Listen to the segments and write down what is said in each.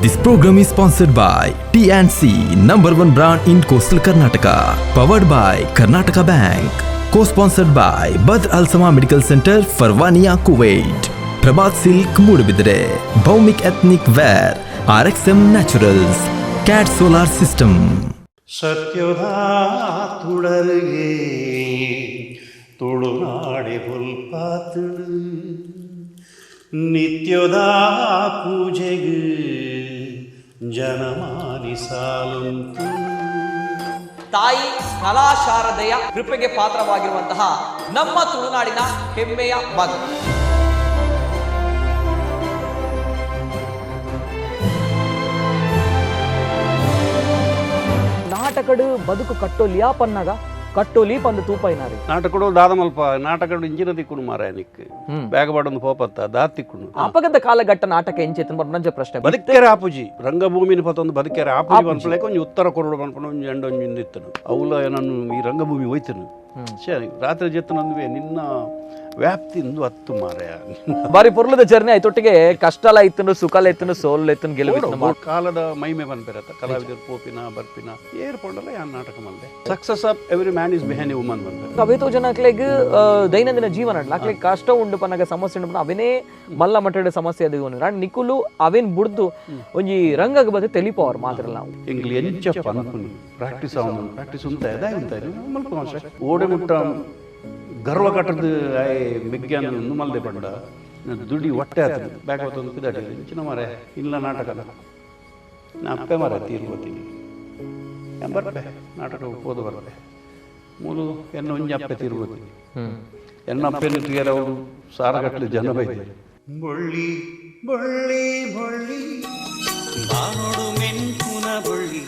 This program is sponsored by T&C, number one brand in coastal Karnataka. Powered by Karnataka Bank. Co-sponsored by Badr Al Sama Medical Center, Farwania, Kuwait. Prabhat Silk, Moodbidre. Bhaumik Ethnic Wear. RXM Naturals. Cat Solar System. ಸತ್ಯದ ತುಡರಿಗೆ ತುಳುನಾಡೆ ಬೊಲ್ಪಾತುಡು ನಿತ್ಯದ ಪೂಜೆಗೆ ಜನಮಾನಿ ಸಾಲುಂತು. ತಾಯಿ ಕಲಾಶಾರದೆಯ ಕೃಪೆಗೆ ಪಾತ್ರವಾಗಿರುವಂತಹ ನಮ್ಮ ತುಳುನಾಡಿನ ಹೆಮ್ಮೆಯ ಮಗ. ನಾಟಕಡು ಬದುಕು ಕಟ್ಟೋಲಿಯಾ ಪನ್ನಾಗ ಕಟ್ಟೋಲಿ ಪಂದು ತೂಪೈನಾರಿ. ನಾಟಕಡು ದಾದಮಲ್ಪ ನಾಟಕಡು ಇಂಜಿನ ತಿಕ್ಕುಡು ಮಾರಾಯ ನಿಕ್ ಬ್ಯಾಗ ಬಾಡೊಂದು ಪೋಪತ್ತ ದಾ ತಿಕ್ಕುಡು. ಅಪಗದ ಕಾಲಘಟ್ಟ ನಾಟಕ ಎಂಚೆತ್ತನ್ ಪನ್ಪುನಂಚ ಪ್ರಶ್ನೆ. ಬದುಕೆರೆ ಆಪುಜಿ ರಂಗಭೂಮಿನ ಪತ್ತೊಂದು ಬದುಕೆರೆ ಆಪುಜಿ ಪನ್ಪುಲೆಕ ಒಂಜಿ ಉತ್ತರ ಕೊರಡು ಪನ್ಪುನ ಒಂಜಿ ಎಂಡ ಒಂಜಿ ಇತ್ತನು ಅವುಲ ನಾನು ಈ ರಂಗಭೂಮಿ ಹೋಯ್ತನು. ಸರಿ ರಾತ್ರಿ ಜೆತ್ತನಂದುವೆ ನಿನ್ನ ವ್ಯಾಪ್ತಿ ಇಂದು ಹತ್ತು ಮಾರಾಯ. ಬಾರಿ ಪೊರ್ಲದ ಜರ್ನಿ ಆಯ್ತೊಟ್ಟಿಗೆ ಕಷ್ಟಲ ಇತ್ತನು ಸುಖಲ ಇತ್ತನು ಸೋಲ್ ಇತ್ತನು ಗೆಲುವು ಇತ್ತನು. ಕಾಲದ ಮೈಮೆ ಪನ್ಪೆರತ್ತ ಕಲಾವಿದರು ಪೋಪಿನ ಬರ್ಪಿನ ಏರ್ ಪೊಂಡಲ ಯಾನ್ ನಾಟಕ ಮಲ್ದೆ. Success of every man is behind a woman ಪನ್ಪೆರ್. ಅವೇತೋ ಜನಕ್ಲೆಗ್ ದೈನಂದಿನ ಜೀವನ ಅಕ್ಲೆಗ್ ಕಷ್ಟ ಉಂಡು ಪನ್ನಗ ಸಮಸ್ಯೆ ಉಂಡು ಪನ್ನ ಅವೇನೇ ಮಲ್ಲ ಮಟ್ಟದ ಸಮಸ್ಯೆ ಅದು ಉಂಡು. ನಿಕುಲು ಅವೇನ್ ಬುಡ್ದು ಒಂಜಿ ರಂಗಗ್ ಬದು ತೆಲಿಪವರ್ ಮಾತ್ರ ನಾವು. ಎಂಗ್ಲಿ ಎಂಚ ಪನ್ಪುನಿ ಪ್ರಾಕ್ಟೀಸ್ ಅವನು ಪ್ರಾಕ್ಟೀಸ್ ಉಂತ ಎದಾಯ್ ಉಂತ ಮಲ್ಪ ಓಡೆ ಮುಟ್ಟ ಗರ್ವ ಕಟ್ಟದ ಆಯ್ ಮೆಗ್ಯಾನ ನುಮಲ್ದೆ ಪಂಡ ದುಡಿ ಹೊಟ್ಟೆ ಆತದೆ ಬ್ಯಾಕ್ ಹೊತ್ತೊಂದು ಪಿದಾಟಿ ಇಂಚಿನ ಮಾರೆ ಇಲ್ಲ ನಾಟಕದ ನಾ ಅಪ್ಪೆ ಮಾರೆ ತೀರ್ಬೋತೀನಿ ಬರ್ಪೆ ನಾಟಕ ಹೋದ ಬರ್ಪೆ ಮೂಲು ಎನ್ನ ಒಂಜಿ ಅಪ್ಪೆ ತೀರ್ಬೋತೀನಿ ಎನ್ನ ಅಪ್ಪೆನ ತೀರ ಅವರು ಸಾರಗಟ್ಟಲೆ ಜನ ಬೈತಾರೆ. ಬೊಳ್ಳಿ ಬೊಳ್ಳಿ ಬೊಳ್ಳಿ ಬಾನೋಡು ಮೆಂಪುನ ಬೊಳ್ಳಿ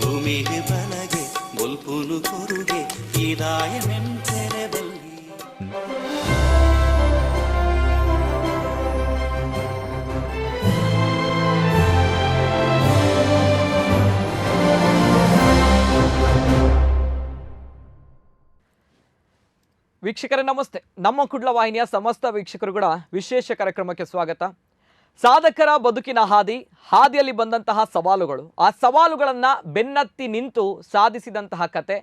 ಭೂಮಿಗೆ ಬಲಗೆ ಬೊಲ್ಪುನು ಕೊರುಗೆ ಇದಾಯ ಮೆಂತೆರೆ ಬಲ್ಲಿ. ವೀಕ್ಷಕರೇ ನಮಸ್ತೆ. ನಮ್ಮ ಕುಡ್ಲ ವಾಹಿನಿಯ ಸಮಸ್ತ ವೀಕ್ಷಕರು ಕೂಡ ವಿಶೇಷ ಕಾರ್ಯಕ್ರಮಕ್ಕೆ ಸ್ವಾಗತ. ಸಾಧಕರ ಬದುಕಿನ ಹಾದಿ, ಹಾದಿಯಲ್ಲಿ ಬಂದಂತಹ ಸವಾಲುಗಳು, ಆ ಸವಾಲುಗಳನ್ನು ಬೆನ್ನತ್ತಿ ನಿಂತು ಸಾಧಿಸಿದಂತಹ ಕತೆ,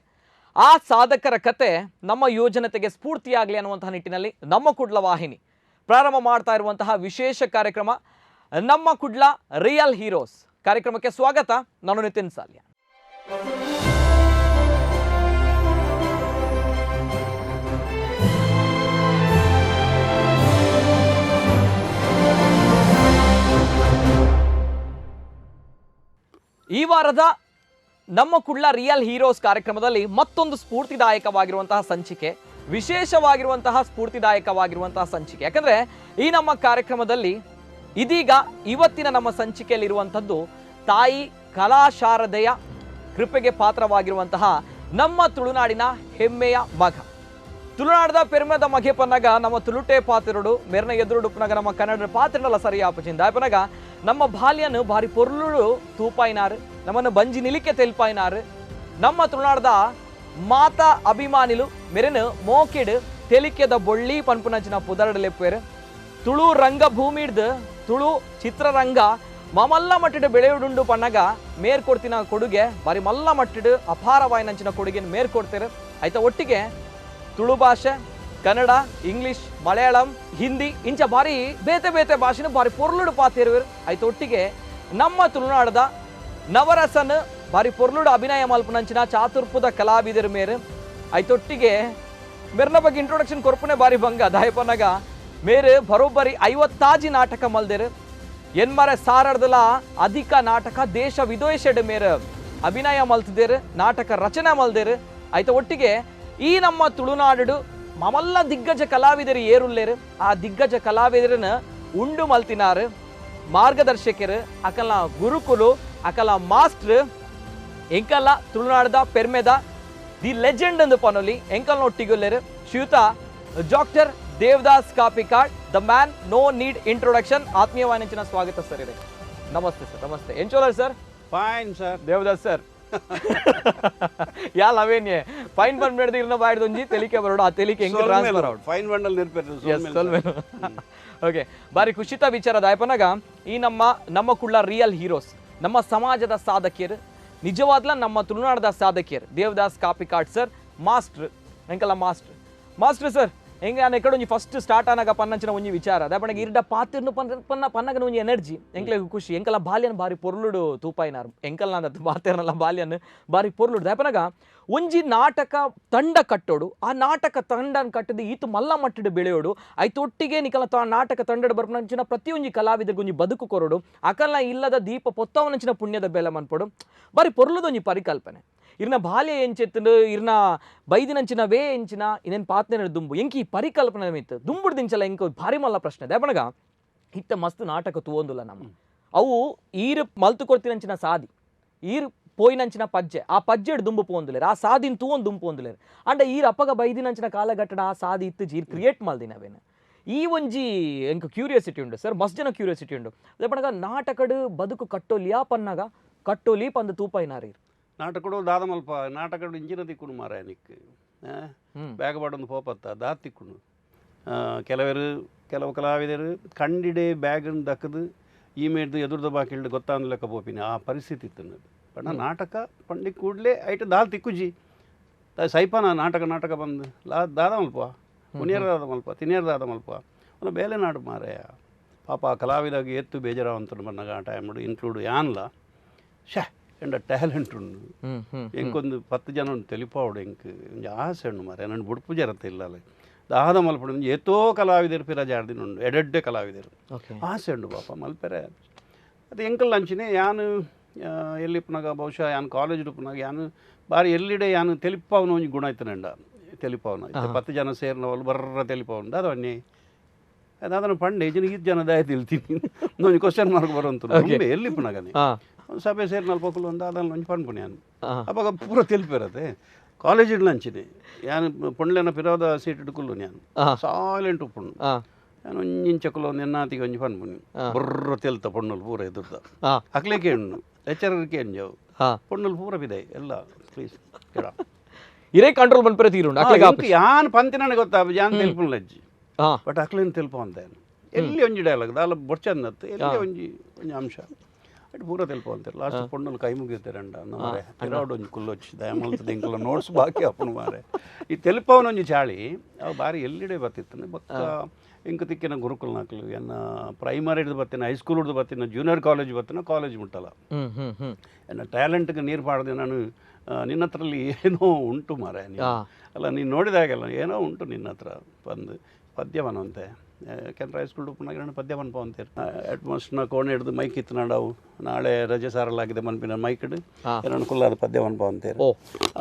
ಆ ಸಾಧಕರ ಕತೆ ನಮ್ಮ ಯುವಜನತೆಗೆ ಸ್ಫೂರ್ತಿಯಾಗಲಿ ಅನ್ನುವಂತಹ ನಿಟ್ಟಿನಲ್ಲಿ ನಮ್ಮ ಕುಡ್ಲ ವಾಹಿನಿ ಪ್ರಾರಂಭ ಮಾಡ್ತಾ ಇರುವಂತಹ ವಿಶೇಷ ಕಾರ್ಯಕ್ರಮ ನಮ್ಮ ಕುಡ್ಲ ರಿಯಲ್ ಹೀರೋಸ್ ಕಾರ್ಯಕ್ರಮಕ್ಕೆ ಸ್ವಾಗತ. ನಾನು ನಿತಿನ್ ಸಾಲ್ಯ. ಈ ವಾರದ ನಮ್ಮ ಕುಡ್ಲ ರಿಯಲ್ ಹೀರೋಸ್ ಕಾರ್ಯಕ್ರಮದಲ್ಲಿ ಮತ್ತೊಂದು ಸ್ಫೂರ್ತಿದಾಯಕವಾಗಿರುವಂತಹ ಸಂಚಿಕೆ, ವಿಶೇಷವಾಗಿರುವಂತಹ ಸ್ಫೂರ್ತಿದಾಯಕವಾಗಿರುವಂತಹ ಸಂಚಿಕೆ. ಯಾಕಂದರೆ ಈ ನಮ್ಮ ಕಾರ್ಯಕ್ರಮದಲ್ಲಿ ಇದೀಗ ಇವತ್ತಿನ ನಮ್ಮ ಸಂಚಿಕೆಯಲ್ಲಿರುವಂಥದ್ದು ತಾಯಿ ಕಲಾಶಾರದೆಯ ಕೃಪೆಗೆ ಪಾತ್ರವಾಗಿರುವಂತಹ ನಮ್ಮ ತುಳುನಾಡಿನ ಹೆಮ್ಮೆಯ ಮಗ. ತುಳುನಾಡದ ಪೆರ್ಮದ ಮಗೆ ಪನ್ನಗ ನಮ್ಮ ತುಳುಟೆ ಪಾತಿರುಡು ಮೆರ್ನ ಎದುರುಡುಪನಗ ನಮ್ಮ ಕನ್ನಡ ಪಾತ್ರನಲ್ಲ ಸರಿಯಾಪಚಿಂದ ಪನಗ ನಮ್ಮ ಬಾಲ್ಯನು ಭಾರಿ ಪೊರ್ಲುಡು ತೂಪಾಯಿನಾರು, ನಮ್ಮನ್ನು ಬಂಜಿ ನಿಲಿಕೆ ತೆಲ್ಪಾಯಿನಾರು. ನಮ್ಮ ತುಳುನಾಡದ ಮಾತಾ ಅಭಿಮಾನಿಲು ಮೆರೆನು ಮೋಕಿಡ್ ತೆಲಿಕೆದ ಬೊಳ್ಳಿ ಪನ್ಪುನಂಚಿನ ಪುದರಡಲೆಪ್ಪೇರು. ತುಳು ರಂಗಭೂಮಿಡ್ದು ತುಳು ಚಿತ್ರರಂಗ ಮಮಲ್ಲ ಮಟ್ಟಿಡು ಬೆಳೆಯುಡುಂಡು ಪನ್ನಗ ಮೇರ್ ಕೊಡ್ತಿನ ಕೊಡುಗೆ ಭಾರಿ ಮಲ್ಲ ಮಟ್ಟಿಡು ಅಪಾರವಾಯಿನಂಚಿನ ಕೊಡುಗೆಯನ್ನು ಮೇರ್ ಕೊಡ್ತೇರು. ಆಯ್ತಾ ಒಟ್ಟಿಗೆ ತುಳು ಭಾಷೆ, ಕನ್ನಡ, ಇಂಗ್ಲೀಷ್, ಮಲಯಾಳಂ, ಹಿಂದಿ ಇಂಚ ಭಾರಿ ಬೇತೆ ಬೇತೆ ಭಾಷೆನ ಭಾರಿ ಪೊರ್ಲುಡು ಪಾತಿರುವರು. ಆಯ್ತು ಒಟ್ಟಿಗೆ ನಮ್ಮ ತುಳುನಾಡದ ನವರಸನ್ ಭಾರಿ ಪೊರ್ಲುಡು ಅಭಿನಯ ಮಲ್ಪುನಂಚಿನ ಚಾತುರ್ಪುದ ಕಲಾವಿದರು ಮೇರು. ಆಯ್ತೊಟ್ಟಿಗೆ ಮೇರ್ನ ಬಗ್ಗೆ ಇಂಟ್ರೊಡಕ್ಷನ್ ಕೊರ್ಪುನೆ ಭಾರಿ ಭಂಗ ದಾಯಪನಗ ಮೇರು ಬರೋಬ್ಬರಿ 50 ನಾಟಕ ಮಲ್ದೇರು. ಎನ್ಮರೆ ಸಾರಡ್ದಲ ಅಧಿಕ ನಾಟಕ ದೇಶ ವಿದೇಶಡ್ ಮೇರು ಅಭಿನಯ ಮಲ್ತಿದ್ದೇರು, ನಾಟಕ ರಚನೆ ಮಲ್ದೇರು. ಆಯ್ತ ಒಟ್ಟಿಗೆ ಈ ನಮ್ಮ ತುಳುನಾಡು ಮಮಲ್ಲ ದಿಗ್ಗಜ ಕಲಾವಿದರು ಏರುಲ್ಲೇರು, ಆ ದಿಗ್ಗಜ ಕಲಾವಿದರನ್ನ ಉಂಡು ಮಲ್ತಿನಾರು ಮಾರ್ಗದರ್ಶಕರು, ಅಕಲ ಗುರುಕುಲು, ಅಕಲ ಮಾಸ್ಟ್ರು, ಎಂಕಲ್ಲ ತುಳುನಾಡದ ಪೆರ್ಮೆದ the legend ಅಂದು ಪನೊಲಿ ಎಂಕಲ್ ನೊಟ್ಟಿಗುಲ್ಲೇರು ಶ್ರೀಯುತ doctor Devadas Kapikad, the man no need introduction. ಆತ್ಮೀಯವಾನಿಂಚಿನ ಸ್ವಾಗತ ಸರ್. ಇದೆ ನಮಸ್ತೆ ಸರ್. ನಮಸ್ತೆ. ಎಂಚೋಲರ್ sir? Fine sir. Devadas sir, ಯಾಲ್ ಅವೇನೆ ಫೈನ್ ಬಂದ್ ಇರ್ನ ಬಾಯ್ದು ಒಂಜಿ ತೆಲಿಕೆ ಬರೋಡು ಆ ತೆಲಿಕೆ ಹೆಂಗೆ ಟ್ರಾನ್ಸ್ಫರ್ ಆವಡು ಫೈನ್ ಬಂಡಲ್ ನಿರ್ಪೇರು. ಓಕೆ, ಬಾರಿ ಖುಷಿತ ವಿಚಾರ ದಾಯಪನಾಗ ಈ ನಮ್ಮ ನಮ್ಮ ಕುಳ್ಳ ರಿಯಲ್ ಹೀರೋಸ್, ನಮ್ಮ ಸಮಾಜದ ಸಾಧಕಿಯರು, ನಿಜವಾದ್ಲ ನಮ್ಮ ತುಳುನಾಡದ ಸಾಧಕಿಯರು ದೇವದಾಸ್ ಕಾಪಿಕಾಡ್ ಸರ್ ಮಾಸ್ಟ್ರ್ ಎಂಕಲ್ಲ master master sir ಹೆಂಗೆ ನಾನು ಎಕಡೆ ಒಂಜಿ ಫಸ್ಟ್ ಸ್ಟಾರ್ಟ್ ಆನಾಗ ಪನ್ನಂಚಿನ ಒಂಜಿ ವಿಚಾರ ದಾಯಪನಾಗ ಇರ್ಡ ಪಾತಿರ್ನು ಪನ್ನ ಪನ್ನ ಪನ್ನಗನ ಒಂಜಿ ಎನರ್ಜಿ ಎಂಕ್ಲೆ ಖುಷಿ ಎಂಕಲ ಬಾಲ್ಯನ ಬಾರಿ ಪೊರ್ಲುಡು ತೂಪಾಯಿನಾರು ಎಂಕಲ್ ನಾನು ಬಾತೇರ್ನಲ್ಲ ಬಾಲ್ಯನ ಬಾರಿ ಪೊರ್ಲುಡು ದಾಯಪನಾಗ ಒಂಜಿ ನಾಟಕ ತಂಡ ಕಟ್ಟೋಡು ಆ ನಾಟಕ ತಂಡನ ಕಟ್ಟದು ಈತು ಮಲ್ಲ ಮಟ್ಟಡು ಬೆಳೆಯೋಡು ಐತೊಟ್ಟಿಗೆ ನಿಕಲ ನಾಟಕ ತಂಡಡು ಬರ್ಪನಂಚಿನ ಪ್ರತಿಯೊಂಜಿ ಕಲಾವಿದರಿಗೆ ಒಂಜಿ ಬದುಕು ಕೊರೋಡು ಅಕಲ್ನ ಇಲ್ಲದ ದೀಪ ಪೊತ್ತವನಂಚಿನ ಪುಣ್ಯದ ಬೆಲೆ ಮನ್ಪೊಡು ಬಾರಿ ಪೊರ್ಲುದೊಂಜಿ ಪರಿಕಲ್ಪನೆ ಇರ್ನ ಬಾಲ್ಯ ಎಂಚೆತ್ತಂಡು ಇರ್ನ ಬೈದಿನಂಚಿನ ವೇ ಎಂಚಿನ ಇನ್ನೇನು ಪಾತ್ನೆ ದುಂಬು ಎಂಕಿ ಈ ಪರಿಕಲ್ಪನೆ ಮಿತ್ತು ದುಂಬುಡು ದಿಂಚಲ ಎಂಕ ಭಾರಿ ಮಲ್ಲ ಪ್ರಶ್ನೆ ದಾಯಪನಗ ಇತ್ತ ಮಸ್ತ್ ನಾಟಕ ತೂವೊಂದುಲ್ಲ ನಮ್ಮ ಅವು ಈರು ಮಲ್ತು ಕೊಡ್ತಿನಂಚಿನ ಸಾದಿ ಈರು ಪೋಯಿನಂಚಿನ ಪಜ್ಜೆ ಆ ಪಜ್ಜೆಡ್ ದುಂಬು ಪೋಂದುಲೇರು ಆ ಸಾದಿನ ತೂವೊಂದು ದುಂಬು ಪೋಂದುಲೇರು ಅಂಡ ಈರು ಅಪ್ಪಗ ಬೈದಿನಂಚಿನ ಕಾಲಘಟ್ಟಡ ಆ ಸಾದಿ ಇತ್ತು ಈರು ಕ್ರಿಯೇಟ್ ಮಲ್ದಿನವೇನು ಈ ಒಂಜಿ ಎಂಕ ಕ್ಯೂರಿಯಾಸಿಟಿ ಉಂಡು ಸರ್ ಮಸ್ತ್ ಜನ ಕ್ಯೂರಿಯಾಸಿಟಿ ಉಂಡು ದಾಯಪನಗ ನಾಟಕಡು ಬದುಕು ಕಟ್ಟೋಲಿಯಾ ಪನ್ನಾಗ ಕಟ್ಟೋಲಿ ಪಂದು ತೂಪಾಯಿನಾರು ನಾಟಕಡು ದಾದ ಮಲ್ಪ ನಾಟಕಡು ಇಂಜಿನ ತಿಕ್ಕುಡು ಮಾರ ನಿಕ್ ಬ್ಯಾಗ್ ಬಾಡೊಂದು ಪೋಪತ್ತ ದಾ ತಿಕ್ಕುಡು ಕೆಲವರು ಕೆಲವು ಕಲಾವಿದರು ಕಂಡಿಡೆ ಬ್ಯಾಗನ್ನು ದಕ್ಕದು ಈ ಮೇಡ್ದು ಎದುರ್ದ ಬಾಕಿಲ್ಡು ಗೊತ್ತಾಂದು ಲೆಕ್ಕ ಪೋಪಿನ ಆ ಪರಿಸ್ಥಿತಿ ಇತ್ತು. ಪಂಡ ನಾಟಕ ಪಂಡಿ ಕೂಡಲೇ ಐಟ್ ದಾಲ್ ತಿಕ್ಕುಜಿ ಸೈಪಾನ ನಾಟಕ ನಾಟಕ ಬಂದು ಲಾ ದಾದ ಮಲ್ಪ ಉನಿಯರ್ ದಾದ ಮಲ್ಪ ತಿನಿಯರ್ ದಾದ ಮಲ್ಪ ಅವನ ಬೇಲೆ ನಾಡು ಮಾರಾಯ ಪಾಪ ಆ ಕಲಾವಿದಾಗ ಎತ್ತು ಬೇಜಾರಾವಂತ ಬಂದಾಗ ಆ ಟೈಮ್ ಇನ್ಕ್ಲೂಡ್ ಯಾನ್ಲ ಶ್ಯಾ ಎಂಡ ಟ್ಯಾಲೆಂಟ್ ಉಂಡು ಎಂಕೊಂದು 10 ಜನ ಉಂಡು ತೆಲಿಪಾವಡು ಎಂಕ್ ಒಂಜಿ ಆಸೆ ಉಂಡು ಮಾರೆ ನನ್ನ ಬುಡ್ಪು ಜರತ್ತೆ ಇಲ್ಲ ದಾದ ಮಲ್ಪಡು ಏತೋ ಕಲಾವಿದರು ಪಿರ ಜಾರ್ದಿನ ಉಂಡು ಎಡೆಡ್ಡೆ ಕಲಾವಿದರು ಆಸೆ ಉಂಡು ಪಾಪ ಮಲ್ಪೆರೆ. ಅದು ಎಂಕಲ್ ಅಂಚಿನೇ ಯಾನು ಎಲ್ಲಿಪ್ಪನಾಗ ಬಹುಶಃ ಯಾನು ಕಾಲೇಜ್ ಉಪ್ಪನಾಗ ಯಾನು ಬಾರಿ ಎಲ್ಲಿಡೆ ಯಾನು ತೆಲಿಪಾವನ ಒಂಜಿ ಗುಣ ಇತ್ತನಂಡ ತೆಲಿಪಾವನ 10 ಜನ ಸೇರಿನವಳು ಬರ್ರ ತೆಲಿಪಾವನು ಅದು ಅನ್ನಿ ಅದಾದನು ಪಂಡೆ ಇಜಿನ ಈಜ್ ಜನ ದಾಯ ತಿಳ್ತೀನಿ ಒಂಜಿ ಕ್ವಶನ್ ಮಾರ್ಕ್ ಬರುವಂತ ಎಲ್ಲಿಪ್ಪನಾಗನೆ ಸಭೆ ಸೇರಿ ನಲ್ಪಕ್ಕಲು ಒಂದು ಅದನ್ನು ಒಂಜಿ ಪನ್ಪುನಿ ಯಾನು ಅವಾಗ ಪೂರ ತಿಳಿಪಿರತ್ತೆ ಕಾಲೇಜ್ ಇಡ್ಲಂಚಿನಿ ಯಾನು ಪೊಂಡ್ಲೆನ ಪಿರೋದ ಸೀಟ್ ಇಡ್ಕೊಲ್ಲು ನಾನು ಸಾಯ್ಲೆಂಟ್ ಉಪ್ಪುಂಡು ಯಾನು ಒಂಜಿಂಚಕುಲು ಒಂದು ಎನ್ನಾತಿಗೆ ಒಂಜಿ ಪನ್ಪುನಿ ಬುರ್ರ ತೆಲ್ತ ಪೊಣ್ಣುಲು ಪೂರ ಎದುರ್ದ ಅಕ್ಲೇಕೆ ಉಂಡು ಲೆಕ್ಚರರ್ಗೆ ಎಂಜವು ಪೊಣ್ಣುಲು ಪೂರ ಬಿದೆ ಎಲ್ಲ ಪ್ಲೀಸ್ ಕೇಳ ಇರೇ ಕಂಟ್ರೋಲ್ ಬಂದ್ಪರೆ ತೀರುಂಡು ಯಾನ್ ಪಂತಿನ ಗೊತ್ತಾ ಯಾನ್ ತೆಲ್ಪುನ್ಲಜ್ಜಿ ಬಟ್ ಅಕ್ಲೇನು ತೆಲ್ಪ ಅಂತ ಎಲ್ಲಿ ಒಂಜಿ ಡೈಲಾಗ್ ದಾಲ ಬೊಡ್ಚಂದತ್ತು ಎಲ್ಲಿ ಒಂಜಿ ಒಂಜಿ ಅಂಶ ಅಟ್ ಪೂರ ತೆಲ್ಪ ಅಂತಾರೆ ಲಾಸ್ಟ್ ಪೊಣ್ಣುಲು ಕೈ ಮುಗಿಯುತ್ತಾರೆ ಅಂಡ ಮಾರೆ ಪಿರಾಡ್ ಒಂಜಿ ಕುಲ್ಲೊಚ್ಚಿ ದಯಮಲ್ತದ ಇಂಕಲ ನೋಟ್ಸ್ ಬಾಕಿ ಅಪ್ಪನು ಮಾರೆ ಈ ತೆಲ್ಪವನ ಒಂಜಿ ಚಾಳಿ ಅವು ಬಾರಿ ಎಲ್ಲಿಡೆ ಬರ್ತಿತ್ತು ಬಕ್ಕ ಇಂಕ ತಿಕ್ಕಿನ ಗುರುಕುಲ್ ನಾಕಲು ಎನ್ನ ಪ್ರೈಮರಿ ಹಿಡ್ದು ಬರ್ತೀನಿ ಹೈಸ್ಕೂಲ್ ಹಿಡ್ದು ಬರ್ತೀನಿ ಜೂನಿಯರ್ ಕಾಲೇಜ್ ಬರ್ತೀನಿ ಕಾಲೇಜ್ ಮುಟ್ಟಲ್ಲ ಎನ್ನ ಟ್ಯಾಲೆಂಟ್ಗೆ ನೀರು ಪಾಡದೆ ನಾನು ನಿನ್ನ ಹತ್ರಲ್ಲಿ ಏನೋ ಉಂಟು ಮಾರೆ ನೀನು ಅಲ್ಲ ನೀನು ನೋಡಿದಾಗೆಲ್ಲ ಏನೋ ಉಂಟು ನಿನ್ನ ಹತ್ರ ಬಂದು ಪದ್ಯವನಂತೆ ಕೆನರಾ ಹೈಸ್ಕೂಲ್ ಉಪ್ಪನಾಗ ನಾನು ಪದ್ಯ ಮನ್ಪ ಅಂತೀರಿ ಅಟ್ಮೋಸ್ಟ್ನ ಕೋಣೆ ಹಿಡಿದು ಮೈಕ್ ಇತ್ತು ನಾಡವು ನಾಳೆ ರಜೆ ಸಾರಲಾಗಿದೆ ಮನ್ಪಿನ ಮೈಕ್ ಇಡು ಎರಡು ಕುಲ್ಲಾದ ಪದ್ಯ ಮನ್ಪ ಅಂತೀರಿ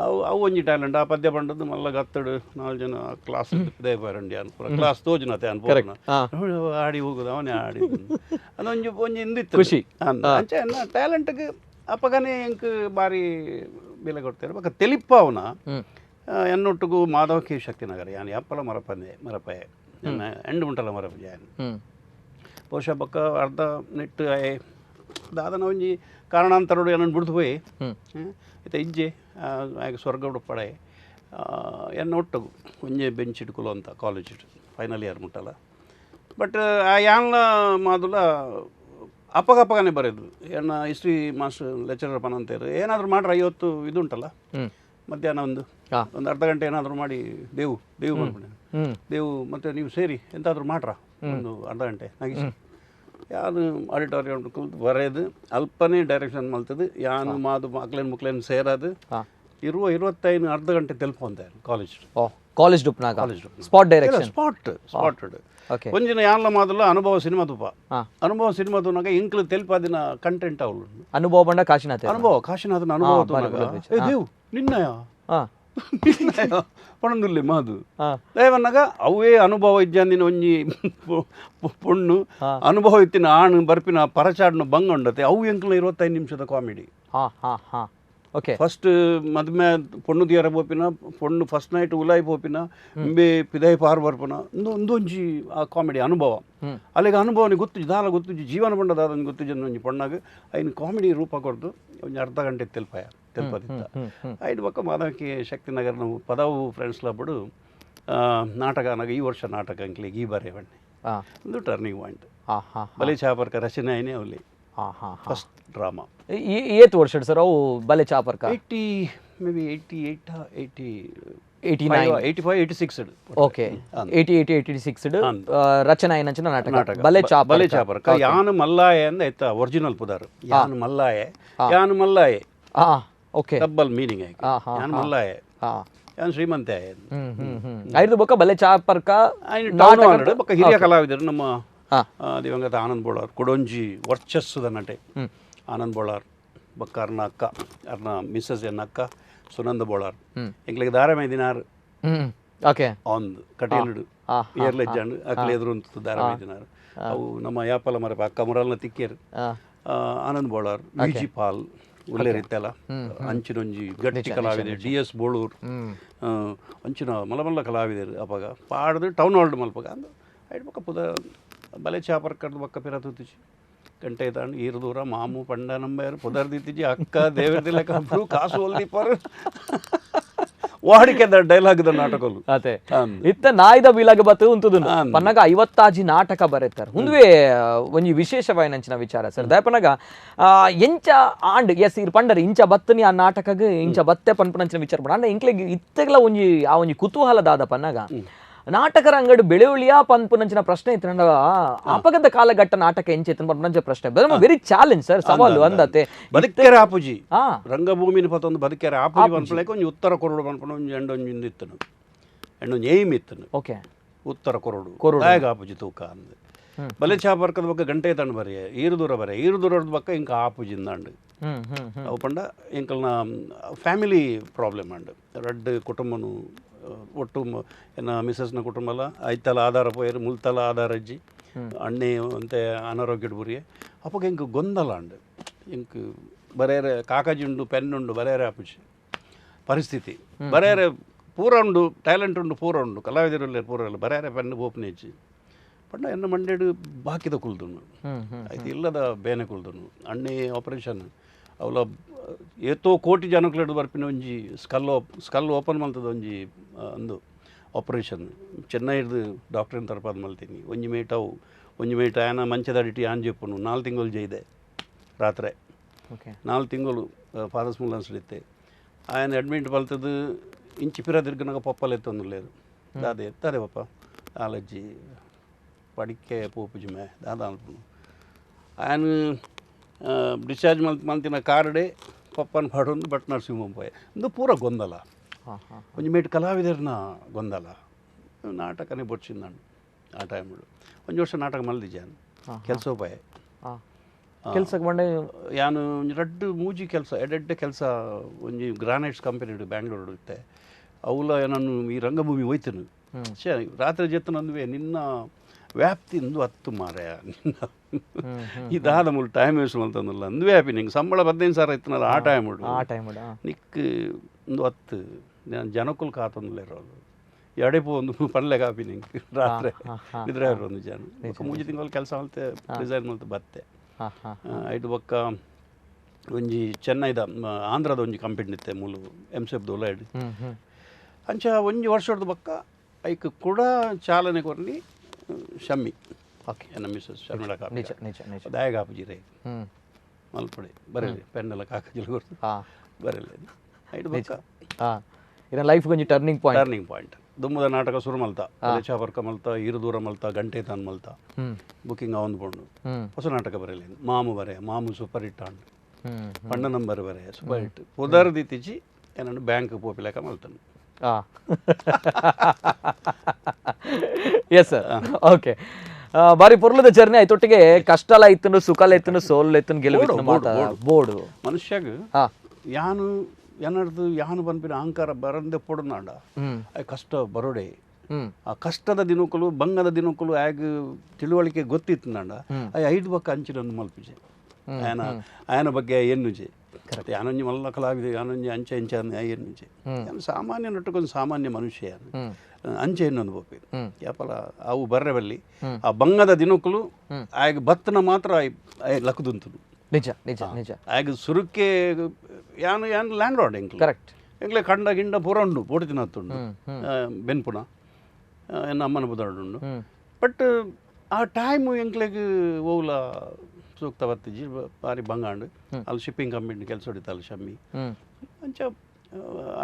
ಅವು ಅವು ಒಂಜಿ ಟ್ಯಾಲೆಂಟ್ ಆ ಪದ್ಯ ಬಂಡದ್ದು ಮಲ್ಲ ಗತ್ತಡು 4 ಜನ ಕ್ಲಾಸ್ ದೇವರಂಡಿ ಅನ್ಪುರ ಕ್ಲಾಸ್ ತೋಜುನತೆ ಅನ್ಪೂರ್ಣ ಆಡಿ ಹೋಗುದು ಅವನೇ ಆಡಿ ಅದೊಂಜಿ ಒಂಜಿ ಇಂದಿತ್ತು ಖುಷಿ ಅಂಚೆ ಟ್ಯಾಲೆಂಟ್ಗೆ ಅಪ್ಪಗನೇ ಎಂಕ್ ಬಾರಿ ಬೆಲೆ ಕೊಡ್ತಾರೆ ಬಕ್ಕ ತೆಲಿಪ್ಪ ಅವನ ಎನ್ನೊಟ್ಟಿಗೂ ಮಾಧವ ಕೆ ಶಕ್ತಿನಗರ ಯಾನು ಯಪ್ಪಲ ಮರಪಂದೆ ಮರಪೆ ನನ್ನ ಎಂಡು ಉಂಟಲ್ಲ ಮರಪೆ ಯಾನು ಬಹುಶಃ ಬಕ್ಕ ಅರ್ಧ ನೆಟ್ಟು ದಾದನ ಒಂಜಿ ಕಾರಣಾಂತರಡು ಏನನ್ನು ಬಿಡ್ದು ಪೋಯಿ ಇತ್ತ ಇಜ್ಜೆ ಆಗ ಸ್ವರ್ಗ ಉಡುಪಡೆ ಎನ್ನ ಒಟ್ಟಗು ಒಂಜೆ ಬೆಂಚ್ ಇಟ್ಕೊಲು ಅಂತ college final year ಮುಟ್ಟಲ್ಲ. But ಆ ಯಾನ್ಲ ಮಾದುಲ ಅಪ್ಪಗಪ್ಪಗನೇ ಬರೆಯೋದು ಎನ್ನ history master lecturer ಪನಂತೇರು ಏನಾದರೂ ಮಾಡ್ರೆ 50 ಇದುಂಟಲ್ಲ ಮಧ್ಯಾಹ್ನ ಒಂದು ಒಂದು ಅರ್ಧ ಗಂಟೆ ಏನಾದರೂ ಮಾಡಿ ದೇವು ದೇವು ಮಾಡ್ಬಿಡಿ ದೇವು ಮತ್ತು ನೀವು ಸೇರಿ ಎಂತಾದರೂ ಮಾಡ್ರ ಒಂದು ಅರ್ಧ ಗಂಟೆ ನಗಿಸಿ ಯಾರು ಆಡಿಟೋರಿಯಂ ಕುಲ್ತು ಬರೆಯೋದು ಅಲ್ಪನೇ ಡೈರೆಕ್ಷನ್ ಮಲ್ತದೆ ಯಾನು ಮಾದು ಮಕ್ಳೇನು ಮುಕ್ಳೇನು ಸೇರೋದು ಇರುವ 25 ಅರ್ಧ ಗಂಟೆ ತೆಲ್ಪು ಅಂತ ಕಾಲೇಜ್ ಕಾಲೇಜ್ ಡುಪ್ನಾಗ college spot direction spot spot ಒಂದಿನ ಯಾನ್ಲ ಮಾದಲ್ಲ ಅನುಭವ ಸಿನಿಮಾ ತುಪ್ಪ ಅನುಭವ ಸಿನಿಮಾ ತೂನಾಗ ಇಂಕ್ಲು ತೆಲ್ಪಾದಿನ ಕಂಟೆಂಟ್ ಅವಳು ಅನುಭವ ಬಂಡ ಕಾಶಿನಾಥ ಅನುಭವ ಕಾಶಿನಾಥನ ಅನುಭವ ತೂನಾಗ ದೇವು ನಿನ್ನಯ ಪಣಂದುಲ್ಲೆ ಮಾದು ದಯವನ್ನಾಗ ಅವೇ ಅನುಭವ ಇಜ್ಜಂದಿನ ಒಂಜಿ ಪೊಣ್ಣು ಅನುಭವ ಇತ್ತಿನ ಆಣು ಬರ್ಪಿನ ಪರಚಾಡ್ನ ಬಂಗ ಉಂಡತೆ ಅವು ಎಂಕ್ಲ 25 ನಿಮಿಷದ ಕಾಮಿಡಿ. ಓಕೆ ಫಸ್ಟ್ ಮದುವೆ ಪೊಣ್ಣು ದಿಯರ ಪೋಪಿನ ಪೊಣ್ಣು ಫಸ್ಟ್ ನೈಟ್ ಉಲಾಯಿ ಪೋಪಿನ ಇಂಬೆ ಪಿದಾಯಿ ಪಾರ್ ಬರ್ಪನ ಒಂದೊಂಜಿ ಆ ಕಾಮಿಡಿ ಅನುಭವ ಅಲ್ಲಿಗೆ ಅನುಭವನಿಗೆ ಗೊತ್ತು ದಾಲ ಗೊತ್ತು ಜೀವನ ಬಂಡದ ಅದನ್ನು ಗೊತ್ತು ಜನ ಒಂಜಿ ಪೊಣ್ಣಾಗ ಐನು ಕಾಮಿಡಿ ರೂಪ ಕೊಡ್ದು ಒಂಜಿ ಅರ್ಧ ಗಂಟೆ ತೆಲ್ಪಾಯ. ತೆಲ್ಪದಿತ್ತ ಐದು ಬೊಕ್ಕ ಮಾಧವಕ್ಕೆ ಶಕ್ತಿನಗರನ ಪದವು ಫ್ರೆಂಡ್ಸ್ ಕ್ಲಬ್ಡು ನಾಟಕ ಅನಗ ಈ ವರ್ಷ ನಾಟಕ ಅಂಕ್ಲಿಗೆ ಈ ಬಾರಿ ಬಣ್ಣೆ ಒಂದು ಟರ್ನಿಂಗ್ ಪಾಯಿಂಟ್ ಬಲೆ ಚಾಪರ್ಕ ರಚನೆ ಆಯ್ನೆ ಅವಲ್ಲಿ ಫಸ್ಟ್ ಡ್ರಾಮಾ ಏತ್ ವರ್ಷ ಸರ್ ಅವು ಬಲೆ ಚಾಪರ್ಕ 80 maybe 88 89 85 86 okay 88 86 ರಚನೆ ಆಯ್ನಂಚಿನ ನಾಟಕ ಬಲೆ ಚಾಪರ್ಕ ಬಲೆ ಚಾಪರ್ಕ ಯಾನು ಮಲ್ಲಾಯೆ ಅಂದ ಇತ್ತ ಒರಿಜಿನಲ್ ಪುದಾರು ಯಾನು ಮಲ್ಲಾಯೆ ಯಾನು ಮಲ್ಲಾಯೆ okay double meaning ಆಯ್ತು ಯಾನು ಮಲ್ಲಾಯೆ ಯಾನು ಶ್ರೀಮಂತೆ ಐದು ಬೊಕ್ಕ ಬಲೆ ಚಾಪರ್ಕ ಬೊಕ್ಕ ಹಿರಿಯ ಕಲಾವಿದರು ನಮ್ಮ ದಿವಂಗತ ಆನಂದ್ ಬೋಳಾರ್ ಕೊಡೊಂಜಿ ವರ್ಚಸ್ಸುದ ನಟೆ ಆನಂದ್ ಬೋಳಾರ್ ಬೊಕ್ಕ ಅರ್ನ ಅಕ್ಕ ಅರ್ನ ಮಿಸ್ಸಸ್ ಎನ್ನ ಅಕ್ಕ ಸುನಂದ ಬೋಳಾರ್ ಎಂಕ್ಲಿಗೆ ದಾರಮೆ ದಿನಾರ್ ಓಕೆ ಆನ್ ಕಟೀಲುಡು ಏರ್ಲೆಜ್ಜಾಂಡ್ ಅಕ್ಲೆ ಎದುರು ಅಂತ ದಾರಮೆ ದಿನಾರ್ ಅವು ನಮ್ಮ ಯಾಪಲ ಮರಪ ಅಕ್ಕ ಮುರಲ್ನ ತಿಕ್ಕೇರು Anand Bolar V G Pal ಉಲ್ಲೇರಿತ್ತೆಲ್ಲ ಅಂಚಿನೊಂಜಿ ಗಟ್ಟಿ ಕಲಾವಿದರು ಡಿ ಎಸ್ ಬೋಳೂರ್ ಅಂಚಿನ ಮಲಮಲ್ಲ ಕಲಾವಿದರು ಅಪಗ ಪಾಡ್ದು ಟೌನ್ ಹಾಲ್ಡ್ ಮಲ್ಪಗ ಅಂದು ಐಡ್ ಬೊಕ್ಕ ಪುದ ಬಲೆ ಚಾಪರ್ ಕಡ್ದು ಬೊಕ್ಕ ಪಿರ ತೂತಿಜಿ ಗಂಟೆ ತಾಂಡು ಈರು ದೂರ ಮಾಮು ಪಂಡ ನಂಬರ್ ಪುದರ್ದಿತ್ತಿಜಿ ಅಕ್ಕ ದೇವರದಿಲ್ಲ ಕಬ್ರು ಕಾಸು ಒಲ್ದಿಪ್ಪರು ವಾಡಿಕೆ ಡೈಲಾಗ್ the ನಾಟಕಲು ಅದೇ ಇತ್ತ ನಾಯ್ದ ಬಿಲಗ ಬತ್ತು ಉಂತುದು ಪನ್ನಗ 50 ನಾಟಕ ಬರೆತಾರೆ ಉಂದುವೆ ಒಂಜಿ ವಿಶೇಷವಾಯಿನಂಚಿನ ವಿಚಾರ ಸರ್ ದಯಪನಗ ಎಂಚ ಆಂಡ್ ಎಸ್ ಇರ್ ಪಂಡರ್ ಇಂಚ ಬತ್ತನಿ ಆ ನಾಟಕಗ್ ಇಂಚ ಬತ್ತೆ ಪನ್ಪನಂಚಿನ ವಿಚಾರ ಪಂಡ ಅಂಡ ಇಂಕ್ಲೆಗ್ ಇತ್ತೆಗ್ಲ ಒಂಜಿ ಆ ಒಂಜಿ ಕುತೂಹಲ ದಾದ ಪನ್ನಗ ನಾಟಕ ರಂಗಡು ಬೆಳೆಯುಳಿಯಾ ಪನ್ಪುನಂಚಿನ ಪ್ರಶ್ನೆ ಇತ್ತು ಅಪಗದ ಕಾಲಘಟ್ಟ ನಾಟಕ ಎಂಚೆ ಪನ್ಪುನಂಚ ಪ್ರಶ್ನೆ very challenge sir ಸವಾಲು ಅಂದತೆ ಬದುಕೆರೆ ಆಪುಜಿ ರಂಗಭೂಮಿನ ಪತ್ತೊಂದು ಬದುಕೆರೆ ಆಪುಜಿ ಪನ್ಪುಲೈಕ್ ಒಂಜಿ ಉತ್ತರ ಕೊರಡು ಪನ್ಪುನ ಒಂಜಿ ಎಂಡೊಂಜಿ ಇತ್ತನು ಎಂಡೊಂಜಿ ಏಮ್ ಇತ್ತನು ಓಕೆ ಉತ್ತರ ಕೊರಡು ದಾಯಗ ಆಪುಜಿ ತೂಕ ಅಂದ್ ಬಲೆ ಚಾಪರ್ಕದ ಬೊಕ್ಕ ಗಂಟೆ ತಂಡು ಬರೆಯ ಈರು ದೂರ ಬರೆಯ ಈರು ದೂರದ ಬೊಕ್ಕ ಇಂಕ ಆಪುಜಿ ಇಂದಾಂಡು ಅವು ಪಂಡ ಇಂಕಲ್ನ ಫ್ಯಾಮಿಲಿ ಪ್ರಾಬ್ಲಮ್ ಅಂಡ್ ರಡ್ಡ್ ಕುಟುಂಬನು ಒಟ್ಟು ಎನ್ನ ಮಿಸಸ್ನ ಕುಟುಂಬಲ ಐತಲ ಆಧಾರ ಪೋಯರು ಮುಲ್ತಲ ಆಧಾರ ಅಜ್ಜಿ ಅಣ್ಣೆ ಅಂತೆ ಅನಾರೋಗ್ಯಡ್ ಬುರಿಯೆ ಅಪ್ಪಗ ಇಂಕ್ ಗೊಂದಲ ಅಂಡ್ ಇಂಕ್ ಬರೇರೆ ಕಾಕಾಜಿ ಉಂಡು ಪೆನ್ ಉಂಡು ಬರೇರೆ ಆಪುಜಿ ಪರಿಸ್ಥಿತಿ ಬರೇರೆ ಪೂರ ಉಂಡು ಟ್ಯಾಲೆಂಟ್ ಉಂಡು ಪೂರ ಉಂಡು ಕಲಾವಿದರಲ್ಲಿ ಪೂರ ಇಲ್ಲ ಬರೇರೆ ಪೆನ್ ಬೋಪನೇಜಿ ಪಂಡ ಎನ್ನ ಮಂಡೇಡು ಬಾಕಿದ ಕುಲ್ದುನು ಆಯ್ತು ಇಲ್ಲದ ಬೇನೆ ಕುಲ್ದುನು ಅಣ್ಣೆ ಆಪರೇಷನ್ ಅವಲ ಏತೋ ಕೋಟಿ ಜನಕ್ಲೆಡ್ ಬರ್ಪಿನ ಒಂಜಿ ಸ್ಕಲ್ ಓಪನ್ ಮಲ್ತದ ಒಂಜಿ ಅಂದು ಆಪರೇಷನ್ ಚೆನ್ನೈದು ಡಾಕ್ಟ್ರಿನ ತರಪಾದ ಮಲ್ತೀನಿ ಒಂಜಿ ಮೇಟ್ ಅವು ಒಂಜಿ ಮೇಟ್ ಆಯನ ಮಂಚದ ಅಡಿಟಿ ಆನ್ ಜೆಪ್ಪುನು 4 ತಿಂಗಳು ಜೈದೆ ರಾತ್ರಿ ಓಕೆ 4 ತಿಂಗಳು ಫಾದರ್ಸ್ ಮುಲ್ಲನ್ಸ್ಡಿತ್ತೆ ఆయన ಅಡ್ಮಿಟ್ ಮಲ್ತದ್ದು ಇಂಚಿ ಪಿರ ತಿರ್ಗನಾಗ ಪಪ್ಪలు ಎತ್ತೊಂದು ದಾದೆ ಎತ್ತದೆ ಪಪ್ಪ ಆಲಜ್ಜಿ ಪಡಿಕೆ ಪೋಪುಜಿ ಮೇ ದಾದ ಅನ್ಪುನು ఆయన ಡಿಸ್ಚಾರ್ಜ್ ಮಲ್ತಿನ ಕಾರ್ಡೆ ಪಪ್ಪನ ಪಾಡೊಂದು ಬಟ್ ನರಸಿಂಹ ಪೋಯೆ ಇಂದು ಪೂರ ಗೊಂದಲ ಒಂಜಿ ಮೇಟ್ ಕಲಾವಿದರ್ನ ಗೊಂದಲ ನಾಟಕನೇ ಬೊಡ್ಚಿಂದಾಂಡು ಆ ಟೈಮ್ಡು ಒಂಜಿ ವರ್ಷ ನಾಟಕ ಮಲ್ದಿಜಾನು ಕೆಲಸ ಪೋಯೆ ಕೆಲಸಕ್ಕೆ ಬಂಡೆ ಯಾನು ಒಂಜಿ ರಡ್ಡು ಮೂಜಿ ಕೆಲಸ ಎಡೆಡ್ಡೆ ಕೆಲಸ ಒಂಜಿ ಗ್ರಾನೈಟ್ಸ್ ಕಂಪನಿ ಬ್ಯಾಂಗ್ಳೂರು ಇತ್ತೆ ಅವುಲ ನಾನು ಈ ರಂಗಭೂಮಿ ಹೋಯ್ತೇನೆ ಛೇ ರಾತ್ರಿ ಜೊತೆ ನಂದುವೆ ನಿನ್ನ ವ್ಯಾಪ್ತಿ ಇಂದು ಹತ್ತು ಮಾರಾಯ ನಿನ್ನ ಇದಾದ ಮೂಲ ಟೈಮ್ ವೇಸ್ಟ್ ಅಂತಂದಲ್ಲ ಅಂದುವೆ ಹ್ಯಾಪಿ ನಿಂಗೆ ಸಂಬಳ 15,000 ಇತ್ತನಲ್ಲ ಆ ಟೈಮ್ ಆ ಟೈಮ್ ನಿಕ್ ಒಂದು ಹತ್ತು ನಾನು ಜನಕ್ಕಲ್ ಕಾತೊಂದಲ್ಲ ಇರೋದು ಎಡೆಪು ಒಂದು ಪಲ್ಲೆ ಕಾಪಿ ನಿಂಗೆ ರಾತ್ರಿ ನಿದ್ರೆ ಒಂದು ಜನ ಮೂಜಿ ತಿಂಗಳು ಕೆಲಸ ಮಲ್ತೆ ರಿಸೈನ್ ಮಲ್ತೆ ಬತ್ತೆ ಐದು ಬೊಕ್ಕ ಒಂಜಿ ಚೆನ್ನೈದ ಆಂಧ್ರದ ಒಂಜಿ ಕಂಪನಿ ಇತ್ತೆ ಮೂಲು ಎಮ್ ಸೆಫ್ ದೋಲೈಡ್ ಅಂಚ ಒಂಜಿ ವರ್ಷದ ಬೊಕ್ಕ ಐಕ್ ಕೂಡ ಚಾಲನೆ ಕೊರ್ನಿ ಶಮ್ಮಿ ಓಕೆ ಎನ್ನ ಮಿಸ್ಸಸ್ ಶರ್ಮಿಳಾ ಕಾಪಿ ನಿಜ ನಿಜ ನಿಜ ದಾಯಗ ಆಪುಜಿ ರೇ ಮಲ್ಪಡೆ ಬರಲಿ ಪೆನ್ನೆಲ್ಲ ಕಾಕಜಿಲ್ ಕೊರ್ತು ಬರಲಿ ಐದು ಬೊಕ್ಕ ಇದನ್ನ ಲೈಫ್ ಒಂಜಿ turning point turning point ದುಮ್ಮದ ನಾಟಕ ಶುರು ಮಲ್ತ ಚಾಪರ್ಕ ಮಲ್ತ ಈರು ದೂರ ಮಲ್ತ ಗಂಟೆ ತಾನ್ ಮಲ್ತ ಬುಕಿಂಗ್ ಅವನ್ ಪೋಂಡು ಹೊಸ ನಾಟಕ ಬರಲಿ ಮಾಮು ಬರೆ ಮಾಮು ಸೂಪರ್ ಹಿಟ್ ಆಂಡ್ ಪಂಡ ನಂಬರ್ ಬರೆ ಸೂಪರ್ ಹಿಟ್ ಪುದರ್ ದಿತ್ತಿಜಿ ಏನನ್ನು ಬ್ಯಾಂಕ್ ಪೋಪಿಲೆಕ ಮಲ್ತನು yes sir okay ಬಾರಿ ಪೊರ್ಲದ ಜರ್ನಿ ಆಯ್ತೊಟ್ಟಿಗೆ ಕಷ್ಟಲ ಇತ್ತನು ಸುಖಲ ಇತ್ತನು ಸೋಲ್ ಇತ್ತನು ಗೆಲುವು ಬೋರ್ಡು ಮನುಷ್ಯಗ ಯಾನು ಏನರ್ದು ಯಾನು ಬಂದ್ಬಿನ ಅಹಂಕಾರ ಬರಂದೆ ಪೊಡನಾಡ ಕಷ್ಟ ಬರೋಡೆ ಆ ಕಷ್ಟದ ದಿನಕ್ಕಲು ಬಂಗದ ದಿನಕ್ಕಲು ಆಗ ತಿಳುವಳಿಕೆ ಗೊತ್ತಿತ್ತು ನಾಡ ಐದು ಬಕ್ಕ ಅಂಚಿನನ್ನು ಮಲ್ಪಿಜೆ ಆಯನ ಆಯನ ಬಗ್ಗೆ ಎನ್ನುಜೆ ಯಾನೊಂಜಿ ಮಲ್ಲ ಕಲಾವಿದೆ ಯಾನೊಂಜಿ ಅಂಚೆ ಇಂಚೆ ಎನ್ನುಜೆ ಯಾನು ಸಾಮಾನ್ಯ ನಟ್ಟಕ್ಕೊಂದು ಸಾಮಾನ್ಯ ಮನುಷ್ಯ ಯಾನು ಅಂಚೆ ಎನ್ನೊಂದು ಬೋಪಿ ಯಾಪಲ ಅವು ಬರ್ರೆ ಬಲ್ಲಿ ಆ ಬಂಗದ ದಿನಕ್ಕಲು ಆಗ ಬತ್ತನ ಮಾತ್ರ ಲಕ್ಕದುಂತನು. ನಿಜ ನಿಜ ನಿಜ ಆಗ ಸುರುಕ್ಕೆ ಯಾನ್ ಯಾನ್ ಲ್ಯಾಂಡ್ ಲಾರ್ಡ್ ಎಂಕ್ಲೆ ಕರೆಕ್ಟ್ ಎಂಕ್ಲೆ ಕಂಡ ಗಿಂಡ ಪೂರ ಉಂಡು ಪೋಟಿ ತಿನ್ನತ್ತುಂಡು ಬೆನ್ಪುನ ಎನ್ನ ಅಮ್ಮನ ಬುದಾಡುಂಡು ಬಟ್ ಆ ಟೈಮ್ ಎಂಕ್ಲೆಗ್ ಓಲ ಸೂಕ್ತ ಬತ್ತಿಜಿ ಬಾರಿ ಬಂಗಾಂಡು ಅಲ್ಲಿ ಶಿಪ್ಪಿಂಗ್ ಕಂಪನಿ ಕೆಲಸ ಹೊಡಿತಲ್ಲ ಶಮ್ಮಿ ಅಂಚ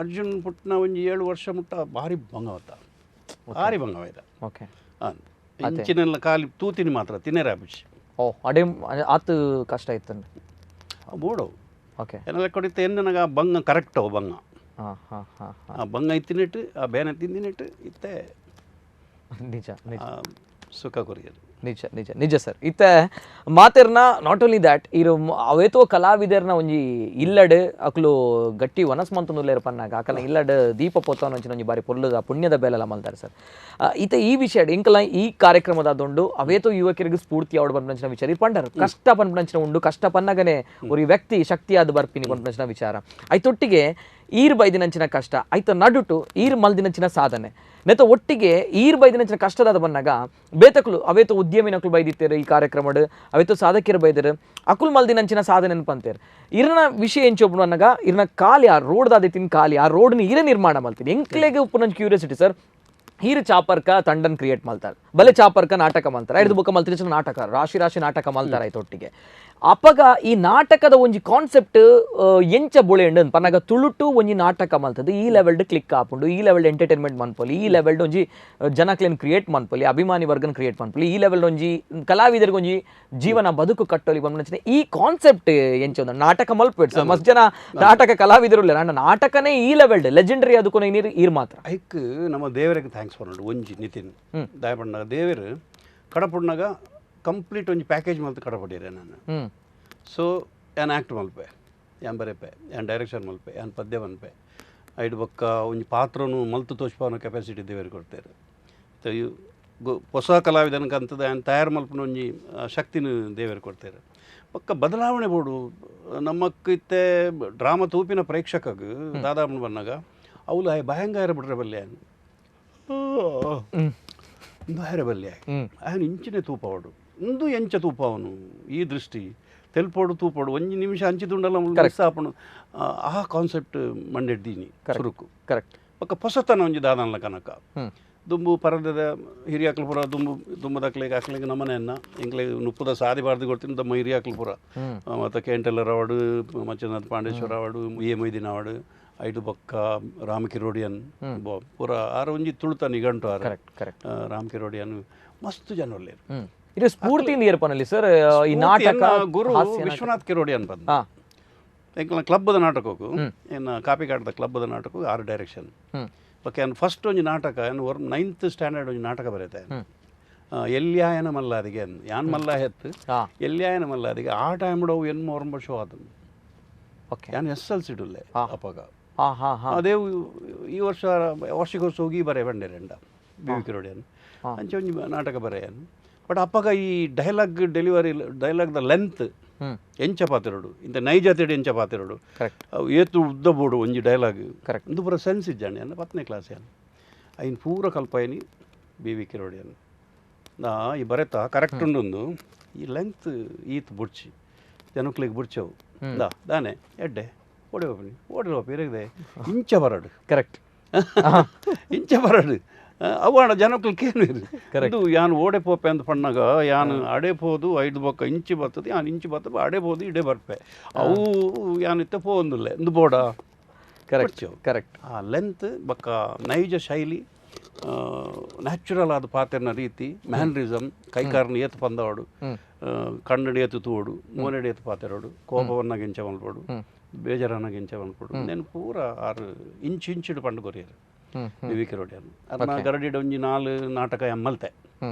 ಅರ್ಜುನ್ ಪುಟ್ನ ಒಂಜಿ 7 ವರ್ಷ ಮುಟ್ಟ ಭಾರಿ ಬಂಗವತ್ತ ಭಾರಿ ಬಂಗವಾಯ್ತ ಓಕೆ ಇಂಚಿನೆಲ್ಲ ಖಾಲಿ ತೂತಿನಿ ಮಾತ್ರ ತಿನ್ನೇರ ಆಪಿಸಿ ಓ ಅಡೆ ಆತು ಕಷ್ಟ ಇತ್ತು ಬೋಡವು ಓಕೆ ಎನ್ನೆಲ್ಲ ಕೊಡಿತ ಎನ್ನ ಆ ಬಂಗ ಕರೆಕ್ಟ್ ಅವು ಬಂಗ ಹಾಂ ಹಾಂ ಹಾಂ ಆ ಬಂಗ ಇತ್ತಿನಿಟ್ಟು ಆ ಬೇನೆ ತಿಂದಿನಿಟ್ಟು ಇತ್ತೆ ನಿಜ ನಿಜ ಸುಖ ಕೊರಿಯದು ನಿಜ ನಿಜ ನಿಜ ಸರ್ ಇತ್ತೆ ಮಾತೆರ್ನ not only that ಇರು ಅವೇತೋ ಕಲಾವಿದರ್ನ ಒಂಜಿ ಇಲ್ಲಡ್ ಅಕ್ಲು ಗಟ್ಟಿ ವನಸ್ ಮಂತೊಂದುಲ್ಲೇರ್ ಪನ್ನಾಗ ಅಕಲ ಇಲ್ಲಡ್ ದೀಪ ಪೊತ್ತವನ ಒಂಚಿನ ಒಂಜಿ ಬಾರಿ ಪೊರ್ಲುದ ಪುಣ್ಯದ ಬೇಲೆಲ ಮಲ್ತಾರೆ ಸರ್. ಇತ್ತೆ ಈ ವಿಷಯ ಎಂಕಲ ಈ ಕಾರ್ಯಕ್ರಮದ ದೊಂಡು ಅವೇತೋ ಯುವಕರಿಗೆ ಸ್ಫೂರ್ತಿ ಅವಡು ಪನ್ಪಂಚಿನ ವಿಚಾರ ಇರ್ ಪಂಡರು ಕಷ್ಟ ಪನ್ಪಂಚಿನ ಉಂಡು ಕಷ್ಟ ಪನ್ನಗನೆ ಒಂದು ವ್ಯಕ್ತಿ ಶಕ್ತಿಯಾದ ಬರ್ಪಿನಿ ಪನ್ಪಂಚಿನ ವಿಚಾರ ಐತೊಟ್ಟಿಗೆ ಈರ್ ಬೈದಿನಂಚಿನ ಕಷ್ಟ ಐತ ನಡುಟು ಈರ್ ಮಲ್ದಿನಂಚಿನ ಸಾಧನೆ ನೆತ ಒಟ್ಟಿಗೆ ಈರ್ ಬೈದಿನಂಚಿನ ಕಷ್ಟದಾದ ಬನ್ನಾಗ ಬೇತಕುಲು ಅವೇತೋ ಉದ್ಯಮಿನಕುಲು ಬೈದಿತ್ತೇರು ಈ ಕಾರ್ಯಕ್ರಮಡು ಅವೇತೋ ಸಾಧಕಿಯರು ಬೈದರು ಅಕುಲು ಮಲ್ದಿನಂಚಿನ ಸಾಧನೆ ಪಂತೇರು ಇರ್ನ ವಿಷಯ ಎಂಚೊಬ್ಬನು ಅನ್ನಾಗ ಇರ್ನ ಖಾಲಿ ಆ ರೋಡ್ ದಾದಿತ್ತಿನ ಖಾಲಿ ಆ ರೋಡ್ನ ಇರೇ ನಿರ್ಮಾಣ ಮಲ್ತೀನಿ ಎಂಕ್ಲೆಗೆ ಉಪ್ಪು ಕ್ಯೂರಿಯಾಸಿಟಿ ಸರ್. ಹೀರು ಚಾಪರ್ಕ ತಂಡನ್ ಕ್ರಿಯೇಟ್ ಮಾಡ್ತಾರೆ ಬಲೆ ಚಾಪರ್ಕ ನಾಟಕ ಮಾಡ್ತಾರೆ ಐದು ಬುಕ್ಕ ಮಲ್ತಿನ ನಾಟಕ ರಾಶಿ ರಾಶಿ ನಾಟಕ ಮಲ್ತಾರೆ ಆಯ್ತು ಒಟ್ಟಿಗೆ ಅಪಗ ಈ ನಾಟಕದ ಒಂಜಿ ಕಾನ್ಸೆಪ್ಟ್ ಎಂಚ ಬುಳೆಂಡು ಪನ್ನಾಗ ತುಳುಟು ಒಂಜಿ ನಾಟಕ ಮಲ್ತದೆ ಈ ಲೆವೆಲ್ಡ್ ಕ್ಲಿಕ್ ಆಪುಂಡು ಈ ಲೆವೆಲ್ ಎಂಟರ್ಟೈನ್ಮೆಂಟ್ ಮನ್ಪೊಲಿ ಈ ಲೆವೆಲ್ಡ್ ಒಂಜಿ ಜನಕ್ಲೆನ್ ಕ್ರಿಯೇಟ್ ಮನ್ಪೊಲಿ ಅಭಿಮಾನಿ ವರ್ಗನ್ ಕ್ರಿಯೇಟ್ ಮನ್ಪೊಲಿ ಈ ಲೆವೆಲ್ ಒಂಜಿ ಕಲಾವಿದರಿಗೆ ಒಂಜಿ ಜೀವನ ಬದುಕು ಕಟ್ಟೊಲಿ ಬಂದ ಈ ಕಾನ್ಸೆಪ್ಟ್ ಎಂಚ ಒಂದು ನಾಟಕ ಮಲ್ಪೆಡ್ ಸರ್ ಮಸ್ತ್ ಜನ ನಾಟಕ ಕಲಾವಿದರು ಇಲ್ಲ ನಾಟಕನೇ ಈ ಲೆವೆಲ್ಡ್ ಲೆಜೆಂಡರಿ ಅದಕ್ಕೂ ನೀರು ಈರ್ ಮಾತ್ರ ಐಕ್ ನಮ್ಮ ದೇವರಿಗೆ thanks ಪನ್ನೋಡು ಒಂಜಿ ನಿತಿನ್ ದಯಪಣ್ಣಾಗ ದೇವರು ಕಡಪುಣ್ಣಾಗ ಕಂಪ್ಲೀಟ್ ಒಂಜಿ ಪ್ಯಾಕೇಜ್ ಮಲ್ತು ಕಡಪಡಿರೆ ನಾನು. ಸೊ ಯಾನ್ ಆ್ಯಕ್ಟ್ ಮಲ್ಪೆ ಯಾನ್ ಬರೆಪೆ ಯಾನ್ ಡೈರೆಕ್ಷನ್ ಮಲ್ಪೆ ಯಾನ್ ಪದ್ಯ ಮನ್ಪೆ ಐಡು ಬೊಕ್ಕ ಒಂಜಿ ಪಾತ್ರನು ಮಲ್ತು ತೋಚ್ಪಾವನ ಕೆಪಾಸಿಟಿ ದೇವರು ಕೊಡ್ತಾರೆ. ಹೊಸ ಕಲಾವಿದನಕಂತದ ಯಾನ್ ತಯಾರು ಮಲ್ಪನ ಒಂಜಿ ಶಕ್ತಿನ ದೇವರು ಕೊಡ್ತಾರೆ. ಪಕ್ಕ ಬದಲಾವಣೆ ಬೋಡು ನಮ್ಮಕ್ಕ ಇತ್ತೆ ಡ್ರಾಮಾ ತೂಪಿನ ಪ್ರೇಕ್ಷಕಗ್ ದಾದಾಮನ ಬಂದಾಗ ಅವಳು ಭಯಂಗಾರ ಬಿಡ್ರೆ ಬಲ್ಲೆ ಇಂದು ಬಲ್ಲೆ ಆಯನ ಇಂಚಿನೇ ತೂಪವಡು ಇಂದು ಎಂಚ ತೂಪವನು ಈ ದೃಷ್ಟಿ ತೆಲ್ಪೋಡು ತೂಪೋಡು ಒಂಜಿ ನಿಮಿಷ ಅಂಚಿದುಂಡಲ್ಲ ಮಿಸ್ ಆಪಣು ಆ ಕಾನ್ಸೆಪ್ಟ್ ಮಂಡೆಡ್ದೀನಿ ಸುರುಕು ಕರೆಕ್ಟ್ ಪಕ್ಕ ಹೊಸತನ ಒಂಜಿ ದಾದನ್ಲ ಕನಕ ದುಂಬು ಪರದದ ಹಿರಿಯಾಕ್ಲು ಪುರ ದುಂಬು ದುಂಬದಕ್ಲೆಗೆ ಅಕ್ಲೆಗೆ ನಮನೆಯನ್ನ ಎಂಕ್ಲೆಗೆ ನುಪ್ಪುದ ಸಾದಿ ಬಾರ್ದು ಕೊಡ್ತೀನಿ ದಮ್ಮ ಹಿರಿಯಾಕ್ಲು ಪುರ ಮತ್ತು ಕೇಂಟೆಲ್ಲರ್ ಅವಾರ್ಡು ಮಚ್ಚನಾಥ್ Pandeshwar award A Moideen award ಐದು ಬೊಕ್ಕ ರಾಮಕಿರೋಡಿಯನ್ ಪೂರ ಆರು ಒಂಜಿ ತುಳುತ ನಿಘಂಟು ಆರು ಕರೆಕ್ಟ್ ಕರೆಕ್ಟ್ ರಾಮಕಿರೋಡಿಯನ್ ಮಸ್ತ್ ಜನ ಒಳ್ಳೆಯರು. ಇದು ಸ್ಫೂರ್ತಿಯಿಂದ ಏರ್ಪನಲ್ಲಿ ಸರ್ ಈ ನಾಟಕ ಗುರು ವಿಶ್ವನಾಥ್ ಕಿರೋಡಿಯನ್ ಬಂದ ಎಂಕ್ಲ ಕ್ಲಬ್ಬದ ನಾಟಕಕ್ಕೂ ಏನು ಕಾಪಿಕಾಡದ ಕ್ಲಬ್ಬದ ನಾಟಕಕ್ಕೂ ಆರು ಡೈರೆಕ್ಷನ್ ಓಕೆ ಅನ್ ಫಸ್ಟ್ ಒಂಜಿ ನಾಟಕ ಏನು 9th standard ಒಂಜಿ ನಾಟಕ ಬರೀತೆ ಎಲ್ಯಾಯನ ಮಲ್ಲಾದಿಗೆ ಯಾನ್ ಮಲ್ಲ ಹೆತ್ತು ಎಲ್ಯಾಯನ ಮಲ್ಲಾದಿಗೆ ಆ ಟೈಮ್ ಅವು ಎನ್ಮೋ ಒರಂಬ ಶೋ ಆದ ಓಕೆ ಯಾನ್ S L C ಡುಲ್ಲೆ ಅಪಗ ಅದೇ ಈ ವರ್ಷ ವಾರ್ಷಿಕೋತ್ಸವ ಹೋಗಿ ಬರೆ ಬಂಡೆ ರೆಂಡ ಬಿ ವಿ ಕಿರೋಡಿಯನ್ ಅಂಚೆ ಒಂಜಿ ನಾಟಕ ಬರೆಯನ್ ಬಟ್ ಅಪ್ಪಗ ಈ dialogue delivery dialogue the length ಎಂಚ ಪಾತಿರೋಡು ಇಂಥ ನೈಜತೆಡು ಎಂಚ ಪಾತಿರೋಡು ಏತು ಉದ್ದ ಬೋಡು ಒಂಜಿ ಡೈಲಾಗ್ ಕರೆಕ್ಟ್ ಒಂದು ಪೂರ ಸೆನ್ಸ್ ಇದ್ದಾನೆ ಅನ್ನ 10ನೇ ಕ್ಲಾಸ್ ಏನು ಐನ್ ಪೂರ ಕಲ್ಪಯನಿ ಬಿ ವಿ ಕಿರೋಡಿಯನ್ ನಾ ಈ ಬರೆತ ಕರೆಕ್ಟ್ ಉಂಡೊಂದು ಈ ಲೆಂತ್ ಈತ್ ಬುಡ್ಚಿ ಜನಕ್ಲಿಗೆ ಬುಡ್ಚವು ದಾ ದಾನೆ ಎಡ್ಡೆ ಓಡಿ ಹೋಗಿ ಓಡಿ ಹೋಗಿ ಇರಗಿದೆ ಇಂಚ ಬರಡು ಕರೆಕ್ಟ್ ಇಂಚ ಬರಡು ಅವಾಡ ಜನಕ್ಲಿಗೆ ಏನು ಇದು ಯಾನ್ ಓಡೆ ಪೋಪೆ ಅಂತ ಪಣ್ಣಾಗ ಯಾನ್ ಅಡೆ ಪೋದು ಐದು ಬೊಕ್ಕ ಇಂಚಿ ಬರ್ತದೆ ಯಾನ್ ಇಂಚಿ ಬರ್ತದೆ ಅಡೆ ಪೋದು ಇಡೆ ಬರ್ಪೆ ಅವು ಯಾನ್ ಇತ್ತ ಪೋಂದಿಲ್ಲ ಇಂದು ಬೋಡ ಕರೆಕ್ಟ್ ಕರೆಕ್ಟ್ ಆ ಲೆಂತ್ ಬೊಕ್ಕ ನೈಜ ಶೈಲಿ ನ್ಯಾಚುರಲ್ ಆದ ಪಾತ್ರನ ರೀತಿ ಮ್ಯಾನರಿಸಮ್ ಕೈಕಾರನ ಏತು ಪಂದವಾಡು ಕಣ್ಣಡಿ ಏತು ತೂಡು ಮೋನೆಡಿ ಏತು ಪಾತೆರೋಡು ಕೋಪವನ್ನ ಗೆಂಚ ಮಲ್ಪಡು ಬೇಜಾರನ್ನ ಗೆಂಚ ಮಲ್ಪಡು నేను ಪೂರ ಆರು ಇಂಚು ಇಂಚಿಡು ಪಂಡು ಕೊರಿಯರು ವಿ ಕೆ ರೋಡಿಯನ್ ಅರ್ನ ಗರಡಿಡ್ ಒಂಜಿ 4 ನಾಟಕ ಎಮ್ಮಲ್ತೆ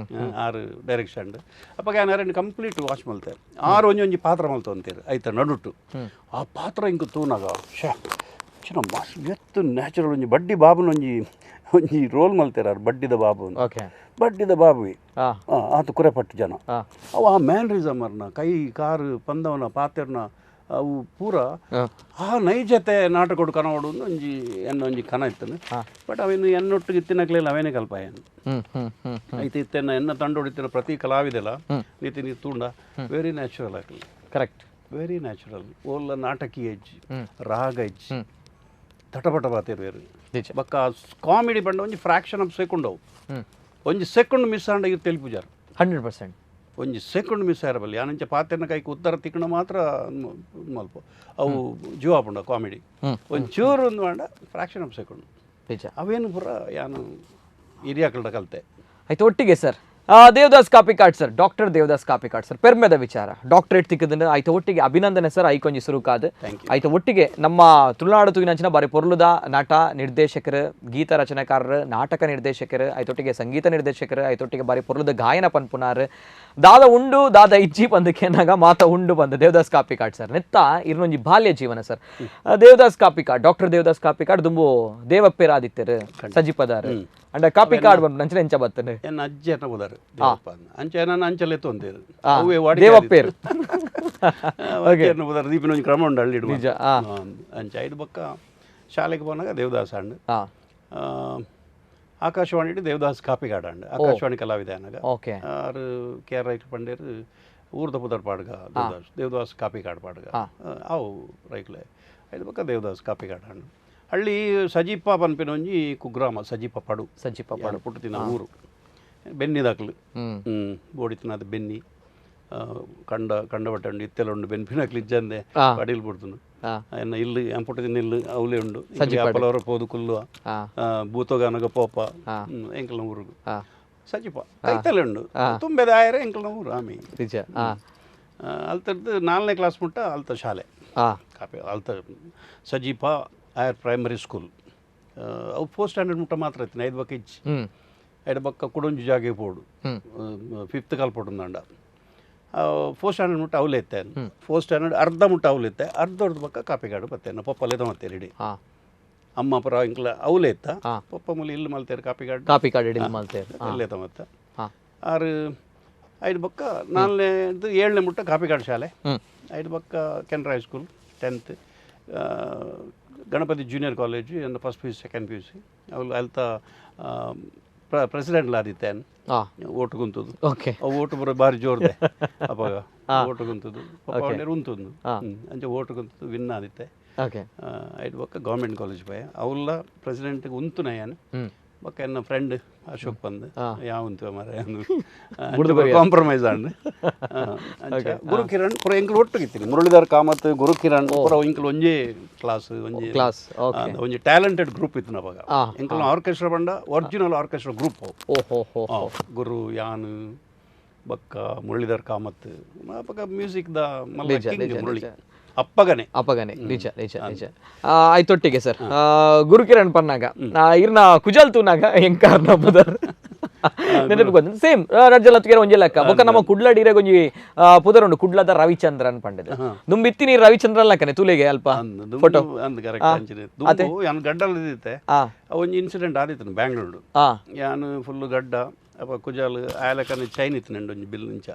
6 ಡೈರೆಕ್ಷನ್ ಅಪ್ಪಗ ಯಾರು ಕಂಪ್ಲೀಟ್ ವಾಚ್ ಮಲ್ತೆ ಆರು ಒಂಜಿ ಒಂಜಿ ಪಾತ್ರ ಮಲ್ತು ಅಂತೀರಿ ಐತ ನಡುಟು ಆ ಪಾತ್ರ ಇಂಕ ತೂನಾಗ ಶಾ ಚಿನ್ನ ಮಸ್ತ್ ಎತ್ತು ನ್ಯಾಚುರಲ್ ಒಂಜಿ ಬಡ್ಡಿ ಬಾಬುನ ಒಂಜಿ ಒಂಜಿ ರೋಲ್ ಮಲ್ತೇರಾರು ಬಡ್ಡಿದ ಬಾಬು ಓಕೆ ಬಡ್ಡಿದ ಬಾಬುವಿ ಆತ ಕುರೆಪಟ್ಟು ಜನ ಅವು ಆ ಮ್ಯಾನ್ರಿಸಮ್ ಅರ್ನ ಕೈ ಕಾರು ಪಂದವನ ಪಾತ್ರನ ಅವು ಪೂರ ಆ ನೈಜತೆ ನಾಟಕೊಡು ಕನವಡು ಒಂಜಿ ಎನ್ನ ಒಂಜಿ ಕನ ಇತ್ತನು ಬಟ್ ಅವೇನು ಎನ್ನೊಟ್ಟಿಗೆ ಇತ್ತಿನಕ್ಲೆಲ್ಲ ಅವೇನೇ ಕಲ್ಪಾಯನು ಐತೆ ಇತ್ತೆನ್ನ ಎನ್ನ ತಂಡೊಡಿತ್ತಿನ ಪ್ರತಿ ಕಲಾವಿದೆಲ್ಲ ನೀತಿ ನೀ ತೂಂಡ ವೆರಿ ನ್ಯಾಚುರಲ್ ಆಗಲಿ ಕರೆಕ್ಟ್ Very natural ಓಲ್ಲ ನಾಟಕೀಯ ಇಜ್ಜಿ ರಾಗ ಇಜ್ಜಿ ತಟಪಟ ಬಾತಿರ್ವೇರು ಬೊಕ್ಕ ಕಾಮಿಡಿ ಬಂಡ ಒಂಜಿ fraction of second ಅವು ಒಂಜಿ ಸೆಕೆಂಡ್ ಮಿಸ್ ಆಂಡ ಇರ್ ತೆಲ್ಪುಜಾರು 100% ಒಂಜಿ ಸೆಕೆಂಡ್ ಮಿಸ್ ಆರಬಲ್ಲಿ ಆನಂಚ ಪಾತೆರ್ನ ಕೈಗೆ ಉತ್ತರ ತಿಕ್ಕಣ ಮಾತ್ರ ಮಲ್ಪ ಅವು ಜೀವ ಪಂಡ ಕಾಮಿಡಿ ಒಂದು ಚೂರು ಒಂದು ಮಾಡ fraction of second ಅವೇನು ಪೂರ ಯಾನು ಹಿರಿಯಾಕಲ್ಡ ಕಲಿತೆ. ಆಯ್ತು ಒಟ್ಟಿಗೆ sir Devadas Kapikad sir, doctor Devadas Kapikad sir ಪೆರ್ಮೆದ ವಿಚಾರ ಡಾಕ್ಟರೇಟ್ ತಿಕ್ಕದಿಂದ ಆಯ್ತು ಒಟ್ಟಿಗೆ ಅಭಿನಂದನೆ ಸರ್. ಐಕೊಂಜಿ ಸುರುಕಾದ ಆಯ್ತು ಒಟ್ಟಿಗೆ ನಮ್ಮ ತುಳುನಾಡು ತೂಗಿನಂಚಿನ ಬಾರಿ ಪೊರ್ಲುದ ನಟ ನಿರ್ದೇಶಕರು, ಗೀತ ರಚನೆಕಾರರು, ನಾಟಕ ನಿರ್ದೇಶಕರು, ಆಯ್ತೊಟ್ಟಿಗೆ ಸಂಗೀತ ನಿರ್ದೇಶಕರು, ಆಯ್ತೊಟ್ಟಿಗೆ ಬಾರಿ ಪೊರ್ಲುದ ಗಾಯನ ಪನ್ಪುನಾರು, ದಾದ ಉಂಡು ದಾದ ಇಜ್ಜಿ ಬಂದಕ್ಕೆ ಮಾತ ಉಂಡು ಬಂದ ದೇವದಾಸ್ ಕಾಪಿಕಾಡ್ ಸರ್ ನೆತ್ತ ಇನ್ನೊಂಜಿ ಬಾಲ್ಯ ಜೀವನ ಸರ್. ದೇವದಾಸ್ ಕಾಪಿಕಾಡ್, ಡಾಕ್ಟರ್ ದೇವದಾಸ್ ಕಾಪಿಕಾಡ್ ದುಂಬು ದೇವಪ್ಪೇರಾದಿತ್ತರು ಸಜಿಪದಾರು ಅಂಡ ಕಾಪಿಕಾಡ್ ಬಂದು ನಂಚಿನ ಎಂಚ ಬತ್ತನೆ ಎನ್ನ ಅಜ್ಜಿ ಅನ್ನ ಹೋದಾರು ಅಂಚೆ ನಾನು ಅಂಚಲೆ ತೊಂದೇರು ದೇವಪ್ಪೇರು ಹೋದಾರು ದೀಪಿನ ಒಂಜಿ ಕ್ರಮ ಉಂಡು ಹಳ್ಳಿ ನಿಜ ಅಂಚೆ ಐದು ಬಕ್ಕ ಶಾಲೆಗೆ ಪೋನಾಗ ದೇವದಾಸ ಅಂಡ್ ಆಕಾಶವಾಣಿ ದೇವದಾಸ್ ಕಾಪಿಕಾಡ್ ಅಂಡ್ ಆಕಾಶವಾಣಿ ಕಲಾವಿದ ಅನ್ನಾಗ ಆರು ಕೆ ಆರ್ ರೈಕ್ಲು ಪಂಡೇರು ಊರ್ದ ಪುದರ್ ಪಾಡ್ಗ ದೇವದಾಸ್ ದೇವದಾಸ್ ಕಾಪಿಕಾಡ್ ಪಾಡ್ಗ ಅವು ರೈಕ್ಲೆ ಐದು ಬಕ್ಕ ದೇವದಾಸ್ ಕಾಪಿಕಾಡ್ ಅಂಡ್ ಹಳ್ಳಿ ಸಜೀಪ ಪನ್ಪಿನ ಒಂಜಿ ಕುಗ್ರಾಮ ಸಜೀಪ ಪಡು ಸಜೀಪ ಪಡು ಪುಟ್ಟುತ್ತಿನ ಊರು ಬೆನ್ನಿ ದಾಖಲು ಬೋಡಿತಿನಾದ ಬೆನ್ನಿ ಕಂಡ ಕಂಡಬಟ್ಟೆ ಉಂಡು ಇತ್ತೆಲ್ಲ ಉಂಡು ಬೆನ್ಪಿನಕ್ಲು ಇಜ್ಜಂದೆ ಅಡಿಲ್ ಪುಡ್ತುನು ಎನ್ನ ಇಲ್ಲು ಪುಟ್ಟದಿನ ಇಲ್ಲು ಅವಲೇ ಉಂಡು ಅಪ್ಪಲವರ ಪೋದು ಕುಲ್ಲು ಬೂತೋಗಾನಗ ಪೋಪ ಎಂಕಲ್ನ ಊರುಗು ಸಜಿಪ ಕೈತಲೆ ಉಂಡು ತುಂಬೆದ ಆಯರೆ ಎಂಕಲ್ನ ಊರು ಆಮಿ ಅಲ್ತದ್ದು 4ನೇ ಕ್ಲಾಸ್ ಮುಟ್ಟ ಅಲ್ತ ಶಾಲೆ ಕಾಪಿ ಅಲ್ತ ಸಜೀಪ higher primary school ಅವು 4th standard ಮುಟ್ಟ ಮಾತ್ರ ಇತ್ತು 5 ಬಕ್ಕ ಇಚ್ಚಿ ಐದು ಬಕ್ಕ ಕುಡೊಂಜಿ ಜಾಗೆ ಪೋಡು 5th ಕಾಲ್ಪೊಡುಂದಾಂಡ 4th standard ಮುಟ್ಟ ಅವಲೇ ಇತ್ತೆ 4th standard ಅರ್ಧ ಮುಟ್ಟ ಅವಲಿತ್ತೆ ಅರ್ಧ ಅರ್ಧ ಬಕ್ಕ ಕಾಪಿಗಾಡು ಬತ್ತೇನೆ ಪಪ್ಪಲೆ ತಮತ್ತೇರು ಇಡೀ ಅಮ್ಮ ಪರ ಇಂಕ್ಲ ಅವಲೇ ಇತ್ತ ಪಪ್ಪ ಮೂಲಿ ಇಲ್ಲಿ ಮಲ್ತೇರು ಕಾಪಿಗಾಡು ಕಾಪಿಕಾಡು ಇಡೀ ಮಲ್ತೇರು ಇಲ್ಲೇ ತಮತ್ತ 6 5 ಬಕ್ಕ 4ನೇ 7ನೇ ಮುಟ್ಟ ಕಾಪಿಗಾಡು ಶಾಲೆ 5 ಬಕ್ಕ Canara high school 10th Ganapathi junior college and 1st PUC 2nd PUC ಅವಳು ಅಲ್ತ ಪ್ರೆಸಿಡೆಂಟ್ ಆದಿತ್ತೇನು ಓಟು ಕುಂತದ್ದು ಓಕೆ ಓಟು ಬರೋ ಭಾರಿ ಜೋರ್ದೆ ಅಪ್ಪಾಗ ಓಟು ಕುಂತದ್ದು ಪಪ್ಪ ಉಂತದ್ದು ಅಂಚೆ ಓಟು ಕುಂತದ್ದು ವಿನ್ ಆದಿತ್ತೆ ಓಕೆ ಐದು ಬಕ್ಕ ಗೌರ್ಮೆಂಟ್ ಕಾಲೇಜ್ ಪೋಯ ಅವೆಲ್ಲ ಪ್ರೆಸಿಡೆಂಟ್ಗೆ ಉಂತು ನಯಾನು ಬಕ್ಕ ಎನ್ನ ಫ್ರೆಂಡ್ ಅಶೋಕ್ ಬಂದು ಯಾವ ಉಂತು ಮರ ಕಾಂಪ್ರಮೈಸ್ ಆಂಡ್ ಗುರು ಕಿರಣ್ ಪೂರ ಎಂಕಲ್ ಒಟ್ಟಿಗಿತ್ತೀನಿ ಮುರಳೀಧರ್ ಕಾಮತ್ ಗುರು ಕಿರಣ್ ಪೂರ ಎಂಕಲ್ ಒಂಜೇ ಕ್ಲಾಸ್ ಒಂಜಿ ಕ್ಲಾಸ್ ಒಂಜಿ ಟ್ಯಾಲೆಂಟೆಡ್ ಗ್ರೂಪ್ ಇತ್ತು ಅವಾಗ ಎಂಕಲ್ ಆರ್ಕೆಸ್ಟ್ರಾ ಬಂಡ original orchestra group ಗುರು ಯಾನ್ ಬಕ್ಕ ಮುರಳೀಧರ್ ಕಾಮತ್ ಅಪ್ಪಗ ಮ್ಯೂಸಿಕ್ the Murali ಅಪ್ಪಗನೆ ಅಪ್ಪಗನೆ ನಿಜ ನಿಜ ನಿಜ ಆಯ್ತೊಟ್ಟಿಗೆ ಸರ್ ಗುರುಕಿರಣ್ ಪನ್ನಾಗ ಇರ್ನ ಕುಜಲ್ ತೂನಾಗ ಎಂಕಾರ್ನ ಪುದರ್ ನೆನಪು ಬಂದ ಸೇಮ್ ರಜ್ಜಲ ತುಗೇರ ಒಂಜಿ ಲೆಕ್ಕ ಬೊಕ್ಕ ನಮ್ಮ ಕುಡ್ಲಡ್ ಇರೆಗ್ ಒಂಜಿ ಪುದರ್ ಉಂಡು ಕುಡ್ಲದ ರವಿಚಂದ್ರನ್ ಪಂಡದ ದುಂಬಿತ್ತಿ ನೀರು ರವಿಚಂದ್ರನ್ ಲೆಕ್ಕನೆ ತುಲೆಗೆ ಅಲ್ಪ ಫೋಟೋ ಗಡ್ಡಲ್ ಇದ್ದಿತ್ತೆ ಒಂಜಿ ಇನ್ಸಿಡೆಂಟ್ ಆದಿತ್ತು ಬ್ಯಾಂಗ್ಳೂರು ಯಾನು ಫುಲ್ ಗಡ್ಡ ಅಪ್ಪ ಕುಜಾಲ್ ಆಯಲಕನೆ ಚೈನ್ ಇತ್ತು ನಂಡು ಒಂಜಿ ಬಿಲ್ ಇಂಚ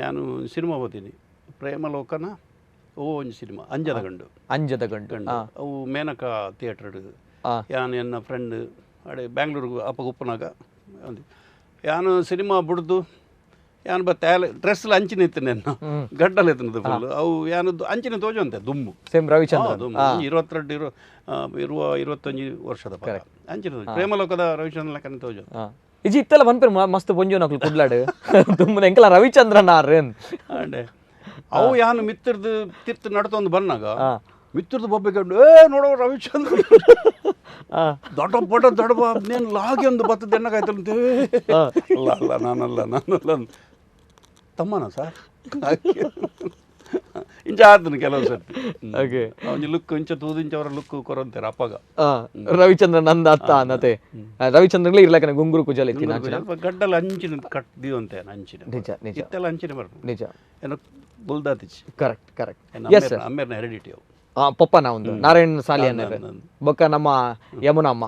ಯಾನು ಸಿನಿಮಾ ಹೋತೀನಿ ಪ್ರೇಮಲೋಕನ ಓ ಒಂಜಿ ಸಿನಿಮಾ ಅಂಜದ ಗಂಡು ಅಂಜದ ಗಂಡು ಗಂಡು ಅವು ಮೇನಕಾ ಥಿಯೇಟರ್ ಯಾನು ಎನ್ನ ಫ್ರೆಂಡ್ ಅಡೆ ಬ್ಯಾಂಗ್ಳೂರಿಗೆ ಅಪ್ಪ ಉಪ್ಪನಾಗ ಯಾನು ಸಿನಿಮಾ ಬಿಡ್ದು ಯಾನು ಬತ್ತೆ ಡ್ರೆಸ್ ಅಂಚಿನ ಇತ್ತು ನನ್ನ ಗಡ್ಡಲ್ ಎತ್ತನದು ಫುಲ್ ಅವು ಯಾನು ಅಂಚಿನ ತೋಜಂತೆ ದುಂಬು ಸೇಮ್ ರವಿಚಂದ್ರ ದುಂಬು 22 ಇರುವ 25 ವರ್ಷದ ಅಂಚಿನ ಪ್ರೇಮಲೋಕದ ರವಿಚಂದ್ರ ಲೆಕ್ಕನೆ ತೋಜ ಇಜಿ ಇತ್ತೆಲ್ಲ ಪನ್ಪೆರ್ ಮಸ್ತ್ ಪೊಂಜು ನಕಲು ಕುಡ್ಲಾಡು ದುಂಬು ಎಂಕಲ ರವಿಚಂದ್ರನ್ ಆರ್ ಅಂಡೆ ಅವು ಯಾನು ಮಿತ್ರದು ತಿರ್ತು ನಡ್ತೊಂದು ಬನ್ನಾಗ ಮಿತ್ರದ್ದು ಬೊಬ್ಬೆ ಕಂಡು ಏ ನೋಡೋ ರವಿಚಂದ್ರ ದೊಡ್ಡ ಪಟ ದೊಡ್ಡ ನೇನು ಲಾಗಿ ಒಂದು ಬತ್ತದ ಎಣ್ಣಕಾಯ್ತು ಅಲ್ಲ ಅಲ್ಲ ನಾನಲ್ಲ ನಾನಲ್ಲ ತಮ್ಮನ ಸರ್ ಇಂಚ ಆತನು ಕೆಲವು ಸರ್ತಿ ಓಕೆ ಒಂಜಿ ಲುಕ್ ಇಂಚ ತೂದು ಇಂಚ ಅವರ ಲುಕ್ ಕೊರಂತಾರೆ ಅಪ್ಪಗ ರವಿಚಂದ್ರನ್ ನಂದ ಅತ್ತ ಅನ್ನತೆ ರವಿಚಂದ್ರನ್ಲೇ ಇರ್ಲಕನೆ ಗುಂಗುರು ಕುಜಲ್ ಇತ್ತಿ ಗಡ್ಡಲ ಅಂಚಿನ ಕಟ್ದಿವಂತೆ ಅಂಚಿನ ನಿಜ ನಿಜ ಇತ್ತೆಲ್ಲ ಅಂಚಿನ ಬರ್ಪು ನಿಜ ಏನೋ ಬುಲ್ದಾತಿಚ್ correct correct yes sir ಅಮ್ಮೇರ್ನ heredity ಅವು ಪಪ್ಪನ ಒಂದು ನಾರಾಯಣ್ ಸಾಲಿ ಅನ್ನೋದು ಬೊಕ್ಕ ನಮ್ಮ ಯಮುನಾ ಅಮ್ಮ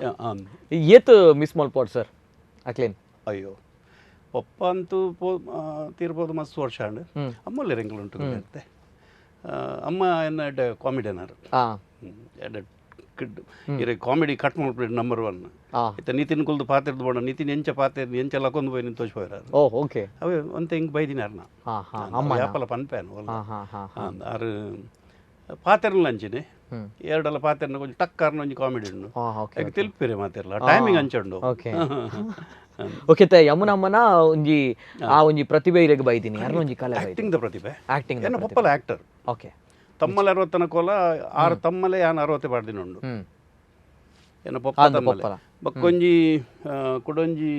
ಏತ್ ಮಿಸ್ ಮಲ್ಪೋಡ್ ಸರ್ ಅಕ್ಲೇನ್ ಅಯ್ಯೋ ಪಪ್ಪ ಅಂತೂ ಪೋ ತೀರ್ಬೋದು ಮಸ್ತ್ ವರ್ಷ ಅಂಡ್ ಅಮ್ಮಲ್ಲಿ ರೆಂಕಲ್ ಉಂಟು ಇರುತ್ತೆ ಅಮ್ಮ ಎನ್ನ ಎಡ್ಡೆ ಕಾಮಿಡಿಯನ್ ಎಡ್ಡೆ ಇರೆ ಕಾಮಿಡಿ ಕಟ್ ಮಲ್ಪುನ ನಂಬರ್ 1 ಇತ್ತೆ ನಿತಿನ್ ಕುಲ್ದು ಪಾತೆರ್ದು ಬೋಡ ನಿತಿನ್ ಎಂಚ ಪಾತೆರ್ದು ಎಂಚ ಲಕೊಂದು ಪೋಯಿ ನಿಂತೋಜ್ ಪೋಯಿರ ಓ ಓಕೆ ಅವೇ ಒಂತೆ ಹಿಂಗೆ ಬೈದಿನ ಅರ್ನ ಯಾಪಲ ಪನ್ಪೇನು ಆರು ಪಾತೆರ್ನ ಅಂಚಿನೆ ಎರಡಲ್ಲ ಪಾತೆರ್ನ ಕೊಂಚ ಟಕ್ಕರ್ನ ಒಂಜಿ ಕಾಮಿಡಿ ಉಂಡು ಯಾಕೆ ತಿಲ್ಪಿರೆ ಮಾತೆರ್ಲ ಟೈಮಿಂಗ್ ಅಂಚುಂಡು ಓಕೆ ಓಕೆ ತ ಯಮುನಮ್ಮನ ಒಂಜಿ ಆ ಒಂಜಿ ಪ್ರತಿಭೆ ಇರೆಗ್ ಬೈದಿನಿ ಅರ್ನ ಒಂಜಿ ಕಲೆ ಆಕ್ಟಿಂಗ್ the ಪ್ರತಿಭೆ ಆಕ್ಟಿಂಗ್ ಎನ್ನ ಪೊಪ್ಪಲ ಆಕ್ಟರ್ ಓಕೆ ತಮ್ಮಲೆ 60 ಕೋಲ 6 ತಮ್ಮಲೆ ಯಾನ್ 60 ಪಾಡ್ದಿನ ಉಂಡು ಎನ್ನ ಪೊಪ್ಪ ತಮ್ಮಲೆ ಬಕ್ಕೊಂಜಿ ಕುಡೊಂಜಿ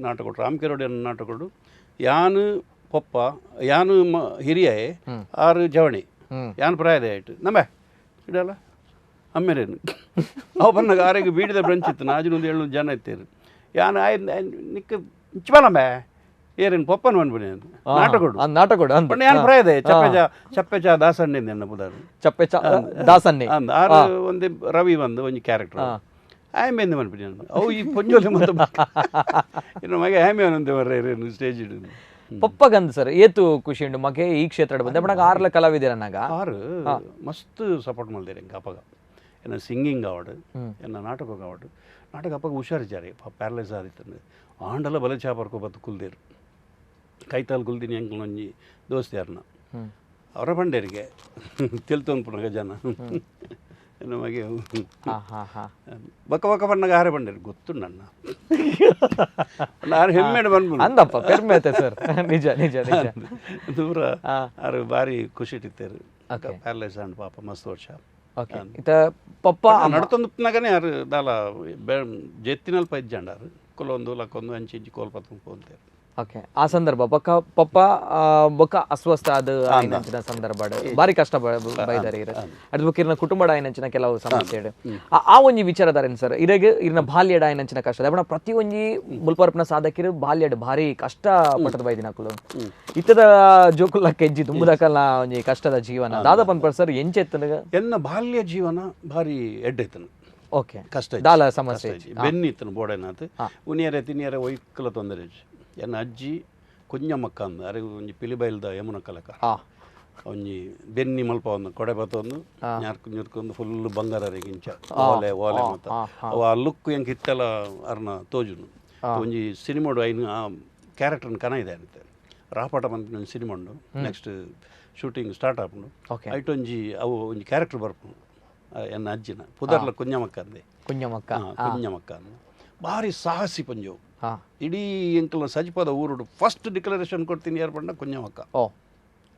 ನಾಟಕ ರಾಮಕೆರೋಡಿ ಅನ್ನ ನಾಟಕೊಡು ಯಾನು ಪೊಪ್ಪ ಯಾನು ಹಿರಿಯಾಯೆ 6 ಜವಣಿ ಯಾನ್ ಪ್ರಾಯದ ಆಯ್ತು ನಂಬೆ ಇಡಲ್ಲ ಅಮ್ಮೇರೇನು ಅವು ಬನ್ನಾಗ ಆರೆಗೆ ಬೀಡಿದ ಬ್ರಂಚ್ ಇತ್ತು ನಾಜಿನೊಂದು 700 ಜನ ಇತ್ತೇರು ಯಾನು ಆಯ್ ನಿಕ್ಕ ಇಂಚಬಲಂಬೆ ಏರೇನು ಪೊಪ್ಪನ ಬಂದ್ಬಿಡಿ ನಾಟಕೊಡು ನಾಟಕೊಡು ಪಂಡ ಯಾನ್ ಪ್ರಾಯದೆ ಚಪ್ಪೆಚ ಚಪ್ಪೆಚ ದಾಸಣ್ಣಿಂದ ಎನ್ನ ಪುದಾರು ಚಪ್ಪೆಚ ದಾಸಣ್ಣೆ ಅಂದ್ ಆರು ಒಂದು ರವಿ ಬಂದು ಒಂಜಿ ಕ್ಯಾರೆಕ್ಟರ್ ಆಯ್ ಎಂದ ಬಂದ್ಬಿಡಿ ಅವು ಈ ಪೊಂಜೋಲೆ ಮತ್ತು ಇನ್ನು ಮಗೆ ಆಮೆ ಒಂದೇ ಬರ್ರೆ ಸ್ಟೇಜ್ ಇಡು ಪಪ್ಪಗಂದ್ ಸರ್ ಏತು ಖುಷಿ ಉಂಡು ಮಗೆ ಈ ಕ್ಷೇತ್ರ ಬಂದೆ ಬಟ್ ಆರ್ಲ ಕಲಾವಿದರನ್ನಾಗ ಆರು ಮಸ್ತ್ ಸಪೋರ್ಟ್ ಮಲ್ದೇರೆ ಎಂಕ ಅಪಗ ಎನ್ನ ಸಿಂಗಿಂಗ್ ಆವಡ್ ಎನ್ನ ನಾಟಕ ಆವಡ್ ನಾಟಕ ಅಪ್ಪಗ ಹುಷಾರಿದ್ದಾರೆ ಪ್ಯಾರಲೈಸ್ ಆದಿತ್ತಂದು ಆಂಡಲ ಬಲೆ ಚಾಪರ್ಕೊ ಬತ್ತು ಕುಲ್ದೇರು ಕೈತಾಲ್ ಕುಲ್ದಿನಿ ಅಂಕಲ್ ಒಂಜಿ ದೋಸ್ತಿಯಾರನ ಅವರ ಬಂಡೇರಿಗೆ ತೆಲ್ತೊಂದು ಪುನಗ ಜನ ನಮಗೆ ಬಕ್ಕ ಬಕ್ಕ ಬಣ್ಣಗ ಆರೆ ಬಂಡೇರು ಗೊತ್ತುಂಡು ಅಣ್ಣ ಆರು ಹೆಮ್ಮೆಡು ಬಂದ್ಬಿಡು ಅಂದಪ್ಪ ಪೆರ್ಮೆ ಆಯ್ತಾ ಸರ್ ನಿಜ ನಿಜ ನಿಜ ದೂರ ಆರು ಭಾರಿ ಖುಷಿ ಇಟ್ಟಿತ್ತೇರು ಪ್ಯಾರಲೈಸ್ ಅಂಡ್ ಪಾಪ ಮಸ್ತ್ ವರ್ಷ ಓಕೆ ಇತ ಪಪ್ಪ ನಡ್ತೊಂದು ಪುನಗನೇ ಆರು ದಾಲ ಜೆತ್ತಿನಲ್ಪ ಇಜ್ಜಂಡ ಆರು ಕುಲೊಂದು ಲಕ್ಕೊಂದು ಅಂಚಿ ಇಂಚಿ ಕೋಲ್ಪತ್ತು ಪೋಂತೇರು ಓಕೆ ಆ ಸಂದರ್ಭ ಬೊಕ್ಕ ಪಪ್ಪ ಬೊಕ್ಕ ಅಸ್ವಸ್ಥ ಅದು ಆಯ್ನಂಚಿನ ಸಂದರ್ಭ ಭಾರಿ ಕಷ್ಟ ಬೈದಾರೆ ಇರ ಅದ್ ಬೊಕ್ಕ ಇರ್ನ ಕುಟುಂಬದ ಆಯ್ನಂಚಿನ ಕೆಲವು ಸಮಸ್ಯೆ ಆ ಒಂಜಿ ವಿಚಾರಧಾರೇನು ಸರ್ ಇರಗ ಇರ್ನ ಬಾಲ್ಯಡ ಆಯ್ನಂಚಿನ ಕಷ್ಟ ಬಣ ಪ್ರತಿ ಒಂಜಿ ಮುಲ್ಪರ್ಪನ ಸಾಧಕಿರು ಬಾಲ್ಯಡ್ ಭಾರಿ ಕಷ್ಟ ಪಟ್ಟದ ಬೈದಿನ ಅಕುಲು ಇತ್ತದ ಜೋಕುಲ್ಲ ಕೆಜ್ಜಿ ದುಂಬುದಕಲ್ಲ ಒಂಜಿ ಕಷ್ಟದ ಜೀವನ ದಾದ ಪನ್ಪರ್ ಸರ್ ಎಂಚೆತ್ತನ ಎನ್ನ ಬಾಲ್ಯ ಜೀವನ ಭಾರಿ ಎಡ್ಡೆತ್ತನು ಓಕೆ ಕಷ್ಟ ದಾಲ ಸಮಸ್ಯೆ ಬೆನ್ನಿತ್ತನು ಬೋಡೆನಾತ್ ಉನಿಯರೆ ತಿನಿಯರೆ ಒಯ್ಕಲ ತೊಂದರೆ ಎನ್ನ ಅಜ್ಜಿ ಕುಂಜಮ್ಮಕ್ಕ ಅಂದ ಅರೆ ಒಂಜಿ ಪಿಲಿಬೈಲ್ದ ಯಮುನ ಕಲಕ ಒಂಜಿ ಬೆನ್ನಿ ಮಲ್ಪ ಒಂದು ಕೊಡೆ ಬತ್ತೊಂದು ಞಾರ್ಕು ಞುರ್ಕೊಂದು ಫುಲ್ ಬಂಗಾರ ಗಿಂಚ ಓಲೆ ಓಲೆ ಮತ್ತ ಅವು ಆ ಲುಕ್ ಎಂಕ್ ಇತ್ತೆಲ್ಲ ಅರ್ನ ತೋಜುನು ಒಂಜಿ ಸಿನಿಮಾಡು ಐನು ಆ ಕ್ಯಾರೆಕ್ಟರ್ನ ಕನ ಇದೆ ಅಂತೆ ರಾಪಾಟ ಪನ್ಪಿನ ಒಂಜಿ ಸಿನಿಮಾ ಉಂಡು next shooting start ಆಪುಂಡು ಐಟ್ ಒಂಜಿ ಅವು ಒಂಜಿ ಕ್ಯಾರೆಕ್ಟರ್ ಬರ್ಪುಂಡು ಎನ್ನ ಅಜ್ಜಿನ ಪುದರ್ಲ ಕುಂಜಮ್ಮಕ್ಕ ಅಂದೆ ಕುಂಜಮ್ಮಕ್ಕ ಕುಂಜಮ್ಮಕ್ಕ ಅಂದ ಭಾರಿ ಸಾಹಸಿ ಪಂಜೋವು ಇಡೀ ಎಂಕಲ್ನ ಸಜಿಪದ ಊರುಡು ಫಸ್ಟ್ ಡಿಕ್ಲರೇಷನ್ ಕೊಡ್ತೀನಿ ಯಾರು ಪಂಡ ಕುಂಜಮ್ಮಕ್ಕ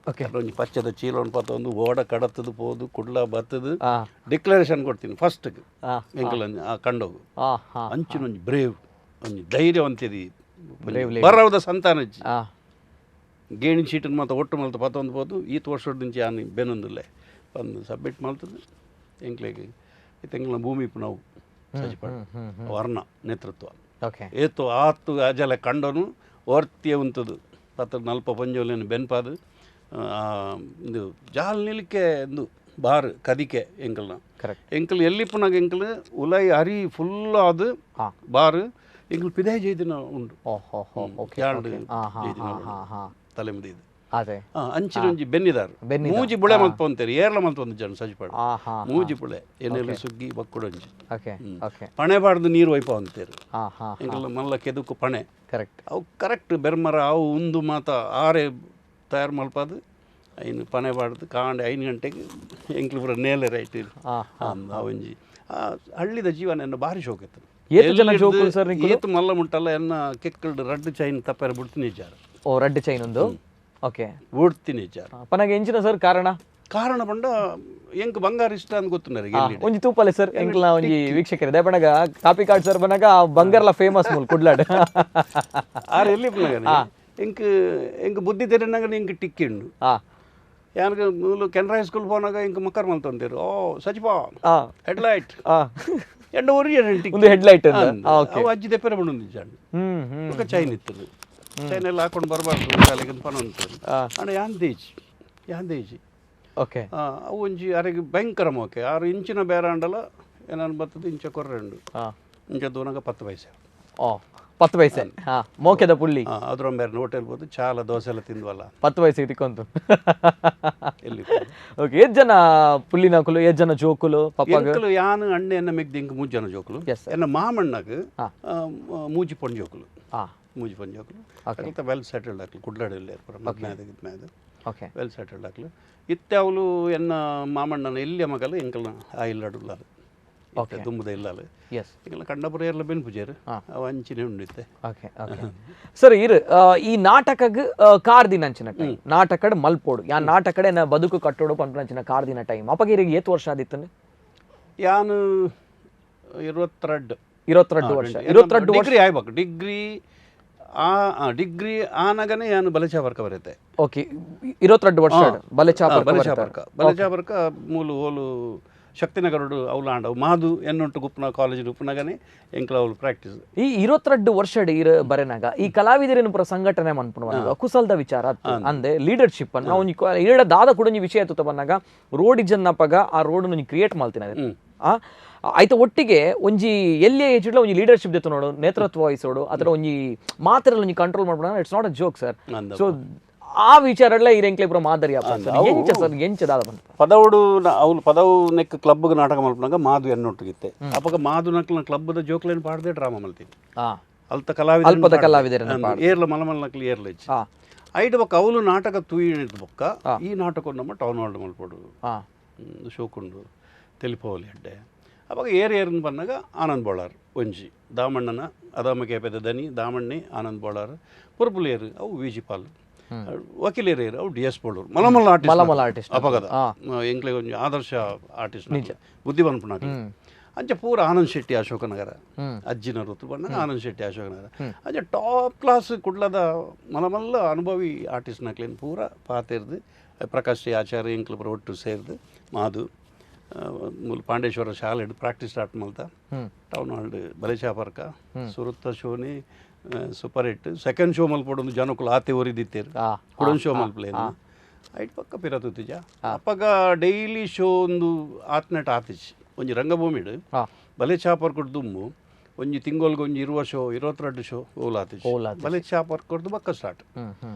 ಓಕೆ ಒಂಜಿ ಪಚ್ಚದ ಚೀಲವನ್ನು ಪತ್ತೊಂದು ಓಡ ಕಡತದು ಪೋದು ಕುಡ್ಲ ಬತ್ತದು ಡಿಕ್ಲರೇಷನ್ ಕೊಡ್ತೀನಿ ಫಸ್ಟ್ ಎಂಕಲ್ ಆ ಕಂಡೋಗು ಅಂಚಿನ ಒಂಜಿ ಬ್ರೇವ್ ಒಂಜಿ ಧೈರ್ಯವಂತಿದಿ ಬರವದ ಸಂತಾನಜ್ಜಿ ಗೇಣಿ ಚೀಟನ್ ಮಾತ ಒಟ್ಟು ಮಲ್ತ ಪತ್ತೊಂದು ಪೋದು ಈತ ವರ್ಷದ ಆನ್ ಬೆನೊಂದುಲ್ಲೆ ಬಂದು ಸಬ್ಮಿಟ್ ಮಲ್ತದು ಎಂಕ್ಲೆಗ್ ಇತ್ತೆ ಭೂಮಿ ನಾವು ಸಜಿಪಾಡು ವರ್ಣ ನೇತೃತ್ವ ಏತು ಆತು ಅಜಲ ಕಂಡನು ಓರ್ತಿಯ ಉಂತದು ಪತ್ರ ನಲ್ಪ ಪಂಜೋಲಿನ ಬೆನ್ಪಾದು ಇದು ಜಾಲ್ ನಿಲಿಕೆ ಒಂದು ಬಾರ್ ಕದಿಕೆ ಎಂಕಲ್ನ ಕರೆಕ್ಟ್ ಎಂಕಲ್ ಎಲ್ಲಿ ಪುನಗ ಎಂಕಲ್ ಉಲೈ ಅರಿ ಫುಲ್ ಅದು ಬಾರ್ ಎಂಕಲ್ ಪಿದಾಯ ಜೈದಿನ ಉಂಡು ತಲೆ ಮುದಿದು ಅಂಚಿನ ಒಂಜಿ ಬೆನ್ನಿದಾರು ಮೂಜಿ ಬುಳೆ ಮಲ್ಪ ಅಂತಾರೆ ಏರ್ಲ ಮಲ್ಪ ಒಂದು ಜನ ಸಜಿಪಾಡು ಮೂಜಿ ಬುಳೆ ಎಣ್ಣೆಲಿ ಸುಗ್ಗಿ ಬಕ್ಕುಡೊಂಜಿ ಪಣೆ ಬಾರ್ದು ನೀರು ಒಯ್ಪ ಅಂತಾರೆ ಎಂಕಲ್ ಮಲ್ಲ ಕೆದುಕು ಪಣೆ ಕರೆಕ್ಟ್ ಅವು ಕರೆಕ್ಟ್ ಬೆರ್ಮರ ಅವು ಉಂದು ಮಾತ ಆರೆ ತಯಾರು ಮಲ್ಪಾದು ಐನು ಪಣೆ ಬಾರ್ದು ಕಾಂಡೆ 5 ಗಂಟೆಗೆ ಎಂಕ್ಲು ಪೂರ ನೇಲೆ ರೈಟ್ ಒಂಜಿ ಹಳ್ಳಿದ ಜೀವನ ಎನ್ನ ಭಾರಿ ಶೋಕ ಇತ್ತು. ಏತು ಮಲ್ಲ ಮುಟ್ಟಲ್ಲ ಎನ್ನ ಕೆಕ್ಕಲ್ಡು ರಡ್ಡು ಚೈನ್ ತಪ್ಪಾರ ಬಿಡ್ತೀನಿ ಇಚ್ಚಾರ. ಓ ರಡ್ಡು ಚೈನ್ ಒಂದು ಓಕೆ ಬಿಡ್ತೀನಿ ಇಚ್ಚಾರ. ಪನಗೆ ಎಂಚಿನ ಸರ್ ಕಾರಣ? ಕಾರಣ ಪಂಡ ಎಂಕ್ ಬಂಗಾರ ಇಷ್ಟ ಅಂತ ಗೊತ್ತುಂಡರಿಗೆ ಒಂಜಿ ತೂಪಲೆ ಸರ್ ಎಂಕ್ಲ ಒಂಜಿ ವೀಕ್ಷಕರು ಇದೇ ಪನಗ copy card sir ಬನಗ ಬಂಗಾರಲ famous ಮೂಲ್ ಕುಡ್ಲಾಡ್ ಆರ್ ಎಲ್ಲಿ ಪನಗ ಎಂಕ್ ಎಂಕ್ ಬುದ್ಧಿ ತೆರಿನಾಗ ಎಂಕ್ ಟಿಕ್ಕಿ ಉಂಡು. ಯಾನಗ ಮೂಲು ಕೆನರಾ ಹೈಸ್ಕೂಲ್ ಪೋನಾಗ ಎಂಕ್ ಮಕ್ಕರ್ ಮಲ್ತೊಂದಿರು ಓ ಸಚಿಪಾ ಹೆಡ್ ಲೈಟ್ ಎಂಡ ಒರಿಯನ್ ಒಂದು ಹೆಡ್ ಲೈಟ್ ಅವು ಅಜ್ಜಿ ದೆಪ್ಪರೆ ಬಂದು ఒక ಚೈನ್ ಇತ್ತು ಚೈನ್ ಎಲ್ಲ ಹಾಕೊಂಡು ಬರಬಾರ್ದು ಶಾಲೆಗೆ ಪನ ಅಂಡ ಯಾಂದೇಜಿ ಯಾಂದೇಜಿ ಓಕೆ ಅವು ಒಂಜಿ ಅರೆಗೆ ಭಯಂಕರ ಮೋಕೆ 6 ಇಂಚಿನ ಬೇರಾಂಡಲ ಏನಾನು ಬರ್ತದೆ ಇಂಚ ಕೊರ್ರೆ ಉಂಡು ಇಂಚ ದೂನಾಗ 10 ಪೈಸೆ. ಓ 10 ಪೈಸೆ ಮೋಕೆದ ಪುಳ್ಳಿ ಅದ್ರ ಹೋಟೆಲ್ ಹೋದು ಚಾಲ ದೋಸೆ ಎಲ್ಲ ತಿಂದ್ವಲ್ಲ 10 ಪೈಸೆ ತಿಕ್ಕೊಂತು ಓಕೆ ಏತ್ ಜನ ಪುಳ್ಳಿನಕುಲು ಏತ್ ಜನ ಜೋಕುಲು ಪಪ್ಪಗ ಯಾನು ಅಣ್ಣೆ ಎನ್ನ ಮೆಗ್ದಿ ಇಂಕ್ 3 ಜನ ಜೋಕುಲು ಎನ್ನ ಮಾಮಣ್ಣಗ್ 3 ಪೊಣ್ಣು ಜೋಕುಲು 3 ಪೊಣ್ಣು ಜೋಕುಲು ಅಕಲ್ತ ವೆಲ್ ಸೆಟಲ್ಡ್ ಆಕ್ಲು ಕುಡ್ಲಾಡಿ ಇಲ್ಲೇರ್ okay well settled ಆಕ್ಲು ಇತ್ತೆ ಅವಳು ಎನ್ನ ಮಾಮಣ್ಣನ ಎಲ್ಲಿಯ ಮಗಲು ಎಂಕಲ್ನ ಆ ಇಲ್ಲಡುಲ್ಲಾರು ಓಕೆ ದುಂಬುದ ಇಲ್ಲಾಲು ಎಸ್ ಎಂಕಲ್ನ ಕಂಡಪುರ ಏರ್ಲ ಬೆನ್ ಪೂಜಾರು ಅವು ಅಂಚಿನೆ ಉಂಡಿತ್ತೆ okay okay sir ಇರು ಈ ನಾಟಕಗ್ ಕಾರ್ ದಿನ ಅಂಚಿನ ಟೈಮ್ ನಾಟಕಡ್ ಮಲ್ಪೋಡು ಯಾ ನಾಟಕಡೆ ನ ಬದುಕು ಕಟ್ಟೋಡು ಪನ್ಪುನಂಚಿನ ಕಾರ್ ದಿನ ಟೈಮ್ ಅಪಗ ಇರಿಗೆ ಏತ್ ವರ್ಷ ಆದಿತ್ತನೆ ಯಾನು 22 22 ವರ್ಷ 22 ಡಿಗ್ರಿ ಆಯ್ಬೇಕು ಡಿಗ್ರಿ ಡಿಗ್ರಿ ಆನಗನೆ ಯಾನು ಬಲೆಚಾಪರ್ಕ ಬರುತ್ತೆ ಓಕೆ 22 ವರ್ಷ ಬಲೆಚಾಪರ್ಕ ಬಲೆಚಾಪರ್ಕ ಮೂಲು ಓಲು ಶಕ್ತಿನಗರಡು ಅವಳು ಆಂಡವು ಮಾದು ಎನ್ನುಂಟು ಗುಪ್ಪನ ಕಾಲೇಜ್ ಉಪ್ಪುನಗನೆ ಎಂಕ್ಲ ಅವಳು ಪ್ರಾಕ್ಟೀಸ್ ಈ 22 ವರ್ಷ ಇರ ಬರೆನಾಗ ಈ ಕಲಾವಿದರೇನು ಪೂರ ಸಂಘಟನೆ ಮನ್ಪುನ ಕುಸಲ್ದ ವಿಚಾರ ಅಂದೆ ಲೀಡರ್ಶಿಪ್ ಅನ್ನ ಒಂಜಿ ಇರಡ ದಾದ ಕೂಡ ಒಂಜಿ ವಿಷಯ ತುತ್ತ ಬಂದಾಗ ರೋಡ್ ಇಜ್ಜನ್ನಪಗ ಆ ರೋಡ್ ಒಂಜಿ ಕ್ರಿಯೇಟ್ ಮಾಡ್ತೀನಿ ಆಯ್ತ ಒಟ್ಟಿಗೆ ಒಂಜಿ ಎಲ್ಲಿ ಏಜ್ ಒಂಜಿ ಲೀಡರ್ಶಿಪ್ ದೆತ್ತು ನೋಡು ನೇತೃತ್ವ ವಹಿಸೋಡು ಅದರ ಒಂಜಿ ಮಾತ್ರ ಒಂಜಿ control ಮಾಡ್ಬಿಡ it's not a joke sir so ಆ ವಿಚಾರಲ್ಲ ಈ ರೆಂಕ್ಲೆ ಪೂರ ಮಾದರಿ ಎಂಚ ಸರ್ ಎಂಚ ದಾದ ಬಂತ ಪದವುಡು ಅವ್ಲು ಪದವು ನೆಕ್ ಕ್ಲಬ್ಗೆ ನಾಟಕ ಮಲ್ಪನಾಗ ಮಾದು ಎನ್ನೊಟ್ಟಿಗಿತ್ತೆ ಅಪಗ ಮಾದು ನಕ್ಲ ಕ್ಲಬ್ದ ಜೋಕ್ಲೇನು ಪಾಡದೆ ಡ್ರಾಮಾ ಮಲ್ತೀನಿ ಅಲ್ತ ಕಲಾವಿದ ಅಲ್ಪದ ಕಲಾವಿದರನ್ನ ಏರ್ಲ ಮಲಮಲ್ ನಕ್ಲು ಏರ್ಲ ಹೆಚ್ಚು ಐಟ್ ಬೊಕ್ಕ ಅವಳು ನಾಟಕ ತೂಯಿನ ಬೊಕ್ಕ ಈ ನಾಟಕ ನಮ್ಮ ಟೌನ್ ಹಾಲ್ ಮಲ್ಪೋಡು ಶೋಕುಂಡು ತೆಲಿಪೋಲಿ ಅಡ್ಡೆ ಅವಾಗ ಏರ್ ಏರ್ನ ಬಂದಾಗ ಆನಂದ್ ಬೋಳಾರ್ ಒಂಜಿ ದಾಮಣ್ಣನ ಅದಾಮ ಕೇಪೆದ ದನಿ ದಾಮಣ್ಣಿ ಆನಂದ್ ಬೋಳಾರ್ ಪುರ್ಪುಲೇರು ಅವು ವಿ ಜಿ ಪಾಲ್ ವಕೀಲೇರು ಅವು ಡಿ ಎಸ್ ಬೋಳೂರು ಮಲಮಲ್ಲ ಆರ್ಟಿಸ್ಟ್ ಮಲಮಲ್ಲ ಆರ್ಟಿಸ್ಟ್ ಅಪಗದ ಎಂಕ್ಲೆ ಒಂಜಿ ಆದರ್ಶ ಆರ್ಟಿಸ್ಟ್ ಬುದ್ಧಿ ಬನ್ಪುನಾಕ ಅಂಚೆ ಪೂರ ಆನಂದ್ ಶೆಟ್ಟಿ ಅಶೋಕನಗರ ಅಜ್ಜಿನ ಋತು ಬಂದಾಗ ಆನಂದ್ ಶೆಟ್ಟಿ ಅಶೋಕನಗರ ಅಂಚೆ ಟಾಪ್ ಕ್ಲಾಸ್ ಕುಡ್ಲದ ಮಲಮಲ್ಲ ಅನುಭವಿ ಆರ್ಟಿಸ್ಟ್ ನಕ್ಲೇನು ಪೂರ ಪಾತಿರ್ದು ಪ್ರಕಾಶ್ ಆಚಾರ್ಯ ಎಂಕ್ಲು ಪೂರ ಒಟ್ಟು ಸೇರ್ದು ಮಾದು ಮೂಲ ಪಾಂಡೇಶ್ವರ ಶಾಲೆ ಪ್ರಾಕ್ಟೀಸ್ ಸ್ಟಾರ್ಟ್ ಮಲ್ತ ಟೌನ್ ಹಾಲ್ ಬಲೇಶಾಪರ್ಕ ಸುರುತ್ತ ಶೋನಿ super hit second show ಮಲ್ಪಡೊಂದು ಜನಕುಲು ಆತೆ ಒರಿದಿತ್ತೇರು ಕುಡೊಂದು ಶೋ ಮಲ್ಪಲೇನು ಐಟ್ ಪಕ್ಕ ಪಿರತುತ್ತಿಜ ಅಪ್ಪಗ ಡೈಲಿ ಶೋ ಒಂದು ಆತ್ನೆಟ್ ಆತಿಜ್ ಒಂಜಿ ರಂಗಭೂಮಿಡು ಬಲೇಶಾಪರ್ಕಡ್ ದುಮ್ಮು ಒಂಜಿ ತಿಂಗೊಲ್ಗೆ ಒಂಜಿ 20 ಶೋ 22 ಶೋ ಓಲ್ ಆತಿಜ್ ಬಲೇಶಾಪರ್ಕಡ್ದು ಬಕ್ಕ ಸ್ಟಾರ್ಟ್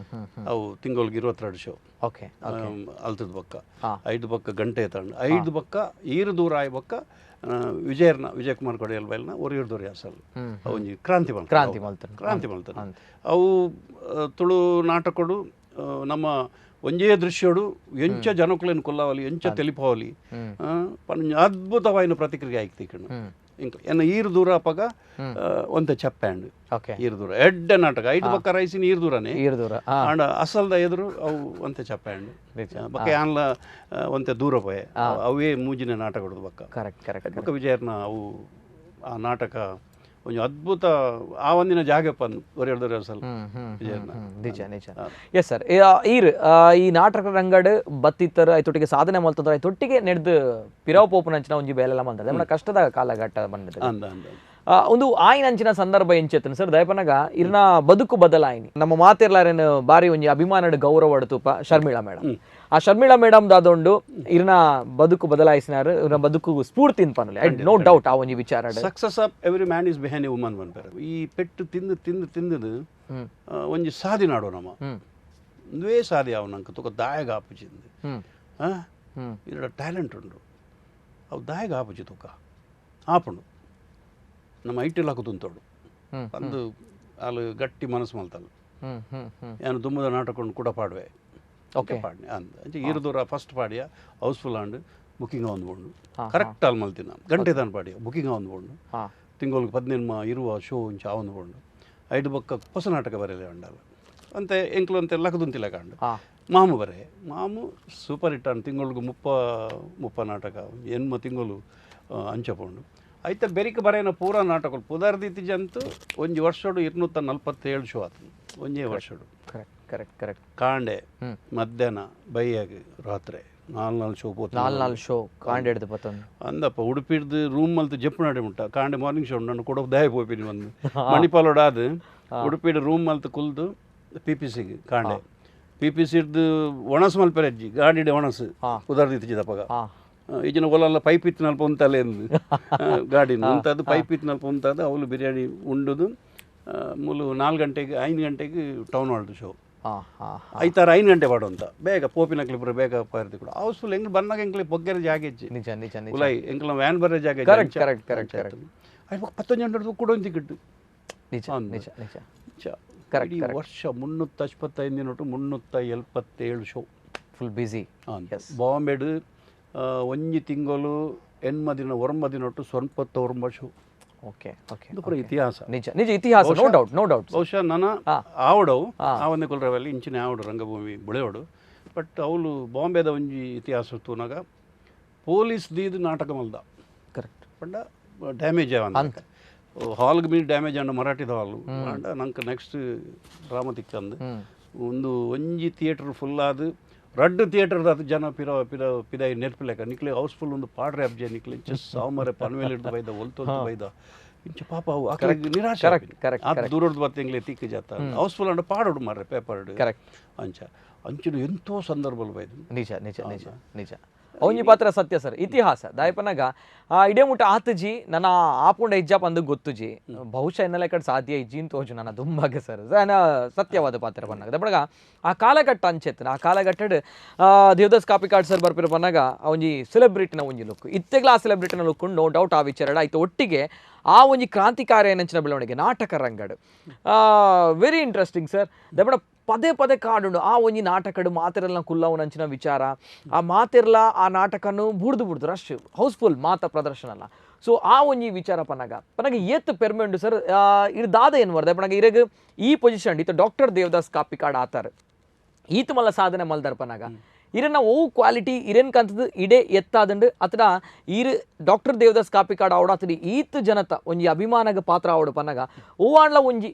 ಅವು ತಿಂಗೊಲ್ಗೆ 22 ಶೋ ಓಕೆ ಅಲ್ತದ ಬಕ್ಕ 5 ಬಕ್ಕ ಗಂಟೆ ತಂಡ 5 ಬಕ್ಕ ಈರು ದೂರ ಆಯ್ ಬಕ್ಕ ವಿಜಯರ್ನ ವಿಜಯಕುಮಾರ್ ಕೊಡೆಯಲ್ ಬೈಲ್ನ ಒರಿಯರ್ ದೂರ ಅಸಲ್ ಒಂಜಿ ಕ್ರಾಂತಿ ಕ್ರಾಂತಿ ಮಲ್ತನ ಕ್ರಾಂತಿ ಮಲ್ತನ ಅವು ತುಳು ನಾಟಕಡು ನಮ್ಮ ಒಂಜೇ ದೃಶ್ಯಡು ಎಂಚ ಜನಕುಲೇನು ಕೊಲ್ಲವಲಿ ಎಂಚ ತೆಲಿಪವಲಿ ಅದ್ಭುತವಾಯಿನ ಪ್ರತಿಕ್ರಿಯೆ ಆಯ್ತು ಕಣ್ಣು ಇಂಕ ಎನ್ನ ಈರು ದೂರ ಅಪಗ ಒಂತೆ ಚಪ್ಪ್ಯಾಂಡ್ ಈರು ದೂರ ಎಡ್ಡೆ ನಾಟಕ 5 ಬಕ್ಕ ರೈಸಿನ ಈರು ದೂರನೇ ಆಂಡ ಅಸಲ್ದ ಎದುರು ಅವು ಒಂತೆ ಚಪ್ಪ್ಯಾಂಡ್ ಬಕ್ಕ ಯಾನ್ಲ ಒಂತೆ ದೂರ ಪೋಯೆ ಅವೇ ಮೂಜಿನ ನಾಟಕ ಹೊಡೆದು ಬಕ್ಕ ಕರೆಕ್ಟ್ ಕರೆಕ್ಟ್ ಬಕ್ಕ ವಿಜಯರ್ನ ಅವು ಆ ನಾಟಕ ಒಂಜಿ ಅದ್ಭುತ ಆ ಒಂದಿನ ಜಾಗ ಪನ್ ಒರೆಯರ್ದೊರೆ ಅಸಲ್ ವಿಜಯರ್ನ ನಿಜ ನಿಜ ಎಸ್ ಸರ್ ಈರ್ ಈ ನಾಟಕ ರಂಗಡ್ ಬತ್ತಿತ್ತರ ಐತೊಟ್ಟಿಗೆ ಸಾಧನೆ ಮಲ್ತದ್ರ ಐತೊಟ್ಟಿಗೆ ನೆಡ್ದು ಪಿರವ್ ಪೋಪುನಂಚಿನ ಒಂಜಿ ಬೇಲೆಲ್ಲ ಮಲ್ತದೆ ನಮ್ಮ ಕಷ್ಟದ ಕಾಲಘಟ್ಟ ಬಂದಿದೆ ಒಂದು ಆಯ್ನಂಚಿನ ಸಂದರ್ಭ ಎಂಚೆತ್ತನ ಸರ್ ದಯಪನಗ ಇರ್ನ ಬದುಕು ಬದಲಾಯಿನಿ ನಮ್ಮ ಮಾತಿರ್ಲಾರೇನು ಬಾರಿ ಒಂಜಿ ಅಭಿಮಾನಡ್ ಗೌರವ ತುಪ ಶರ್ಮಿಳಾ ಮೇಡಮ್ ಆ ಶರ್ಮಿಳಾ ಮೇಡಮ್ ದಾದೊಂಡು ಇರ್ನ ಬದುಕು ಬದಲಾಯಿಸಿನಾರು ಇರ್ನ ಬದುಕು ಸ್ಫೂರ್ತಿ ಪನ್ನುಲೆ I no doubt ಆ ಒಂಜಿ ವಿಚಾರ success of every man is behind a woman ಪನ್ಪೇರು ಈ ಪೆಟ್ಟು ತಿಂದು ತಿಂದು ತಿಂದು ಒಂಜಿ ಸಾದಿ ನಾಡು ನಮ್ಮ ಒಂದೇ ಸಾದಿ ಅವು ನಂಗೆ ತುಕ ದಾಯಗ ಆಪುಜಿಂದು ಇದರ ಟ್ಯಾಲೆಂಟ್ ಉಂಡು ಅವು ದಾಯಗ ಆಪುಜಿ ತುಕ ಆಪುಂಡು ನಮ್ಮ I T ಲಾಕು ತುಂತೋಡು ಅಂದು ಅಲ್ಲಿ ಗಟ್ಟಿ ಮನಸ್ಸು ಮಲ್ತಲ್ಲ ಏನು ದುಮ್ಮದ ನಾಟಕೊಂಡು ಕೂಡ ಪಾಡುವೆ ಓಕೆ ಪಾಡ್ನೆ ಅಂದ ಅಂಚೆ ಈರು ದೂರ first ಪಾಡಿಯ house full and booking ಒಂದು ಬೋಂಡು ಕರೆಕ್ಟ್ ಅಲ್ಲಿ ಮಲ್ತಿನ ಗಂಟೆ ತಾನು ಪಾಡಿಯ ಬುಕಿಂಗ್ ಒಂದು ಬೋಂಡು ತಿಂಗಳಿಗೆ 15 ಇರುವ ಶೋ ಇಂಚ ಒಂದು ಬೋಂಡು 5 ಬಕ್ಕ ಹೊಸ ನಾಟಕ ಬರೆಯಲೇ ಉಂಡಲ್ಲ ಅಂತೆ ಎಂಕ್ಲು ಅಂತೆ ಲಕದುಂತಿಲ್ಲ ಕಾಂಡು ಮಾಮು ಬರೆ ಮಾಮು ಸೂಪರ್ ಹಿಟ್ ಅನ್ ತಿಂಗಳಿಗೆ 30 ನಾಟಕ 8 ತಿಂಗಳು ಅಂಚಪೋಂಡು ಐತ ಬೆರಿಕೆ ಬರೆಯನ ಪೂರಾ ನಾಟಕಗಳು ಪುದರ್ದಿತ್ತಿಜಂತು ಒಂಜಿ ವರ್ಷಡು 247 ಶೋ ಆತು ಒಂಜೇ ವರ್ಷಡು correct correct correct ಕಾಂಡೆ ಮಧ್ಯಾಹ್ನ ಬೈಯಾಗ ರಾತ್ರಿ 4 ಶೋ ಪೋತು 4 ಶೋ ಕಾಂಡೆ ಹಿಡ್ದು ಬತ್ತೊಂದು ಅಂದಪ್ಪ ಉಡುಪಿಡ್ದು ರೂಮ್ ಮಲ್ತು ಜಪ್ಪು ಮುಟ್ಟ ಕಾಂಡೆ ಮಾರ್ನಿಂಗ್ ಶೋ ನನ್ನ ಕೊಡೋ ದಯ ಪೋಪಿನಿ ಒಂದು ಮಣಿಪಾಲೋಡಾದು ಉಡುಪಿಡ್ ರೂಮ್ ಮಲ್ತು ಕುಲ್ದು ಪಿ ಪಿ ಸಿಗೆ ಕಾಂಡೆ ಪಿ ಪಿ ಸಿಡ್ದು ಒಣಸು ಮಲ್ಪೆರೆ ಅಜ್ಜಿ ಗಾಡಿಡೆ ಒಣಸು ಪುದರ್ದಿತ್ತಿದ್ದಪ್ಪಗ ಈಗಿನ ಒಲಲ್ಲ ಪೈಪ್ ಇತ್ತಿನಲ್ಪ ಉಂತಲ್ಲ ಎಂದು ಗಾಡಿನ ಉಂತಾದು ಪೈಪ್ ಇತ್ತಿನಲ್ಪ ಉಂತಾದು ಅವಳು ಬಿರಿಯಾನಿ ಉಂಡುದು ಮೂಲು 4 ಗಂಟೆಗೆ 5 ಗಂಟೆಗೆ town hall show ಐತಾರ 5 ಗಂಟೆ ಪಾಡುವಂತ ಬೇಗ ಪೋಪಿನಕ್ಲಿ ಪೂರ ಬೇಗ ಪಾರ್ತಿ ಕೂಡ ಹೌಸ್ಫುಲ್ ಹೆಂಗ್ ಬಂದಾಗ ಎಂಕ್ಲೆ ಪೊಗ್ಗೆರ ಜಾಗ ಇಜ್ಜಿ ನಿಜ ನಿಜ ನಿಜ ಉಲಾಯಿ ಎಂಕ್ಲ ವ್ಯಾನ್ ಬರೋ ಜಾಗ correct correct correct correct 19 ಗಂಟೆ ಕೂಡ ಒಂದು ಟಿಕೆಟ್ ನಿಜ ನಿಜ ನಿಜ ಕರೆಕ್ಟ್. ಇಡೀ ವರ್ಷ 365 ದಿನ 377 show full busy. ಬಾಂಬೆಡು ಒಂಜಿ ತಿಂಗಳು 8 ದಿನ 9 ದಿನ 49 show. Okay okay ಇದು ಪೂರ ಇತಿಹಾಸ. ನಿಜ ನಿಜ ಇತಿಹಾಸ. No doubt no doubt. ಬಹುಶಃ ನನ್ನ ಆವಡವು ಆವೊಂದೇ ಕೊಲ್ರವಲ್ಲಿ ಇಂಚಿನ ಆವಡು ರಂಗಭೂಮಿ ಬೆಳೆಯೋಡು. ಬಟ್ ಅವಳು ಬಾಂಬೆದ ಒಂಜಿ ಇತಿಹಾಸ ತೂನಾಗ ಪೊಲೀಸ್ ದೀದು ನಾಟಕ ಮಲ್ದ. ಕರೆಕ್ಟ್. ಪಂಡ ಡ್ಯಾಮೇಜ್ ಆವ ಹಾಲ್ಗೆ ಮೀ ಡ್ಯಾಮೇಜ್ ಅಂಡ ಮರಾಠಿದ ಹಾಲು ಅಂಡ ನಂಗೆ ನೆಕ್ಸ್ಟ್ ಡ್ರಾಮಾ ತಿಕ್ಕಂದು ಒಂದು ಒಂಜಿ ಥಿಯೇಟರ್ ಫುಲ್ ಆದ ರಡ್ಡು ಥಿಯೇಟರ್ದಾದ ಜನ ಪಿರ ಪಿರ ಪಿದಾಯಿ ನೆರ್ಪಿಲೆಕ ನಿಕ್ಲೆ ಹೌಸ್ಫುಲ್ ಒಂದು ಪಾಡ್ರೆ ಅಬ್ಜೆ ನಿಕ್ಲೆ ಚೆಸ್ ಸಾಮರೆ ಪನ್ವೇಲ್ ಹಿಡ್ದು ಬೈದ ಒಲ್ತೊಲ್ತು ಬೈದ ಇಂಚ ಪಾಪ ಅವು ಆಕಳಿಗೆ ನಿರಾಶೆ. ಕರೆಕ್ಟ್. ಆತ ದೂರದ್ದು ಬತ್ತ ಎಂಗ್ಲೆ ತಿಕ್ಕು ಜಾತ ಹೌಸ್ಫುಲ್ ಅಂಡ ಪಾಡೋಡು ಮಾರ್ರೆ ಪೇಪರ್. ಕರೆಕ್ಟ್. ಅಂಚ ಅಂಚಿನ ಎಂತೋ ಸಂದರ್ಭలు ಬೈದು. ನಿಜ ನಿಜ ನಿಜ ನಿಜ. ಒಂಜಿ ಪಾತ್ರ ಸತ್ಯ ಸರ್ ಇತಿಹಾಸ ದಾಯಪನಾಗ ಇಡೇ ಮುಟ್ಟ ಆತಜಿ ನನ್ನ ಆಪುಂಡ ಇಜ್ಜಾಪ ಅಂದು ಗೊತ್ತುಜಿ ಬಹುಶಃ ಎನ್ನೆಲ್ಲ ಕಡೆ ಸಾಧ್ಯ ಇಜ್ಜಿ ಅಂತ ತೋಜು ನನ್ನ ದುಂಬಾಗ ಸರ್ ಸತ್ಯವಾದ ಪಾತ್ರ ಬನ್ನಾಗ ದಪ್ಪಡಗ ಆ ಕಾಲಘಟ್ಟ ಅಂಚೆತ್ತನ ಆ ಕಾಲಘಟ್ಟಡ್ ದೇವದಾಸ್ ಕಾಪಿಕಾಡ್ ಸರ್ ಬರ್ಪಿರ ಬನ್ನಾಗ ಆ ಒಂಜಿ ಸೆಲೆಬ್ರಿಟಿನ ಒಂಜಿ ಲುಕ್ ಇತ್ತೆಗ್ಲ ಆ ಸೆಲೆಬ್ರಿಟಿನ look no doubt ಆ ವಿಚಾರ ಆಯ್ತು. ಒಟ್ಟಿಗೆ ಆ ಒಂಜಿ ಕ್ರಾಂತಿಕಾರ್ಯ ಏನಂಚಿನ ಬೆಳವಣಿಗೆ ನಾಟಕ ರಂಗಡು very interesting sir. ದಪ್ಪಡ ಪದೇ ಪದೇ ಕಾಡುಂಡು ಆ ಒಂಜಿ ನಾಟಕಡು ಮಾತಿರಲ್ಲ ಕುಲ್ಲವನಂಚಿನ ವಿಚಾರ ಆ ಮಾತಿರಲ್ಲ ಆ ನಾಟಕನು ಬುಡ್ದು ಬುಡ್ದು rush house full ಮಾತ ಪ್ರದರ್ಶನ ಅಲ್ಲ. ಸೊ ಆ ಒಂಜಿ ವಿಚಾರ ಪನ್ನಾಗ ಪನ್ನಾಗ ಏತ್ ಪೆರ್ಮೆ ಉಂಡು ಸರ್ ಇರ್ ದಾದ ಏನು ವರ್ದ ಪನ್ನಾಗ ಇರಗ ಈ ಪೊಸಿಷನ್ ಇತ್ತು ಡಾಕ್ಟರ್ ದೇವದಾಸ್ ಕಾಪಿಕಾಡ್ ಆತಾರ ಈತ ಮಲ್ಲ ಸಾಧನೆ ಮಲ್ದಾರ ಪನ್ನಾಗ ಇರನ್ನ ಓ ಕ್ವಾಲಿಟಿ ಇರೇನ್ ಕಂತದ್ದು ಇಡೇ ಎತ್ತಾದಂಡು ಅತಡ ಈರು ಡಾಕ್ಟರ್ ದೇವದಾಸ್ ಕಾಪಿಕಾಡ್ ಆವಡ ಅತಡಿ ಈತ್ ಜನತ ಒಂಜಿ ಅಭಿಮಾನಗ ಪಾತ್ರ ಆವಡು ಪನ್ನಾಗ ಓ ಆಂಡ್ಲ ಒಂಜಿ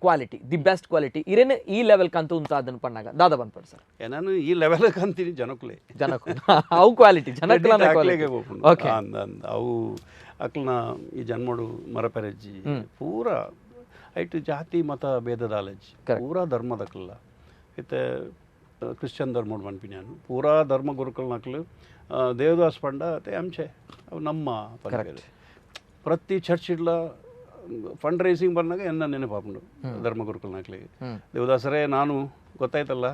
quality the best quality ಇರೇನು ಈ ಲೆವೆಲ್ ಕಂತು ಉಂತಾದನ್ ಪಣ್ಣಾಗ ದಾದಾ ಬಂದ್ಪಡ್ ಸರ್. ನಾನು ಈ ಲೆವೆಲ್ ಕಂತೀನಿ ಜನಕುಲೆ ಜನಕು ಅವು ಕ್ವಾಲಿಟಿ ಜನಕುಲ ಓಕೆ ಅವು ಅಕ್ಲನ ಈ ಜನ್ಮಡು ಮರಪೆರಜ್ಜಿ ಪೂರ ಐಟು ಜಾತಿ ಮತ ಭೇದದ ಅಲಜ್ಜಿ ಪೂರಾ ಧರ್ಮದಕ್ಲ ಇತ್ತೆ ಕ್ರಿಶ್ಚಿಯನ್ ಧರ್ಮಡು ಮನ್ಪಿ ನಾನು ಪೂರಾ ಧರ್ಮ ಗುರುಕಲ್ನಕ್ಲು ದೇವದಾಸ್ ಪಂಡ ಅತ್ತೆ ಅಂಚೆ ಅವು ನಮ್ಮ ಪ್ರತಿ ಚರ್ಚ್ ಇಡ್ಲ ಫಂಡ್ ರೈಸಿಂಗ್ ಬಂದಾಗ ಎನ್ನ ನೆನಪಾಪುಂಡು ಧರ್ಮಗುರುಕಲ್ನಾಕ್ಲಿ ದೇವದಾಸರೇ ನಾನು ಗೊತ್ತಾಯ್ತಲ್ಲ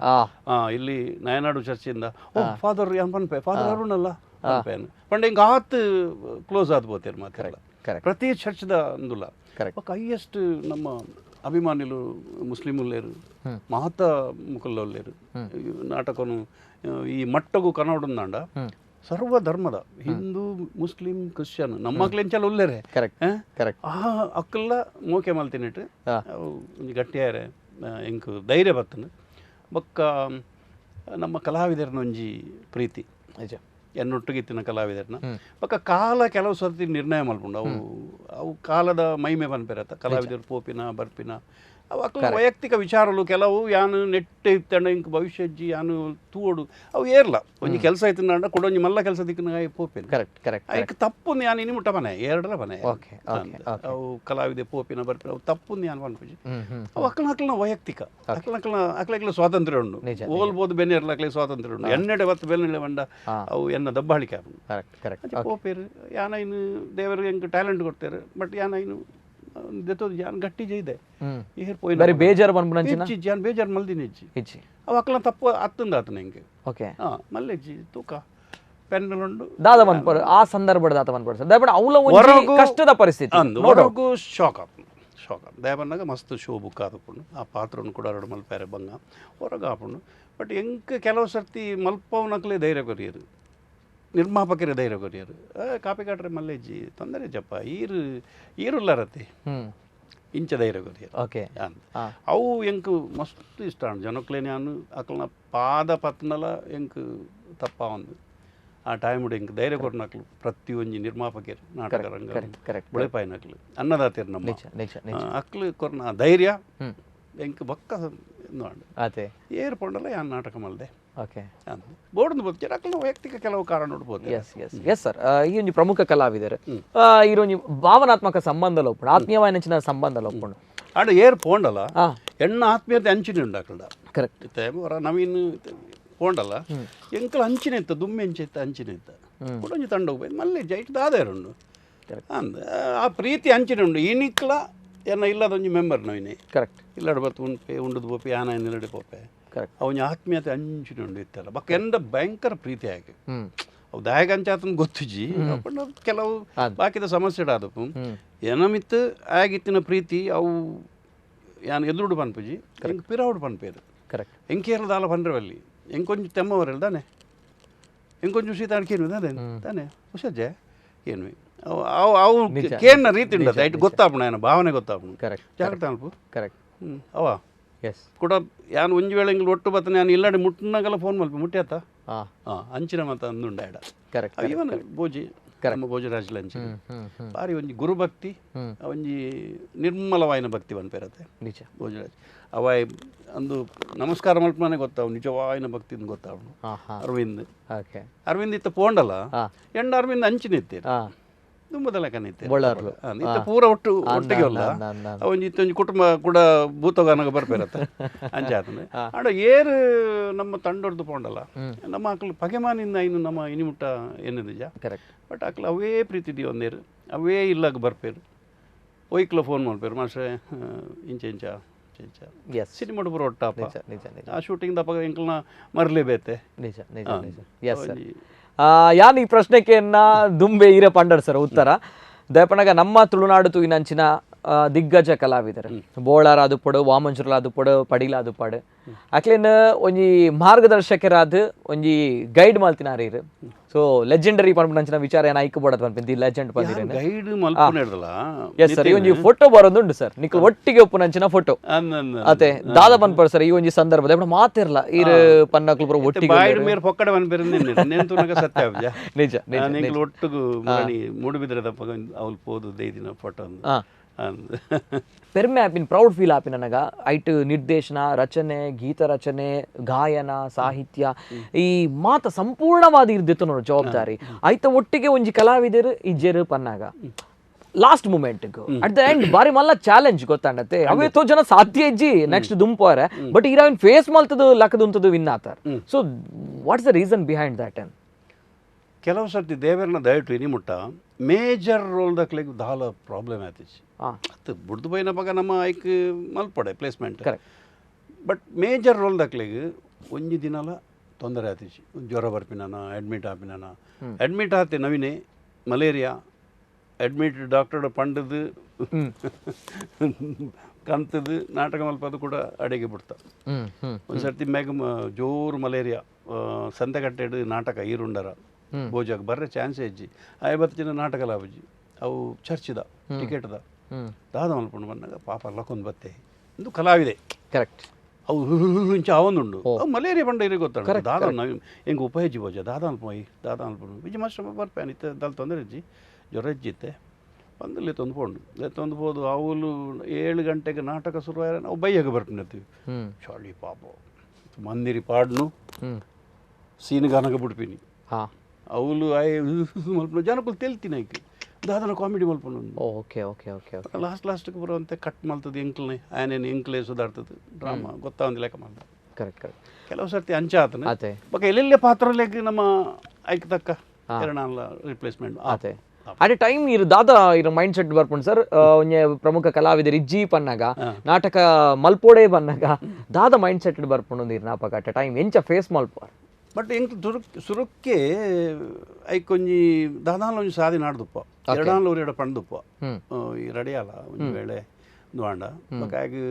ಇಲ್ಲಿ ನಯನಾಡು ಚರ್ಚಿಂದ ಓ ಫಾದರ್ ಏನ್ ಪನ್ಪೆ ಫಾದರ್ ಅರುಣ್ ಅಲ್ಲ ಪನ್ಪೇನು ಪಂಡ ಹಿಂಗೆ ಆತ್ ಕ್ಲೋಸ್ ಆದ್ ಬೋತೇರು ಮಾತಾಡಲ್ಲ ಪ್ರತಿ ಚರ್ಚ್ದ ಅಂದುಲ್ಲ. ఒక ಹೈಯೆಸ್ಟ್ ನಮ್ಮ ಅಭಿಮಾನಿಲು ಮುಸ್ಲಿಮು లేరు ಮಹತ ಮುಕುల్లో లేరు ನಾಟಕನು ಈ ಮಟ್ಟಗೂ ಕನ್ನಡ ಸರ್ವ ಧರ್ಮದ ಹಿಂದೂ ಮುಸ್ಲಿಂ ಕ್ರಿಶ್ಚಿಯನ್ ನಮ್ಮ ಮಕ್ಳೆಂಚಲ ಉಲ್ಲೇರೆ ಕರೆಕ್ಟ್ ಆ ಅಕ್ಕಲ್ಲ ಮೋಕೆ ಮಲ್ತಿನಿಟ್ಟು ಒಂಜಿ ಗಟ್ಟಿಯಾರೆ ಎಂಕ್ ಧೈರ್ಯ ಬತ್ತನು ಬೊಕ್ಕ ನಮ್ಮ ಕಲಾವಿದರನ ಒಂಜಿ ಪ್ರೀತಿ ನಿಜ ಎನ್ನೊಟ್ಟಿಗಿತ್ತಿನ ಕಲಾವಿದರನ್ನ ಬೊಕ್ಕ ಕಾಲ ಕೆಲವು ಸರ್ತಿ ನಿರ್ಣಯ ಮಲ್ಪುಂಡು ಅವು ಅವು ಕಾಲದ ಮಹಿಮೆ ಪನ್ಪೆರತ್ತ ಕಲಾವಿದರು ಪೋಪಿನ ಬರ್ಪಿನ ಅವು ಅಕ್ಕಲ ವೈಯಕ್ತಿಕ ವಿಚಾರಲು ಕೆಲವು ಯಾನು ನೆಟ್ಟೆ ಇತ್ತಂಡ ಇಂಕ್ ಭವಿಷ್ಯಜ್ಜಿ ಯಾನು ತೂಡು ಅವು ಏರ್ಲ ಒಂಜಿ ಕೆಲಸ ಆಯ್ತು ಕೊಡೊಂಜಿ ಮಲ್ಲ ಕೆಲಸ ದಿಕ್ಕಿನ ಪೋಪಿನ ಕರೆಕ್ಟ್ ಕರೆಕ್ಟ್ ಐಕ್ ತಪ್ಪು ಯಾನು ಇನಿ ಮುಟ್ಟ ಮನೆ ಎರಡರ ಮನೆ ಅವು ಕಲಾವಿದೆ ಪೋಪಿನ ಬರ್ಪಿನ ಅವು ತಪ್ಪು ಯಾನು ಪನ್ಪುಜಿ ಅವು ಅಕ್ಕಲ ಅಕ್ಕಲನ ವೈಯಕ್ತಿಕ ಅಕ್ಕಲ ಅಕ್ಕಲ ಅಕ್ಲಕ್ಲ ಸ್ವಾತಂತ್ರ್ಯ ಉಂಡು ಓಲ್ಬೋದು ಬೆನ್ನೆರ್ಲ ಅಕ್ಲೆ ಸ್ವಾತಂತ್ರ್ಯ ಉಂಡು ಎನ್ನೆಡೆ ಬತ್ತು ಬೆನ್ನೆಡೆ ಬಂಡ ಅವು ಎನ್ನ ದಬ್ಬಾಳಿಕೆ ಆಪುಂಡು. ಕರೆಕ್ಟ್ ಕರೆಕ್ಟ್ ಪೋಪೇರು ಯಾನ ಇನ್ನು ದೇವರು ಎಂಕ್ ಟ್ಯಾಲೆಂಟ್ ಕೊಡ್ತಾರೆ ಬಟ್ ಯಾನ ಇನ್ನು ಯಾನ್ ಗಟ್ಟಿ ಜೈದೆ ಬರೀ ಬೇಜಾರು ಬಂದ್ಬಿಡ ಇಜ್ಜಿ ಯಾನ್ ಬೇಜಾರು ಮಲ್ದಿನ ಇಜ್ಜಿ ಇಜ್ಜಿ ಅವು ಅಕ್ಕಲ ತಪ್ಪು ಅತ್ತಂದ ಆತನ ಹಿಂಗೆ ಓಕೆ ಹಾಂ ಮಲ್ಲೆಜ್ಜಿ ತೂಕ ಪೆನ್ನುಂಡು ದಾದ ಬಂದ್ಪಡು ಆ ಸಂದರ್ಭದ ದಾತ ಬಂದ್ಪಡು ಸರ್ ದಯಪಡ ಅವಲ ಒಂದು ಕಷ್ಟದ ಪರಿಸ್ಥಿತಿ ಅಂದು ಹೊರಗೂ ಶಾಕ್ ಆಪುಂಡು ಶಾಕ್ ಆಪುಂಡು ದಯಪನ್ನಾಗ ಮಸ್ತ್ ಶೋ ಬುಕ್ ಆದಪುಂಡು ಆ ಪಾತ್ರವನ್ನು ಕೂಡ ಎರಡು ಮಲ್ಪೇರೆ ಬಂಗ ಹೊರಗೆ ಆಪುಂಡು ಬಟ್ ಎಂಕ್ ಕೆಲವು ಸರ್ತಿ ಮಲ್ಪವನಕ್ಲೇ ಧೈರ್ಯ ಕೊರಿಯರು ನಿರ್ಮಾಪಕರೇ ಧೈರ್ಯ ಕೊರಿಯರು ಕಾಪಿ ಕಾಟ್ರೆ ಮಲ್ಲೆಜ್ಜಿ ತೊಂದರೆ ಜಪ್ಪ ಈರು ಈರುಲ್ಲರತಿ ಇಂಚ ಧೈರ್ಯ ಕೊರಿಯರು ಓಕೆ ಅಂತ ಅವು ಎಂಕ್ ಮಸ್ತ್ ಇಷ್ಟ ಜನಕ್ಲೆ ನಾನು ಅಕ್ಲನ ಪಾದ ಪತ್ನಲ ಎಂಕ್ ತಪ್ಪ ಒಂದು ಆ ಟೈಮ್ ಎಂಕ್ ಧೈರ್ಯ ಕೊರ್ನಕ್ಲು ಪ್ರತಿಯೊಂಜಿ ನಿರ್ಮಾಪಕರು ನಾಟಕ ರಂಗ ಬುಳೆಪಾಯಿನಕ್ಲು ಅನ್ನದಾತಿರು ನಮ್ಮ ಅಕ್ಲು ಕೊರ್ನ ಧೈರ್ಯ ಎಂಕ್ ಬೊಕ್ಕ ಏರ್ ಪೊಂಡಲ ಯಾನ್ ನಾಟಕ ಮಲ್ದೆ ಓಕೆ ಬೋರ್ಡ್ ಬೋದ್ಚೇರ್ ಅಕ್ಲ ವೈಯಕ್ತಿಕ ಕೆಲವು ಕಾರಣ ನೋಡ್ಬೋದು. S S yes sir. ಈ ಒಂಜಿ ಪ್ರಮುಖ ಕಲಾವಿದರು ಈ ಒಂಜಿ ಭಾವನಾತ್ಮಕ ಸಂಬಂಧ ಲೋಪುಂಡು ಆತ್ಮೀಯವಾಯಿನ ಸಂಬಂಧ ಲೋಪುಂಡು ಆಂಡ ಏರ್ ಪೋಂಡಲ ಎಣ್ಣ ಆತ್ಮೀಯತೆ ಅಂಚಿನ ಉಂಡು ಅಕಲ್ಡ. ಕರೆಕ್ಟ್. ಇತ್ತೆ ಹೊರ ನವೀನ್ ಪೋಂಡಲ ಎಂಕಲ ಅಂಚಿನ ಇತ್ತ ದುಮ್ಮೆ ಅಂಚೆ ಇತ್ತ ಅಂಚಿನ ಇತ್ತ ಕುಡೊಂಜಿ ತಂಡ ಹೋಗ್ಬೋದು ಮಲ್ಲೆ ಜೈಟ್ ದಾದೇರುಂಡು ಅಂದ ಆ ಪ್ರೀತಿ ಅಂಚಿನ ಉಂಡು ಇನಿಕ್ಲ ಎನ್ನ ಇಲ್ಲದೊಂಜಿ ಮೆಂಬರ್ ನವಿನಿ ಕರೆಕ್ಟ್ ಇಲ್ಲಡ ಬತ್ತು ಉಂಪೆ ಉಂಡುದು ಪೋಪೆ ಆನ ಇಲ್ಲಡೆ ಪೋಪೆ ಕರೆಕ್ಟ್ ಅವನ ಆತ್ಮೀಯತೆ ಅಂಚಿನ ಉಂಡು ಇತ್ತಲ್ಲ ಬೊಕ್ಕ ಎಂದ ಭಯಂಕರ ಪ್ರೀತಿ ಆಗಿ ಅವು ದಾಯಕ ಅಂಚಾತನ ಗೊತ್ತಿಜಿ ಕೆಲವು ಬಾಕಿದ ಸಮಸ್ಯೆ ಆದಪ್ಪು ಏನಮಿತ್ತು ಆಗಿತ್ತಿನ ಪ್ರೀತಿ ಅವು ಯಾನ್ ಎದುರುಡು ಪನ್ಪುಜಿ ಎಂಕ್ ಪಿರಾವುಡು ಪನ್ಪೇರು ಕರೆಕ್ಟ್ ಎಂಕೇರಳ ದಾಲ ಪನ್ರವಲ್ಲಿ ಎಂಕೊಂಚ ತೆಮ್ಮವರೆಲ್ಲ ತಾನೆ ಎಂಕೊಂಚ ಸೀತಾಡ್ ಕೇನು ತಾನೆ ತಾನೆ ಹುಷಜ್ಜೆ ಕೇನ್ವಿ ಅವು ಅವು ಅವು ಕೇನ್ನ ರೀತಿ ಉಂಡತ್ತೆ ಐಟ್ ಗೊತ್ತಾಪಣ ಏನ ಭಾವನೆ ಗೊತ್ತಾಪಣ ಕರೆಕ್ಟ್ ಜಾಗ್ರತೆ ಅಲ್ಪ ಕರೆಕ್ಟ್ ಅವ ಎಸ್ ಕೂಡ ಯಾನ್ ಒಂಜಿ ವೇಳೆ ಇಂಗ್ಲ ಒಟ್ಟು ಬತ್ತನೆ ಯಾನ್ ಇಲ್ಲಾಡಿ ಮುಟ್ಟನಾಗೆಲ್ಲ ಫೋನ್ ಮಲ್ಪ ಮುಟ್ಟ್ಯಾತ ಹಾಂ ಹಾಂ ಅಂಚಿನ ಮತ ಅಂದುಂಡ ಎಡ ಕರೆಕ್ಟ್ ಇವನ್ ಭೋಜಿ ನಮ್ಮ ಭೋಜರಾಜ್ ಅಂಚಿನ ಬಾರಿ ಒಂಜಿ ಗುರುಭಕ್ತಿ ಒಂಜಿ ನಿರ್ಮಲವಾಯಿನ ಭಕ್ತಿ ಪನ್ಪೇರತ್ತೆ ನಿಜ ಭೋಜರಾಜ್ ಅವಾಯ್ ಅಂದು ನಮಸ್ಕಾರ ಮಲ್ಪನಾನೆ ಗೊತ್ತಾವು ನಿಜವಾಯಿನ ಭಕ್ತಿ ಗೊತ್ತಾವನು ಹಾಂ ಹಾಂ ಅರವಿಂದ್ ಓಕೆ ಅರವಿಂದ್ ಇತ್ತ ಪೋಂಡಲ್ಲ ಎಂಡ ಅರವಿಂದ್ ಅಂಚಿನ ಇತ್ತೇರು ಹಾಂ ದುಂಬದ ಲೆಕ್ಕನ ಇತ್ತೇರು ಬೊಳ್ಳಾರ್ಲು. ಇತ್ತ ಪೂರ ಒಟ್ಟು ಒಟ್ಟಿಗೆ ಅಲ್ಲ ಒಂಜಿ ಇತ್ತೊಂಜಿ ಕುಟುಂಬ ಕೂಡ ಭೂತಗಾನಗ ಬರ್ಪೇರತ್ತೆ ಅಂಚಾತನೆ ಆಂಡ ಏರು ನಮ್ಮ ತಂಡೊಡ್ದು ಪೋಂಡಲ್ಲ ನಮ್ಮ ಆಕಲು ಪಗೆಮಾನಿಂದ ಇನ್ನು ನಮ್ಮ ಇನಿಮುಟ್ಟ ಏನು ನಿಜ ಕರೆಕ್ಟ್ ಬಟ್ ಆಕಲು ಅವೇ ಪ್ರೀತಿ the ಒಂದೇರು ಅವೇ ಇಲ್ಲಾಗ ಬರ್ಪೇರು ಒಯ್ಕ್ಲ ಫೋನ್ ಮಾಡ್ಪೇರು ಮಾಸ್ಟ್ರೆ ಇಂಚ ಇಂಚ ಇಂಚ ಇಂಚ ಎಸ್ ಸಿನಿಮಾ ಪೂರ ಒಟ್ಟಾಪ ನಿಜ ನಿಜ ನಿಜ ಆ ಶೂಟಿಂಗ್ ದಪ್ಪ ಎಂಕ್ಲನ ಮರಲೇಬೇತೆ ನಿಜ ನಿಜ ನಿಜ ಎಸ್ ಸರ್ ಯಾನ್ ಈ ಪ್ರಶ್ನೆಕೆನ್ನ ದುಂಬೆ ಈರ ಪಂಡರ್ ಸರ್ ಉತ್ತರ ದಯಪಣಗ ನಮ್ಮ ತುಳುನಾಡು ತೂಯಿನಂಚಿನ ದಿಗ್ಗಜ ಕಲಾವಿದರು ಬೋಳಾರ ಆದುಪಡು ವಾಮಂಜುರಲ ಆದುಪಡು ಪಡಿಲ ಆದುಪಾಡು ಅಕ್ಲೇನ್ ಒಂಜಿ ಮಾರ್ಗದರ್ಶಕರಾದ ಒಂಜಿ ಗೈಡ್ ಮಲ್ತಿನಾರ ಇರು ಸೊ ಲೆಜೆಂಡರಿ ಪನ್ಪುನಂಚಿನ ವಿಚಾರ ಏನ ಐಕ್ ಬೋಡತ್ ಪನ್ಪಿನ the legend ಪಂದಿರೇನು guide ಮಲ್ಪುನ ಹಿಡ್ದಲ್ಲ yes sir ಈ ಒಂಜಿ ಫೋಟೋ ಬರೋದುಂಟು ಸರ್ ನಿಕ್ಲು ಒಟ್ಟಿಗೆ ಒಪ್ಪುನಂಚಿನ ಫೋಟೋ ಅತೆ ದಾದ ಪನ್ಪರ್ ಸರ್ ಈ ಒಂಜಿ ಸಂದರ್ಭದ ಮಾತಿರ್ಲ ಈರು ಪನ್ನಕ್ಲು ಪೂರ ಒಟ್ಟಿಗೆ ಬಾಯಿಡ್ ಮೇರ್ ಪೊಕ್ಕಡೆ ಪನ್ಪೇರು ನಿನ್ನೆ ತುನಗ ಸತ್ಯ ಆಬ್ಜ ನಿಜ ನಿಜ ಎಂಕ್ಲು ಒಟ್ಟುಗು ಮುರಣಿ ಮೂಡುಬಿದ್ರೆ ದಪ್ಪ ಅವಳು ಪೋದು ದೈದಿನ ಫೋಟೋ ಅಂದು ಪೆರ್ಮೆ ಆಪಿನ ಪ್ರೌಡ್ ಫೀಲ್ ಆಪಿನ ನನಗ ಐಟ್ ನಿರ್ದೇಶನ ರಚನೆ ಗೀತ ರಚನೆ ಗಾಯನ ಸಾಹಿತ್ಯ ಈ ಮಾತ ಸಂಪೂರ್ಣವಾದ ಇರ್ದಿತ್ತು ನೋಡು ಜವಾಬ್ದಾರಿ ಐತ ಒಟ್ಟಿಗೆ ಒಂಜಿ ಕಲಾವಿದರು ಇಜ್ಜೆರು ಪನ್ನಾಗ last moment at the end ಬಾರಿ ಮಲ್ಲ ಚಾಲೆಂಜ್ ಗೊತ್ತಾಂಡತ್ತೆ ಅವೇ ತೋ ಜನ ಸಾಧ್ಯ ಇಜ್ಜಿ ನೆಕ್ಸ್ಟ್ ದುಂಪೋರೆ ಬಟ್ ಈರಾವಿನ್ ಫೇಸ್ ಮಲ್ತದು ಲಕ್ಕದುಂತದು ವಿನ್ ಆತಾರ so what's the reason behind that and ಕೆಲವು ಸರ್ತಿ ದೇವರನ್ನ ದಯಟು ಇನಿ ಮುಟ್ಟ ಮೇಜರ್ ರೋಲ್ ದಕ್ಲೆಗ್ ದಾಲ ಪ್ರಾಬ್ಲಮ್ ಆತಿಚ್ ಅತ್ತು ಬುಡ್ದು ಪೋಯಿನ ಪಗ ನಮ್ಮ ಐಕ್ ಮಲ್ಪಡೆ placement correct but major role ದಕ್ಲೆಗ್ ಒಂಜಿ ದಿನಲ ತೊಂದರೆ ಆತಿಚ್ ಜ್ವರ ಬರ್ಪಿನಾನ ಅಡ್ಮಿಟ್ ಆಪಿನಾನ ಅಡ್ಮಿಟ್ ಆತೆ ನವೀನೆ ಮಲೇರಿಯಾ ಅಡ್ಮಿಟ್ ಡಾಕ್ಟರ್ ಪಂಡದು ಕಂತದು ನಾಟಕ ಮಲ್ಪದು ಕೂಡ ಅಡಿಗೆ ಬಿಡ್ತ ಒಂದು ಸರ್ತಿ ಮ್ಯಾಗ ಜೋರು ಮಲೇರಿಯಾ ಸಂತೆಕಟ್ಟೆಡು ನಾಟಕ ಈರುಂಡರ ಭೋಜಾಗ ಬರ್ರೆ ಚಾನ್ಸ್ ಹೆಜ್ಜಿ ಐವತ್ತು ಜನ ನಾಟಕ ಲಾಭಜಿ ಅವು ಚರ್ಚಿದ ಟಿಕೆಟ್ದ ದಾದ ಮಲ್ಪಂಡು ಬಂದಾಗ ಪಾಪ ಲಕ್ಕೊಂದು ಬತ್ತೆ ಒಂದು ಕಲಾವಿದೆ ಕರೆಕ್ಟ್ ಅವು ಇಂಚ ಅವೊಂದುಂಡು ಅವು ಮಲೇರಿಯಾ ಬಂಡ ಇರಿಗೆ ಗೊತ್ತಾಡ ದಾದ ಹೆಂಗೆ ಉಪಯೋಜಿ ಭೋಜ ದಾದ ಅನ್ಪೋಯ್ ದಾದ ಅನ್ಪಂಡು ವಿಜಿ ಮಾಸ್ಟರ್ ಬರ್ಪೇನು ಇತ್ತ ದಾಲ್ ತೊಂದರೆ ಇಜ್ಜಿ ಜ್ವರ ಇಜ್ಜಿತ್ತೆ ಬಂದು ಲೆತ್ತೊಂದು ಪೋಂಡು ಲೆತ್ತೊಂದು ಪೋದು ಅವಳು 7 ಗಂಟೆಗೆ ನಾಟಕ ಶುರು ಆಯ್ರೆ ನಾವು ಬೈಯಾಗ ಬರ್ಪಿನತ್ತೀವಿ ಚಳಿ ಪಾಪ ಮಂದಿರಿ ಪಾಡ್ನು ಸೀನ್ ಗಾನಗ ಬಿಡ್ಪಿನಿ ಅವಳು ಆಯ್ ಮಲ್ಪನ ಜನಕ್ಕೂ ತೆಲ್ತೀನಿ ಐಕ್ ದಾದನ comedy ಮಲ್ಪನು okay okay okay okay last ಲಾಸ್ಟ್ಗೆ ಬರುವಂತೆ ಕಟ್ ಮಲ್ತದೆ ಎಂಕ್ಲನೆ ಆಯನೇನು ಎಂಕ್ಲೆ ಸುಧಾರ್ತದೆ ಡ್ರಾಮಾ ಗೊತ್ತಾವಂದಿಲ್ಲ ಲೆಕ್ಕ ಮಾಡ್ದ ಕರೆಕ್ಟ್ ಕರೆಕ್ಟ್ ಕೆಲವು ಸರ್ತಿ ಅಂಚ ಆತನ ಅದೇ ಬೊಕ ಎಲ್ಲೆಲ್ಲೇ ಪಾತ್ರಲೆಗ್ ನಮ್ಮ ಐಕ್ ತಕ್ಕ ಎರಡಲ್ಲ ರಿಪ್ಲೇಸ್ಮೆಂಟ್ ಅದೇ ಅಟ್ ಎ ಟೈಮ್ ಇರು ದಾದ ಇರು ಮೈಂಡ್ ಸೆಟ್ ಬರ್ಪುಂಡು ಸರ್ ಒಂಜೆ ಪ್ರಮುಖ ಕಲಾವಿದರು ಇಜ್ಜಿ ಪನ್ನಾಗ ನಾಟಕ ಮಲ್ಪೋಡೆ ಬನ್ನಾಗ ದಾದ ಮೈಂಡ್ ಸೆಟ್ ಬರ್ಪುಂಡು ಇರು ನಾಪಕ ಅಟ್ ಎ ಟೈಮ್ ಎಂಚ ಫೇಸ್ ಮಲ್ಪ ಬಟ್ ಎಂಕ್ ಸುರುಕ್ಕೆ ಐಕೊಂಜಿ ದಾದಾಲ ಒಂಜಿ ಸಾದಿ ನಾಡ್ದುಪ್ಪ ಎರಡಾನ್ಲ ಎರಡು ಪಂಡ್ದುಪ್ಪ ಈ ರೆಡಿಯಲ್ಲ ಒಂಜಿ ವೇಳೆ ದ್ವಾಂಡ ಬೊಕ ಆಗ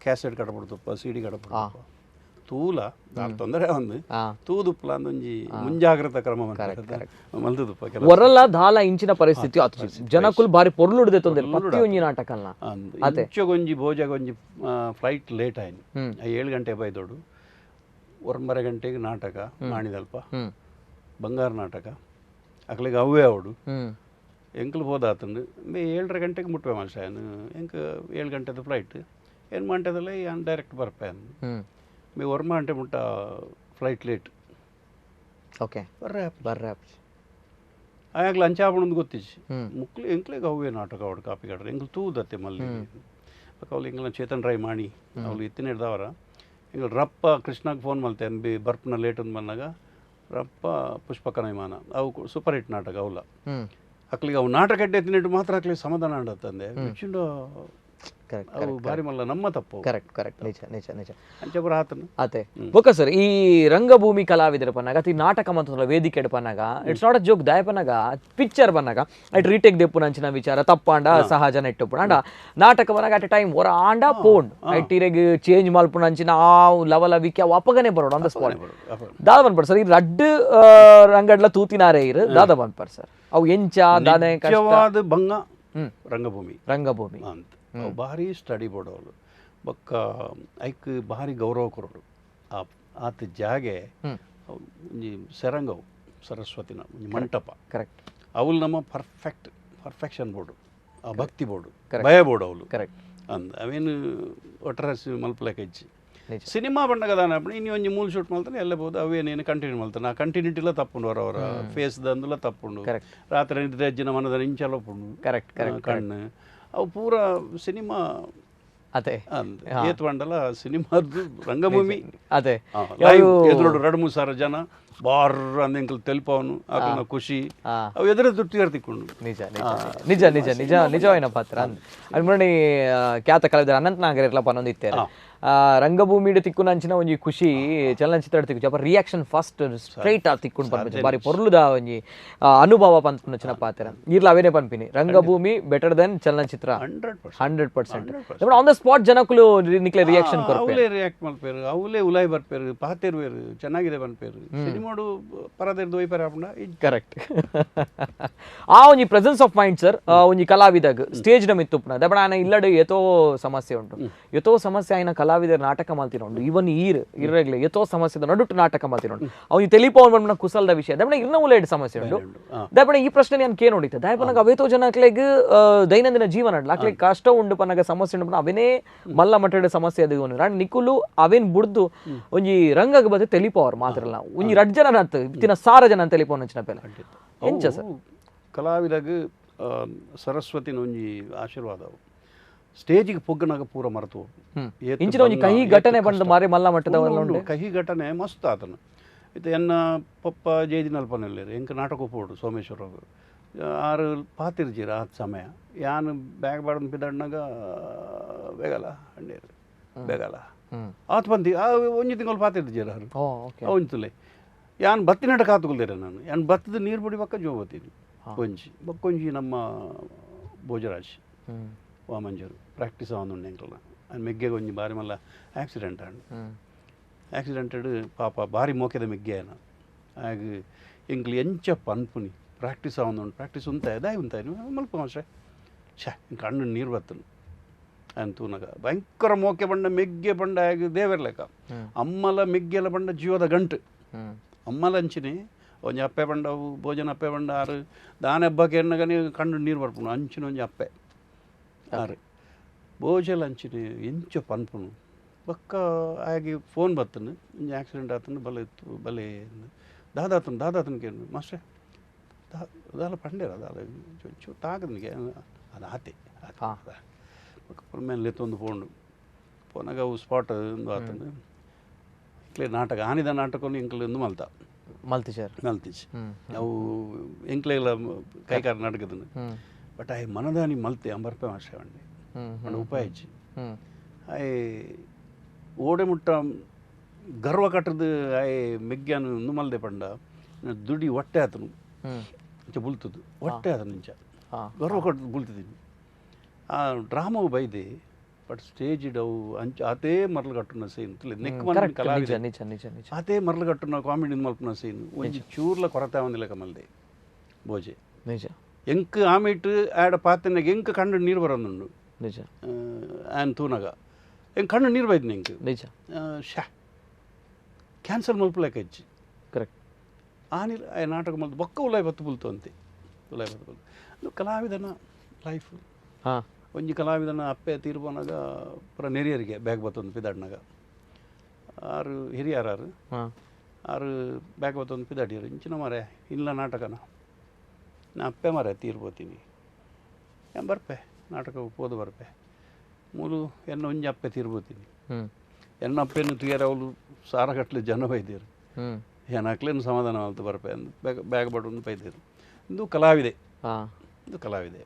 ಕ್ಯಾಸೆಟ್ ಕಡಪಡ್ತಪ್ಪ ಸಿ ಡಿ ಕಡಪಡ್ತಪ್ಪ ತೂಲ ದಾಲ್ ತೊಂದರೆ ಒಂದು ತೂದುಪ್ಪಲ ಅಂದೊಂಜಿ ಮುಂಜಾಗ್ರತಾ ಕ್ರಮ ಮಲ್ತದುಪ್ಪ ಕೆಲವು ಒರಲ ದಾಲ ಇಂಚಿನ ಪರಿಸ್ಥಿತಿ ಆತು ಜನಕುಲ್ ಬಾರಿ ಪೊರ್ಲುಡ್ದೆ ತೊಂದರೆ ಪತ್ತಿ ಒಂಜಿ ನಾಟಕಲ್ನ ಇಂಚಗೊಂಜಿ ಭೋಜಗೊಂಜಿ ಫ್ಲೈಟ್ ಲೇಟ್ ಆಯ್ತು 7 ಗಂಟೆ ಬೈದೋಡು 9:30 ಗಂಟೆಗೆ ನಾಟಕ ಮಾಡಿದಲ್ಪ ಬಂಗಾರ ನಾಟಕ ಅಕ್ಲಿಗೆ ಅವೇ ಅವಡು ಎಂಕ್ಲು ಹೋದಾತಂದು ಮೇ 7:30 ಗಂಟೆಗೆ ಮುಟ್ಟುವೆ ಮನುಷ್ಯ ಎಂಕ್ 7 ಗಂಟೆದ ಫ್ಲೈಟ್ ಏನು ಗಂಟೆದಲ್ಲ ಏನು ಡೈರೆಕ್ಟ್ ಬರ್ಪೆ ಮೇ 1 ಗಂಟೆ ಮುಟ್ಟ ಫ್ಲೈಟ್ ಲೇಟ್ ಓಕೆ ಬರ್ರೆ ಬರ್ರೆ ಆಯಾಗ್ಲ ಅಂಚಾಪಣಂದು ಗೊತ್ತಿಚ್ಚಿ ಮುಕ್ಲು ಎಂಕ್ಲೆಗೆ ಅವೇ ನಾಟಕ ಅವಡು ಕಾಪಿ ಕಡ್ರೆ ಎಂಕ್ಲು ತೂದತ್ತೆ ಮಲ್ಲಿ ಅವಳು ಎಂಗ್ಲ ಚೇತನ್ ರಾಯ್ ಮಾಣಿ ಅವಳು ಇತ್ತಿನ ಹಿಡ್ದವರ ಎಂಗ್ಲ ರಪ್ಪ ಕೃಷ್ಣಗೆ ಫೋನ್ ಮಲ್ತೆ ಎಂ ಬಿ ಬರ್ಪ್ನ ಲೇಟ್ ಅಂದ್ ಬಂದಾಗ ರಪ್ಪ ಪುಷ್ಪಕನ ವಿಮಾನ ಅವು ಸೂಪರ್ ಹಿಟ್ ನಾಟಕ ಅವಲ ಅಕ್ಲಿಗೆ ಅವು ನಾಟಕ ಎಡ್ಡೆ ತಿನ್ನಿಟ್ಟು ಮಾತ್ರ ಅಕ್ಲಿಗೆ ಸಮಾಧಾನ ಆಡತ್ತಂದೆ ವಿಚಿಂಡ ಅವು ಭಾರಿ ಮಲ್ಲ ನಮ್ಮ ತಪ್ಪು. ಕರೆಕ್ಟ್ ಕರೆಕ್ಟ್, ನಿಜ ನಿಜ ನಿಜ. ಅಂಚ ಆತನು ಅತೆ ಬೊಕ್ಕ ಸರ್ ಈ ರಂಗಭೂಮಿ ಕಲಾವಿದರ ಪನ್ನಾಗ ಅತಿ ನಾಟಕ ಮಂತಂದ್ರ ವೇದಿಕೆ ಪನ್ನಾಗ it's not a joke ದಾಯ ಪನ್ನಾಗ ಪಿಕ್ಚರ್ ಪನ್ನಾಗ ಐಟ್ ರೀಟೇಕ್ ದೆಪ್ಪುನಂಚಿನ ವಿಚಾರ ತಪ್ಪಾಂಡ ಸಹಜ ನೆಟ್ಟುಪ್ಪುಂಡು. ಆಂಡ ನಾಟಕ ಪನ್ನಾಗ at A time ಒರ ಆಂಡ ಪೋಂಡ್ ಐಟ್ ಇರೆಗ್ ಚೇಂಜ್ ಮಲ್ಪುನಂಚಿನ ಆ ಲವಲ ವಿಕೆ ಅವು ಅಪ್ಪಗನೆ ಬರೋಡು on the spot. ದಾದ ಪನ್ಪರ್ ಸರ್ ಈ ರಡ್ಡು ರಂಗಡ್ಲ ತೂತಿನಾರೇ ಇರು ದಾದ ಪನ್ಪರ್ ಸರ್ ಅವು ಎಂಚ ದಾನೆ ನಿಜವಾದ ಭಂಗ ರಂಗಭೂಮಿ ರಂಗಭೂಮಿ ಅಂತ ಅವು ಭಾರಿ ಸ್ಟಡಿ ಬೋರ್ಡ್ ಅವಳು ಬೊಕ್ಕ ಐಕ್ ಭಾರಿ ಗೌರವ ಕೊರೋಡು. ಆ ಆತ ಜಾಗೆ ಒಂಜಿ ಸೆರಂಗವು ಸರಸ್ವತಿನ ಒಂಜಿ ಮಂಟಪ. ಕರೆಕ್ಟ್. ಅವಳು ನಮ್ಮ ಪರ್ಫೆಕ್ಟ್ ಪರ್ಫೆಕ್ಷನ್ ಬೋರ್ಡು, ಆ ಭಕ್ತಿ ಬೋರ್ಡು, ಭಯ ಬೋರ್ಡು ಅವಳು. ಕರೆಕ್ಟ್. ಅಂದ್ ಅವೇನು ಒಟ್ಟರಾಸಿ ಮಲ್ಪಲೆಕ ಇಜ್ಜಿ. ಸಿನಿಮಾ ಬಣ್ಣಗ ದಾನ ಇನ್ನು ಒಂಜಿ ಮೂಲ ಶೂಟ್ ಮಲ್ತಾನೆ ಎಲ್ಲ ಬೋದು ಅವೇನೇನು ಕಂಟಿನ್ಯೂ ಮಲ್ತಾನೆ. ಆ ಕಂಟಿನ್ಯೂಟಿಲ ತಪ್ಪುಂಡು, ಅವರವರ ಫೇಸ್ ದಂದುಲ ತಪ್ಪುಂಡು, ರಾತ್ರಿ ನಿದ್ರೆ ಅಜ್ಜಿನ ಮನದ ಇಂಚಲ ಉಪ್ಪುಂಡು. ಕರೆಕ್ಟ್ ಕರೆಕ್ಟ್ ಕಣ್ಣು ಅವು ಪೂರ ಸಿನಿಮಾ ಅದೇ ಅಂದ್ ಏತ್ ಬಂಡಲ ಸಿನಿಮಾದ್ದು ರಂಗಭೂಮಿ ಅದೇ ಎದುರೋಡು 2-3 ಸಾವಿರ ಜನ ಬಾರ್ ಅಂದ್ ತೆಲ್ಪವನು ಆತನ ಖುಷಿ ಅವು ಎದುರು ದುಡ್ಡು ತಿಕ್ಕೊಂಡು. ನಿಜ ನಿಜ ನಿಜ ನಿಜ ನಿಜವಾಯಿನ ಪಾತ್ರ ಅಂದ್ ಖ್ಯಾತ ಕಲಾವಿದರು ಅನಂತ್ ನಾಗರ್ ಇರ್ಲಪ್ಪ ಅನ್ನೊಂದಿತ್ತೇನೆ. ರಂಗಭೂಮಿ ತಿಕ್ಕು ನಂಚಿನ ಒಂಜಿ ಖುಷಿ ಚಲನಚಿತ್ರ ತಿಕ್ಕು ಜಪ reaction first straight ಆ ತಿಕ್ಕೊಂಡು ಪನ್ಪಿ ಬಾರಿ ಪೊರ್ಲುದ ಒಂಜಿ ಅನುಭವ ಪನ್ಪುನಂಚಿನ ಪಾತ್ರ ಇರ್ಲ ಅವೇನೇ ಪನ್ಪಿನಿ. ರಂಗಭೂಮಿ ಬೆಟರ್ ದೆನ್ ಚಲನಚಿತ್ರ 100% on the spot ಜನಕುಲು ನಿಕ್ಲೆ ರಿಯಾಕ್ಷನ್ ಕೊರ್ಪೇರು, ಅವಲೇ ರಿಯಾಕ್ಟ್ ಮಲ್ಪೇರು, ಅವಲೇ ಉಲಾಯ್ ಬರ್ಪೇರು, ಪಾತೇರ್ವೇರು, ಚೆನ್ನಾಗಿದೆ ಪನ್ಪೇರು. ಸಿನಿಮಾಡು ಪರದೇರ್ದು ಒಯ್ಪೇರು ಆಪುಂಡ. ಕರೆಕ್ಟ್. ಆ ಒಂಜಿ presence of mind sir ಒಂಜಿ ಕಲಾವಿದಾಗ ಸ್ಟೇಜ್ ನ ಮಿತ್ತುಪ್ಪುನ ದಬಣ ಆನ ಇಲ್ಲಡೆ ಏತೋ ಸಮಸ್ಯೆ ಉಂಟು, ಏತೋ ಸಮಸ್ಯೆ ಆಯ್ನ ಕಲಾವಿದರ ನಾಟಕ ಮಲ್ತಿನೊಂಡು ಇವನ್ ಈರ್ ಇರಗ್ಲೆ ಏತೋ ಸಮಸ್ಯೆದ ನಡುಟ್ಟು ನಾಟಕ ಮಲ್ತಿನೊಂಡು ಅವ್ನು ತೆಲಿಪವನ್ ಬಂದ ಕುಸಲ್ದ ವಿಷಯ ದಬಣ ಇರ್ನ ಉಲೇಡ್ ಸಮಸ್ಯೆ ಉಂಟು. ದಬಣ ಈ ಪ್ರಶ್ನೆ ನಾನು ಕೇ ನೋಡಿತ್ತೆ ದಯಪನಾಗ ಅವೇತೋ ಜನಕ್ಲೆಗ್ ದೈನಂದಿನ ಜೀವನ ಅಕ್ಲೆ ಕಷ್ಟ ಉಂಡು ಪನ್ನಾಗ ಸಮಸ್ಯೆ ಉಂಡು ಅವೇನೇ ಮಲ್ಲ ಮಟ್ಟದ ಸಮಸ್ಯೆ ಅದು ನಿಕುಲು ಅವೇನ್ ಬುಡ್ದು ಒಂಜಿ ರಂಗಗ್ ಬತ್ತೆ ತೆಲಿಪವರ್ ಮಾತ್ರ ಅಲ್ಲ ಒಂಜಿ ರಡ್ ಜನ ಇತ್ತಿನ ಸಾರ ಜನ ತೆಲಿಪವನ್ ಅಂಚಿನ ಪೆಲ ಎಂಚ ಸರ್ ಕಲಾವಿದಾಗ ಸರಸ್ವತಿನ ಒಂಜಿ ಆಶೀರ್ವಾದ ಸ್ಟೇಜಿಗೆ ಪೊಗ್ಗನಾಗ ಪೂರ ಮರೆತು ಇಂಚಿನ ಒಂಜಿ ಕಹಿ ಘಟನೆ ಬಂದು ಮಾರಿ ಮಲ್ಲ ಮಟ್ಟದ ಕಹಿ ಘಟನೆ ಮಸ್ತ್ ಆತನ ಇತ್ತೆ ಎನ್ನ ಪಪ್ಪ ಜೈದಿನಲ್ಪನಲ್ಲೇರು ಎಂಕ ನಾಟಕ ಪೋಡು ಸೋಮೇಶ್ವರ ಆರು ಪಾತಿರ್ಜೀರ ಆತ್ ಸಮಯ ಯಾನು ಬ್ಯಾಗ್ ಬಾಡನ್ ಪಿದಣ್ಣಾಗ ಬೇಗಲ ಅಂಡೇರು ಬೇಗಲ ಆತ್ ಬಂದು ಆ ಒಂಜಿ ತಿಂಗಳು ಪಾತಿರ್ಜೀರ ಆರು ಒಂಚುಲೆ ಯಾನ್ ಬತ್ತಿನಟ ಕಾತುಕೊಲ್ದೇರ ನಾನು ಯಾನ್ ಬತ್ತದ ನೀರು ಬುಡಿ ಬಕ್ಕ ಜೋ ಬತ್ತೀನಿ ಒಂಜಿ ಬಕ್ಕೊಂಜಿ ನಮ್ಮ ಭೋಜರಾಜ್ ವಾಮಂಜರು ಪ್ರಾಕ್ಟೀಸ್ ಆವೊಂದುಂಡು ಎಂಕಲ್ನ ಆ್ಯಂಡ್ ಮೆಗ್ಗೆಗೆ ಒಂಜಿ ಬಾರಿ ಮಲ್ಲ ಆಕ್ಸಿಡೆಂಟ್ ಆಂಡ್ ಆಕ್ಸಿಡೆಂಟೆಡ್ ಪಾಪ ಬಾರಿ ಮೋಕೆದ ಮೆಗ್ಗೆ ಆಯನ ಆಗ ಎಂಕ್ಲು ಎಂಚ ಪನ್ಪುನಿ ಪ್ರಾಕ್ಟೀಸ್ ಆವೊಂದುಂಡು ಪ್ರಾಕ್ಟೀಸ್ ಉಂತಾಯ ದಾಯ್ ಉಂತಾಯ ಮಲ್ಪ ಮಾಸ್ಟ್ರೆ ಛೇ ಕಣ್ಣು ನೀರು ಬತ್ತನು ಆಯ್ನ ತೂನಗ ಭಯಂಕರ ಮೋಕೆ ಬಂಡ ಮೆಗ್ಗೆ ಬಂಡ ಆಗ ದೇವರ ಲೆಕ್ಕ ಅಮ್ಮಲ ಮೆಗ್ಗೆಲ ಬಂಡ ಜೀವದ ಗಂಟು ಅಮ್ಮಲ ಅಂಚಿನಿ ಒಂಜಿ ಅಪ್ಪೆ ಬಂಡ ಅವು ಭೋಜನ ಅಪ್ಪೆ ಬಂಡ ಆರು ದಾನೆ ಹಬ್ಬಕ್ಕೆ ಎಣ್ಣಗನೆ ಕಣ್ಣು ನೀರು ಬರ್ಪುನು ಅಂಚಿನ ಒಂಜಿ ಅಪ್ಪೆ ಆರು ಭೋಜಲ ಅಂಚಿನಿ ಎಂಚ ಪನ್ಪುನು ಬಕ್ಕ ಆಗಿ ಫೋನ್ ಬತ್ತನು ಒಂಜಿ ಆಕ್ಸಿಡೆಂಟ್ ಆತನು ಬಲೆ ಇತ್ತು ಬಲೆ ದಾದಾತನು ದಾದಾತನ ಕೇನು ಮಾಸ್ಟ್ರೆ ದಾಲ ಪಂಡೇರ ದಾಲ ಚೂರು ತಾಗದನಿಗೆ ಅದು ಆತೆ ಆತೆ ಬಕ್ಕ ಮೇಲೆ ಎತ್ತೊಂದು ಫೋನ್ ಫೋನಾಗ ಅವು ಸ್ಪಾಟ್ ಒಂದು ಆತನು ಇಂಕ್ಲೆ ನಾಟಕ ಆನಿದ ನಾಟಕನು ಇಂಕ್ಲೆ ಒಂದು ಮಲ್ತ ಮಲ್ತಿಚರ್ ಮಲ್ತಿಚ್ ಅವು ಎಂಕ್ಲೆಲ್ಲ ಕೈಕಾರ ನಾಟಕದನ್ನು ಬಟ್ ಆಯ್ ಮನದಾನಿ ಮಲ್ತೆ ಅಂಬರ್ಪೆ ಮಾಸ್ಟ್ರೆ ಅಂడి ಅಂಡ್ ಉಪಾಯ ಇಜ್ಜಿ ಆಯ್ ಓಡೆ ಮುಟ್ಟ ಗರ್ವ ಕಟ್ಟದು ಆಯ್ ಮೆಗ್ಗ್ಯಾನು ಒಂದು ಮಲ್ದೆ ಪಂಡ ದುಡಿ ಹೊಟ್ಟೆ ಆತನು ಇಂಚ ಬುಲ್ತದ್ದು ಹೊಟ್ಟೆ ಆತನು ಇಂಚ ಗರ್ವ ಕಟ್ಟದು ಬುಲ್ತಿದ್ದೀನಿ ಆ ಡ್ರಾಮವು ಬೈದೆ ಬಟ್ ಸ್ಟೇಜ್ ಅವು ಅಂಚ ಆತೇ ಮರಳು ಕಟ್ಟುನ ಸೀನ್ ನೆಕ್ ಕಲಾವಿದ ಆತೇ ಮರಳು ಕಟ್ಟುನ ಕಾಮಿಡಿ ಮಲ್ಪುನ ಸೀನ್ ಒಂಜಿ ಚೂರ್ಲ ಕೊರತೆ ಒಂದಿಲ್ಲ ಮಲ್ದೆ ಭೋಜೆ ನಿಜ ಎಂಕ್ ಆಮಿಟ್ ಆಡ ಪಾತನಾಗ ಎಂಕ್ ಕಣ್ಣು ನೀರು ಬರೋದುಂಡು ನಿಜ ಆನ್ ತೂನಗ ಎಂಕ್ ಕಣ್ಣು ನೀರು ಬೈದ್ನ ಎಂಕ್ ನಿಜ ಶಾ ಕ್ಯಾನ್ಸಲ್ ಮಲ್ಪಲೇಕ ಇಜ್ಜಿ ಕರೆಕ್ಟ್ ಆನಿಲ್ ಆ ನಾಟಕ ಮಲ್ತು ಬೊಕ್ಕ ಉಲಾಯ್ ಬತ್ತು ಬುಲ್ತು ಅಂತೆ ಉಲಾಯ್ ಬತ್ತು ಬುಲ್ತು ಅದು ಕಲಾವಿದನ ಲೈಫ್ ಹಾಂ ಒಂಜಿ ಕಲಾವಿದನ ಅಪ್ಪೆ ತೀರ್ಪೋನಾಗ ಪೂರ ನೆರಿಯರಿಗೆ ಬ್ಯಾಗ್ ಬತ್ತೊಂದು ಪಿದಾಡ್ನಾಗ ಆರು ಹಿರಿಯರಾರು ಆರು ಬ್ಯಾಗ್ ಬತ್ತೊಂದು ಪಿದಾಡಿಯರು ಇಂಚಿನ ಮಾರೆ ಇಲ್ಲ ನಾಟಕನ ನಾ ಅಪ್ಪೆ ಮಾರೆ ತೀರ್ಬೋತೀನಿ ಏನು ಬರ್ಪೆ ನಾಟಕ ಪೋದು ಬರ್ಪೆ ಮೂಲು ಎನ್ನ ಒಂಜಿ ಅಪ್ಪೆ ತೀರ್ಬೋತೀನಿ ಎನ್ನ ಅಪ್ಪೆನ್ನು ತುಯರ ಅವಳು ಸಾರಗಟ್ಟಲೆ ಜನ ಬೈದೇರು ಏನಾಕ್ಲೇನು ಸಮಾಧಾನ ಅಂತ ಬರ್ಪೆ ಅಂದು ಬ್ಯಾಗ್ ಬ್ಯಾಗ್ ಬಡವನ್ನು ಬೈದೇರು ಇದು ಕಲಾವಿದೆ ಇದು ಕಲಾವಿದೆ